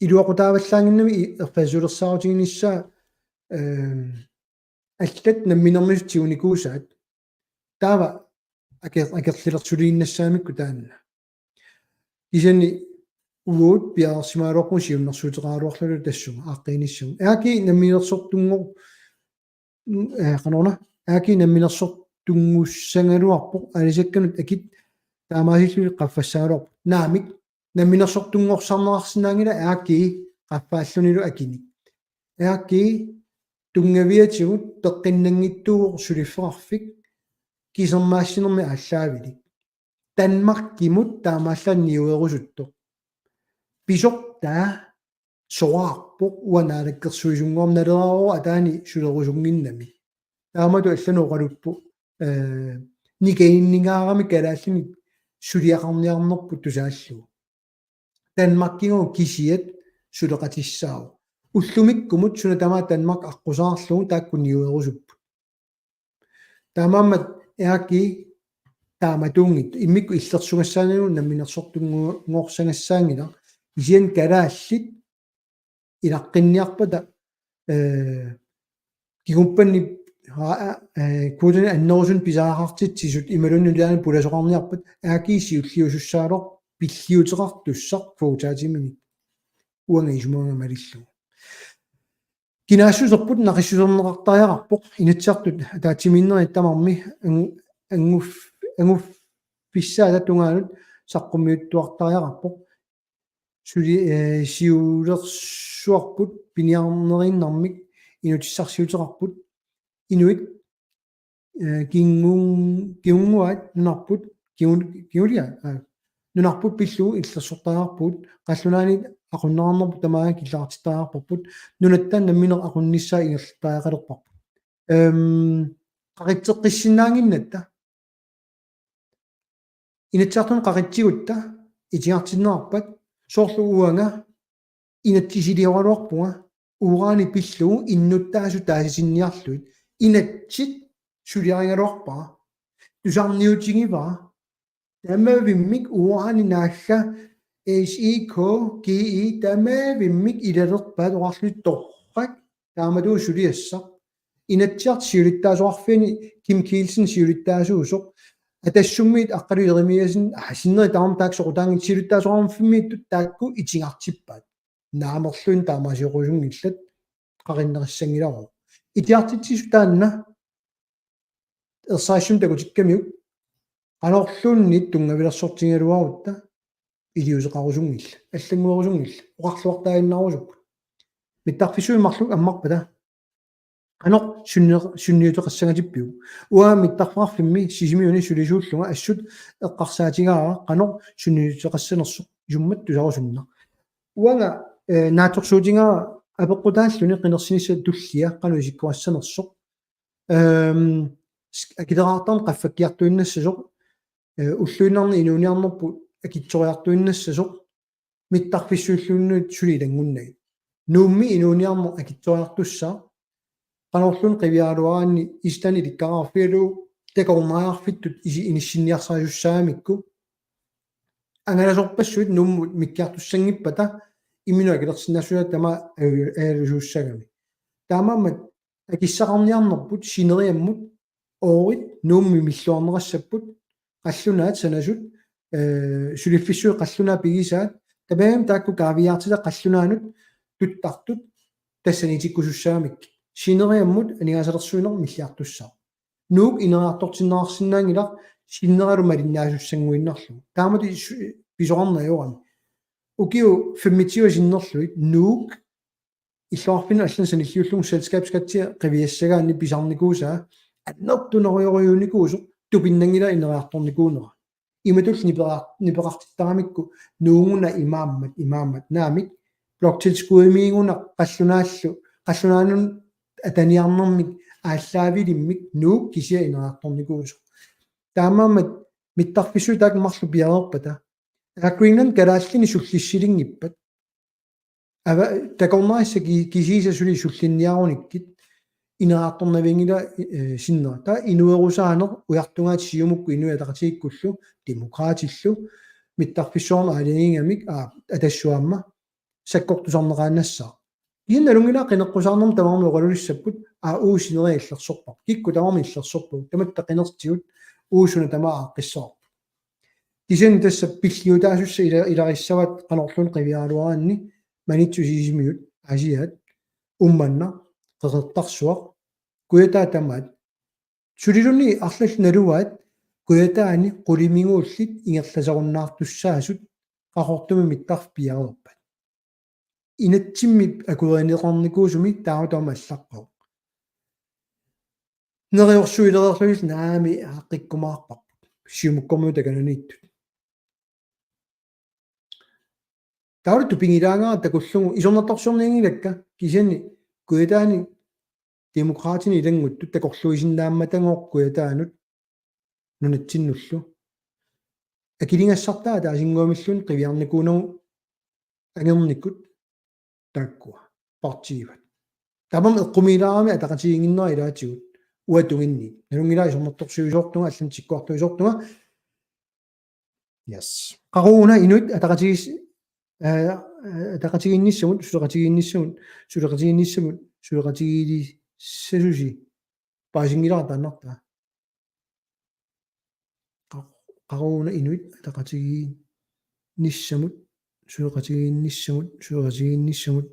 iluaqutaavallaannginnami i-, erfalasulersaarutiginissaa, øhm, allat namminermisut tigunikuusaat. Taava aker-, akerlilersuliinnassagamikku taanna. Kisianni uagut piareersimagaluarpugut siunnersuuteqaraluarluta tassunga aaqqiinissannut. Aaki namminersortunngor-, øh, qanoruna, aaki namminersortunngussagaluarpoq, aalisakkanut akit taamaasillugit qaffassaagaluarput. Naamik, namminersortunngorsarneqarsinnaanngilaq aaki qaffaallunilu akinik. Aaki tunngaviatigut peqqinnanngitsuuvoq suliffeqarfik kisermaassinermi aallaavilik. Danmarkimut taamaallaat niuerusuttoq. Pisortaa soraarpoq uanga naalakkersuisunngorneraraara ataani sulerusunnginnami. Taamatut allanut oqaluttoq, øh, nikaginningaarami kalaallinik suliaqarniarnerput tusaallugu. Danmarkigooq kisiat suleqatissaavoq. Ullumikkumut suna tamaat Danmark aqqusaarlugu taakku niuerusupput. Taamaammat aaki taamatuunngitsoq immikkut illersugassaanani namminersortunngorsagassaaginnaq Kisianni kalaallit ilaqqinniarpata, eh, kinguppanni, aa, eh, kuutani annerusunut pisariaqartitsisut imaluunniit nutaanut pulasoqarniarpat, A G siulliusussaaleq pilliuteqartussaq kvotatiminik. Uanga isumagama malillugu. Kinaassuserput naqissuserneqartariaqarpoq, Inatsisartut ataatsimiinnerit tamarmi angu-, anguff-, anguffissaata tungaanut saqqummiuttuartariaqarpoq. Suli, eh, siulersuarput piniarneriinnarmik inutissarsiuteqarput. Inuit, eh, kingun-, kingunnguaat nunarput, kingun-, kingulia, aa, nunarput pillugu illersortariaqarpugut, qallunaanit aqunneqarnerput tamaanga killeqartittariaqarparput, nunatta nammineq aqunnissaa ingerlattariaqalerparput. Ehm, qaqitseqqissinnaannginnatta. Inatsisartuni qaqitsigutta itigartinneqarpat, soorlu uanga inatsisilioraluarpunga, urani pillugu innuttaasut taasitinniarlugit, inatsit suliarigaluarpara. Tusarniutigivara. Tamarmik urani naagga S E K G E, tamarmik ilalerpaat oqarlutik torrak, taamatut suliassaq. Inatsisartut siulittaasoqarfiani Kim Kielsen siulittaasuusoq. Atassummiit Aqqalu Jerimiassen, aa, sinneri tamarmik taakku soqutaanngillat, siulittaasoqarfimmiittut taakku itigartippaat. Naamerluinnaq taamaasiorusunngillat, qaqinnerissanngilagut. Itigartitsisut taanna ersarissumik takutikkamiuk, qanorluunniit tunngavilersortigigaluarutta iliuuseqarusunngillat, allannguerusunngillat, oqarluartaaginnaarusukkut. Mittarfissuit marluk ammarpata. Qanoq sunni-, sunniuteqassangatippiuk? Uanga mittarfeqarfimmi Sisimiuni sulisuullunga assut eqqarsaatigaara qanoq sunniuteqassanersoq isummat tusarusunneq. Uanga, eh, naatsorsuutigaara apeqqutaalluni qinersinissap tullia qanoq isikkoqassanersoq. Ehm, s-, akileraartarneq qaffakkiartuinnassasoq, eh, ulluinnarni inuuniarnerput akitsoriartuinnassasoq, mittarfissuilluunniit suli ilanngunnagit. Nuummi inuuniarneq akitsoriartussaaq, qanorluunniit qiviaraluaraanni Islandimi ilikkagaarfigalugu takornariarfittut isi-, inissinniarsarisussaagamikku. Angalasorpassuit Nuummut mikkiartussanngippata imminut akilersinnaassusaa tamaat aju-, ajalusuussagami. Taamaammat akissaqarniarnerput sineriammut oorit Nuummi milluarneqassapput, qallunaat sanasut, eh, suliffissuit qallunaat pigisaat, tamarmik taakku kaaviiaartitat qallunaanut tuttartut tassaniitikkusussaagamik. Sineriammut aningaasalersuineq milliartussaaq. Nuuk ineriartortinneqarsinnaanngilaq sinneralu malinnaasussanguinnarlugu. Taamatut su-, pisoqarneq ajorami. Ukiut femogtyve sinnerlugit Nuuk illoqarfinnut allanut sanilliullugu selskabsskattia qiviassagaanni pisarnikuusaa annertunerujorujuunikuusoq tupinnanngilaq ineriartornikuunera. Imatut nipeqar-, nipeqartittaramikku Nuup-una imaammat, imaammat naamik, bloktilskuddimiiguna qallunaallu, qallunaanut ataniarnermik aallaavilimmik Nuuk kisiat ineriartornikuusoq. Taamaammat mittarfissuit taakku marluk piareerpata. Air Greenland kalaallinik sullissilinngippat. Ava-, takornarissat ki-, kisiisa suli sullinniarunikkit ineriartornavianngilaq, eh, sinnera. Taava inuerusaaneq ujartugaat Siumukkut Inuit Ataqatigiikkullu Demokraatillu mittarfissuarnut aalajangigamik, aa, Atassut aamma sakkortusarneqaannassaaq. Kisianni nalunngilara qineqqusaarnermut tamarmik oqalulissapput, aa, uagut sineriak illersorparput. Kikkut tamarmik illersorpagut. Tamatta qinertigut uagut suna tamaat aaqqissavarput. Kisianni tassa pilliutaasussat ila-, ilarissavaat qanorluunniit qiviaraluaraanni Maniitsup Sisimiut, Aasiaat, Uummannaq, Qeqertarsuaq, Kujataat tamaat. Suliluunniit arlallit naluaat Kujataani qulimiguullit ingerlasarunnaartussaasut Qaqortumi mittarfik piareerpat. Inatsimmi akuerineqarnikuusumi taava taama allaqqavoq. Neriorsuilereerlugit naamik aaqqikkumaarparput. Siumukkormiut takananiittut. Taavalu tupigilaagara takullugu isornartorsiornianngilakka kisianni Kujataani Demokraatinut ilannguttut takorluuisinnaammata Kujataanut nunatsinnullu. Akiligassartaa ataasinnguamilluunniit qiviarnikuunagu angernikut taakkua partiivat. Tamanna eqqumiilaarami ataqatigiinnginnera ilaatigut uanga tunginniit. Nalunngilara isornartorsiuisoortunga, allanut tikkuartuisoortunga. Yes. Qaqugu una Inuit Ataqatigiis-, Aa, aa, ataqatigiinnissamut, suleqatigiinnissamut, suleqatigiinnissamut, suleqatigiilissasusi. Paasinngilara taannartaa. Qa-, qaqugu una inuit ataqatigiinnissamut, suleqatigiinnissamut, suleqatigiinnissamut,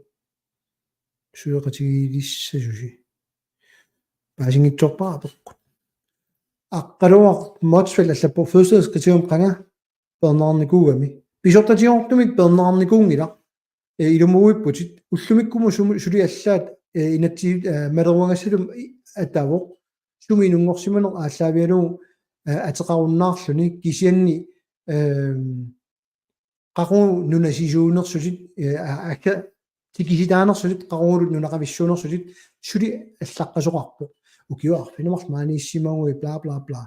suleqatigiilissasusi. Paasinngitsoorpara apeqqut. Aqqaluaq Motzfeldt allappoq fødselskriteerium qanga peerneqarnikuugami. Pisortatigoortumik peerneqarnikuunngilaq. Ee, ilumuuipputit. Ullumikkumut sumi suli allaat, ee, inatsit, ee, maleruagassalumi i-, atavoq. Sumi inunngorsimaneq aallaavigalugu, ee, ateqarunnaarluni kisianni, ehm, qaqugu nunasisuunersutit, ee, a-, akka tikisitaanersutit, qaqugulu nunaqavissuunersutit, suli allaqqasoqarpoq. Ukiut arfineq-marluk maaniissimaguit, bla, bla, bla.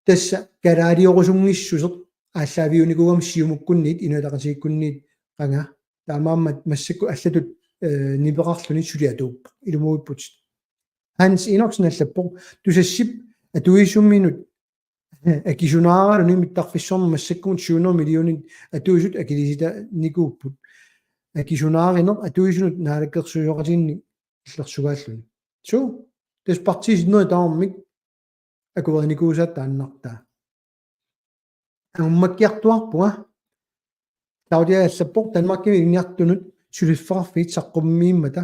Tassa kalaaliorusunngissuseq aallaaviunikuugami Siumukkunniit, Inuit Ataqatigiikkunniit qanga. Taamaammat massakkut allatut, ee, nipeqarluni suli atuuppoq. Ilumuuipputit. Hans Enoksen allappoq: Tusassip atuisuminut akisunaaraluni mittarfissuarnut massakkumut syv hundrede millionit atuisut akilisitanikuupput. Akisunaarineq atuisunut naalakkersuisooqatigiinnik illersugaallutik. Suu, tassa partiit sinnerit tamarmik akuerinikuusaat taannartaa. Angummakkiartuaarpunga. Claudia allappoq: Danmarkimi ilinniartunut suliffeqarfiit saqqummiimmata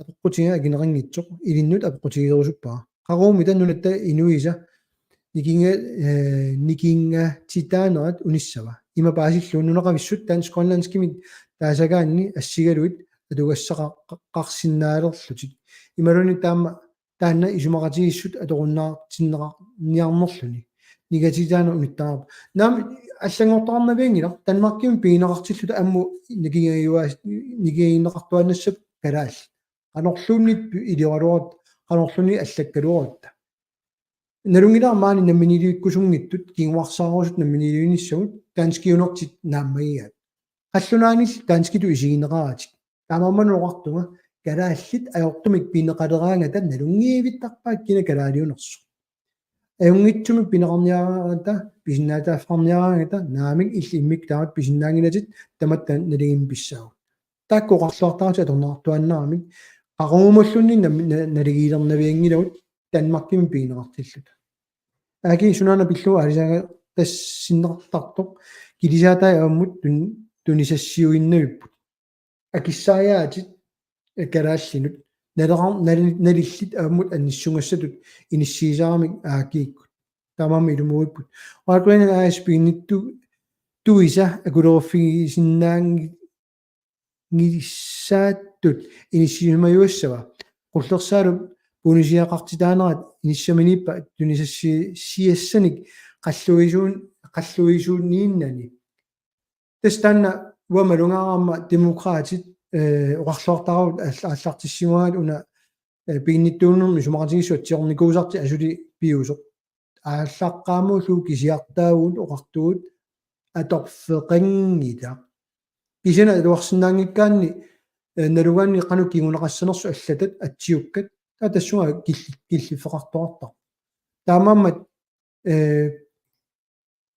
apeqqutiga akineqanngitsoq, ilinnut apeqqutigerusuppara. Qaqugu-mita nunatta inuisa nikinga-, ee, nikingatitaanerat unissava? Ima paasillugu nunaqavissut dansk-grønlandskimit taasagaanni assigalugit atugassaqa-, qa-, qarsinnaalerlutik. Imaluunniit taama taanna isumaqatigiissut atorunnaartinneqarniarnerluni. Nikingatitaaneq unittaraarpoq. Naamik, allanngortoqarnavianngilaq, Danmarkimi pigineqartilluta ammut nikingajuaa-, nikingagineqartuaannassapput kalaallit. Qanorluunniit pi-, ilioraluarutta, qanorluunniit allakkaluarutta. Nalunngilara maani namminiilivikkusunngitsut, kinguarsaarusut namminiilivinissamut, danskiunertik naammagigaat. Qallunaanillu danskitut isigineqaratik. Taamaammat oqartunga, kalaallit ajortumik pineqaleraangata nalunngivittarpaat kina kalaaliunersoq. Ajunngitsumik pineqarniaraangata, pisinnaatitaaffeqarniaraangata, naamik, illit immikkut taamatut pisinnaanngilatit, tamatta naligiimmik pissaagut. Taakku oqarluartaratik atorneqartuaannaramik, qaqugumulluunniit nam-, na-, naligiilernavianngilagut Danmarkimi pigineqartilluta. Aaki, sunaana pillugu aalisagaq tassinneqartartoq, kilisaatai avammut tun-, tunisassiuinnavipput. Akissaajaatit, ee, kalaallinut. Naleqar-, nali-, nalillit avammut annissugassatut inissiisaramik A G-kkut. Taamaammat ilumuuipput. Royal Greenland A/S piginnittu-, tuisa akuleruffigisinnaanngilaattut inissiisimajuassava? Qullersaalu bonusiaqartitaanerat inissaminiippa tunisassi-, siassanik qalluisuun-, qalluisuuniinnani. Tassa taanna uanga malugaara aamma Demokraatit, ee, oqarluartaraat aall-, aallartissimagaat una, ee, piginnittuunermi isumaqatigiissut atsiornikuusartik asuli piusoq. Aallaqqaammullu kisiartaavugut oqartugut atorfeqanngilaq. Kisianni atuarsinnaanngikkaanni, ee, nalugaanni qanoq kinguneqassanersoq allatat atsiukkat, taava tassunga killi-, killiffeqartoqartarpoq. Taamaammat, ee,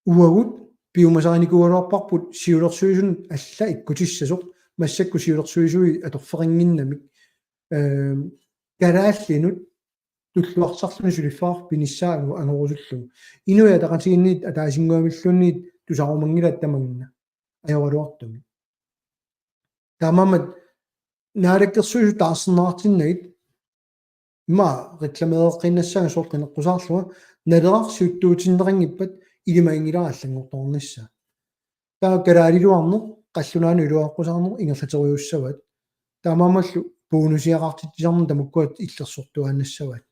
uagut piumasarinikuugaluarparput siulersuisunut alla ikkutissasoq, massakkut siulersuisui atorfeqannginnamik. Ee, kalaallinut tulluarsarluni suliffeqarfik pinissaa ango-, angorusullugu. Inuit Ataqatigiinniit ataasinnguamilluunniit tusarumanngilaat tamanna ajoraluartumik. Taamaammat naalakkersuisut taarserneqartinnagit, ima reklameereqqiinnassaanga soorlu qineqqusaarlunga, Naleraq siuttuutinneqanngippat ilimaginngilara allanngortoqarnissaa. Taava kalaaliuarneq, qallunaanut iluaqqusaarneq ingerlaterujussavaat. Taamaammallu bonusiaqartitsisarneq tamakkua illersortuaannassavaat.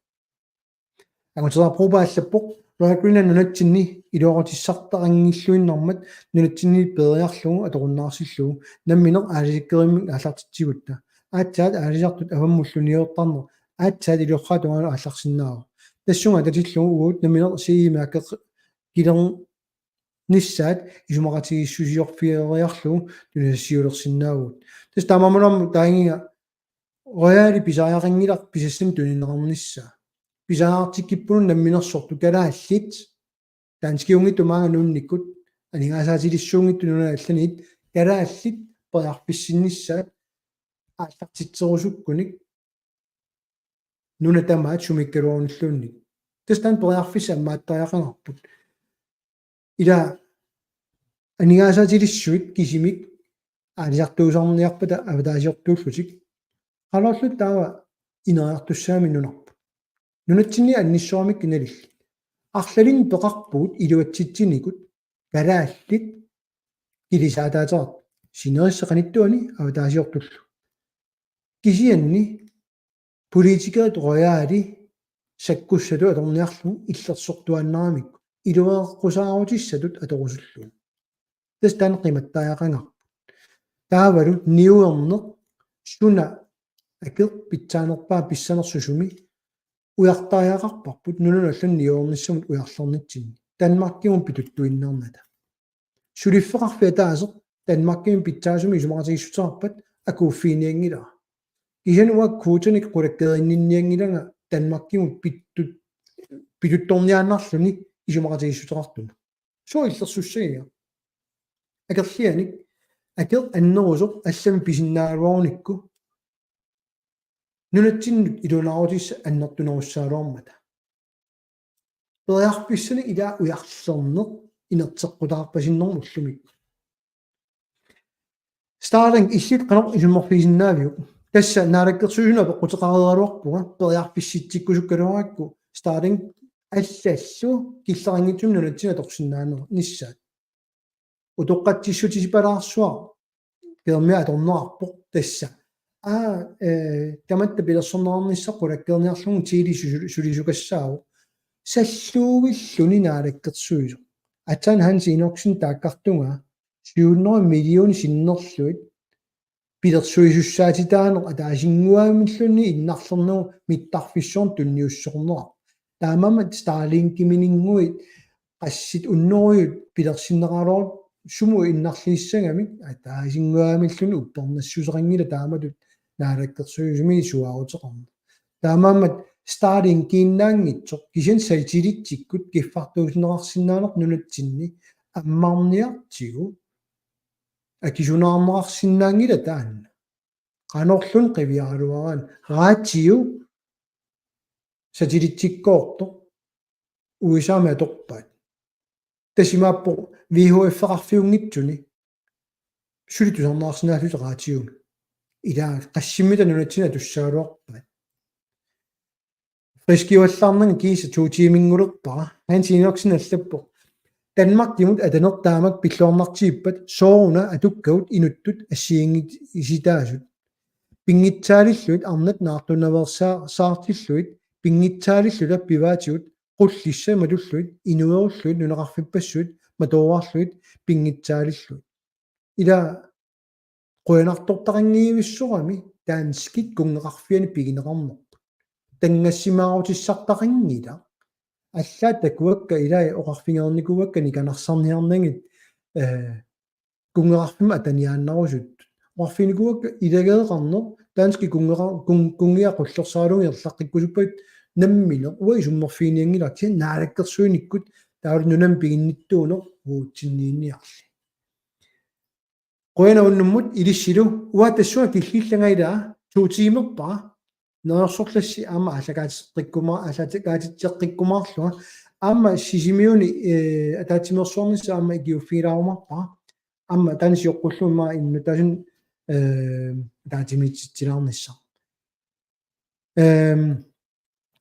Anguteraq Broberg allappoq: Royal Greenland nunatsinni iluaqutissartaqanngilluinnarmat nunatsinni peeriarlugu atorunnaarsillugu, nammineq aalisakkerivimmik aallartitsigutta. Aatsaat aalisartut avammullu niuertarneq aatsaat iluarsaat tungaanut aallarsinnaavoq. Tassunga atatillugu uagut nammineq C E-mærke kilernissaat isumaqatigiissusiorfigiinnarlugu tunisassiulersinnaavugut. Tassa taamaammat aamma taagiga Royali pisariaqanngilaq pisassanik tunineqarnissaa. Pisariaqartikkippunga namminersortut kalaallit, danskiunngitsut maanga nuunnikkut, aningaasaatilissuunngitsut nunat allaniit, kalaallit periarfissinnissaat aallartitserusukkunik nuna tamaat sumikkaluarunilluunniit. Tassa taanna periarfissat ammaattariaqangaarput. Ila aningaasaatilissuit kisimik aalisartuusarniarpata avataasiortuullutik. Qanorlu taava ineriartussaammat nunarput. Nunatsinni annissuarmikkut nalillit. Arlalinnik peqarpugut iluatsitsinikut kalaallit kilisaataateqartut. Sinerissap qanittuani avataasiortullu. Kisianni politikerit royali sakkussatut atorniarlugu illersortuaannaramikku iluareqqusaarutissatut atorusullugu. Tassa taanna qimattariaqangaarput. Taavalu niuerneq suna akeq pitsaanerpaaq pissanersusumi ujartariaqarparput nunanut allanut niuernissamut ujarlernitsinni. Danmarkimut pituttuinnarnata. Suliffeqarfik ataaseq Danmarkimi pitsaasumik isumaqatigiissuteqarpat akuuffiginianngilara. Kisianni uanga kvotinik qulakkeerinninnianngilanga Danmarkimut pitut-, pituttorniaannarluni isumaqatigiissuteqartunut. Sooq illersussagiga? Akerlianik akeq annerusoq allamik pisinnaagaluarunikku nunatsinnut iluanaarutissat annertunerussagaluarmata. Periarfissanik ilaa ujarlerneq inerteqqutaarpasinnermut ullumikkut. Starlink illit qanoq isummerfigisinnaaviuk? Tassa naalakkersuisunut apeqquteqareeraluarpunga periarfissitsikkusukkaluarakku Starlink allallu killeqanngitsumik nunatsinni atorsinnaanissaat. Utoqqatsissutisipalaarsuaq Germia atorneqarpoq tassa. Aa, eh, tamatta pilersorneqarnissaq qulakkeerniarlugu Tele su-, sulisukassaavoq. Salluugilluni naalakkersuisoq. Aatsaat Hans Enoksen taakkartungaa syv hundrede millioner sinnerlugit pilersuisussaatitaaneq ataasinnguamilluunniit innarlernerup mittarfissuarnut tunniussorneqarpoq. Taamaammat Starlinkimininnguit qassit unnerujut pilersinneqaraluartut sumut innarliissagamik ataasinnguamilluunniit uppernassuseqanngilaq taamatut naalakkersuisumik suaaruteqarneq. Taamaammat Starlinkiinnaanngitsoq kisianni satellitsikkut kiffartuussineqarsinnaaneq nunatsinni ammarniartigu akisunaarneqarsinnaanngilaq taanna. Qanorluunniit qiviaraluaraanni radio satellitsikkoortoq U S A-mi atorpaat. Tassa imaappoq V H F-eqarfiunngitsuni suli tusarnaarsinnaallutik radiomi. Ilaa qassimmita nunatsinni atussagaluarpaat. Friskiuallaarnanga kiisa to tiiminngulerpara. Hans Enoksen allappoq: Danmarkimut atanertaamak pilluarnartigippat sooruna atukkagut inuttut assigiinngisitaasut. Pinngitsaalillugit arnat naartunaveersaa-, saartillugit pinngitsaalilluta pivaatigut qullissat matullugit inuerullugit nunaqarfippassuit matoruarlugit pinngitsaalillugit. Ila qujanartortaqanngivissorami danskit kunngeqarfianni pigineqarnerput. Tanngassimaarutissartaqanngilaq. Allaat takuakka ilai oqarfigereernikuuakka nikanarsarniarnagit, eh, kunngeqarfimmi ataniaannarusut. Oqarfiginikuuakka ilageeqarneq danskit kunngeqa-, kun-, kunngiat qullersaralugu erlaqqikkusuppaat nammineq uanga isummerfiginianngilaq kisianni naalakkersuinikkut taavalu nunami piginnittuuneq uutsinniinniarli. Qujanaq unnummut ilissilu uanga tassunga killillanga ilaa to tiimerpara neriorsorlassi aamma aallakaatitseqqikkuma-, aallakaatitseqqikkumaarlunga aamma Sisimiuni, eh, ataatsimeersuarnissaq aamma ikiuffigilaarumaarpara aamma taanna sioqqullugu immaqa innuttaasunut, eh, ataatsimiititsilaarnissaq. Ehm,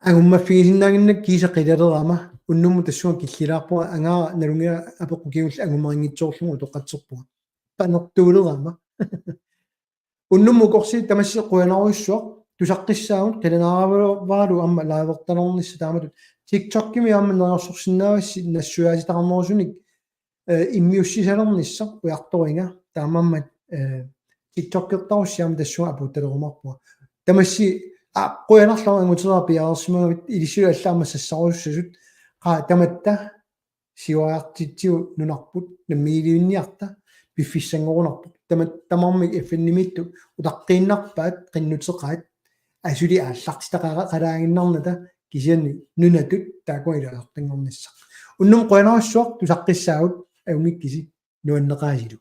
angummaffigisinnaannginnakku kiisa qilalerama unnummut tassunga killilaarpunga angaara nalunngilara apeqqut kingulleq angumerinngitsoorlugu utoqqatserpunga. Panertuulerama. Unnummut ukorsiit tamassi qujanarujussuaq tusaqqissaagut qilanaaraluaralu aamma livertalernissaa taamatut TikTokimi aamma neriorsorsinnaavassi nassuiaatitaqarnerusunik eh, immiussisalernissaq ujartoriga taamaammat, eh, TikTokertarussi aamma tassunga apuuttalerumaarpunga. Tamassi, aa, qujanarlu angutereerpit piareersimagavit ilissilu allat aamma sassarusussasut qaa tamatta siuariartitsivugut nunarput namminiilivinniarta piffissanngorunarpoq. Tama-, tamarmik F N-imiittut utaqqiinnarpaat qinnuteqaat asuli aallartitaqaralaaginnarnata kisianni nunatut taakku ilaasortanngornissaq. Unnummut qujanarsuaq tusaqqissaagut ajunngikkisi nuanneqaasilu.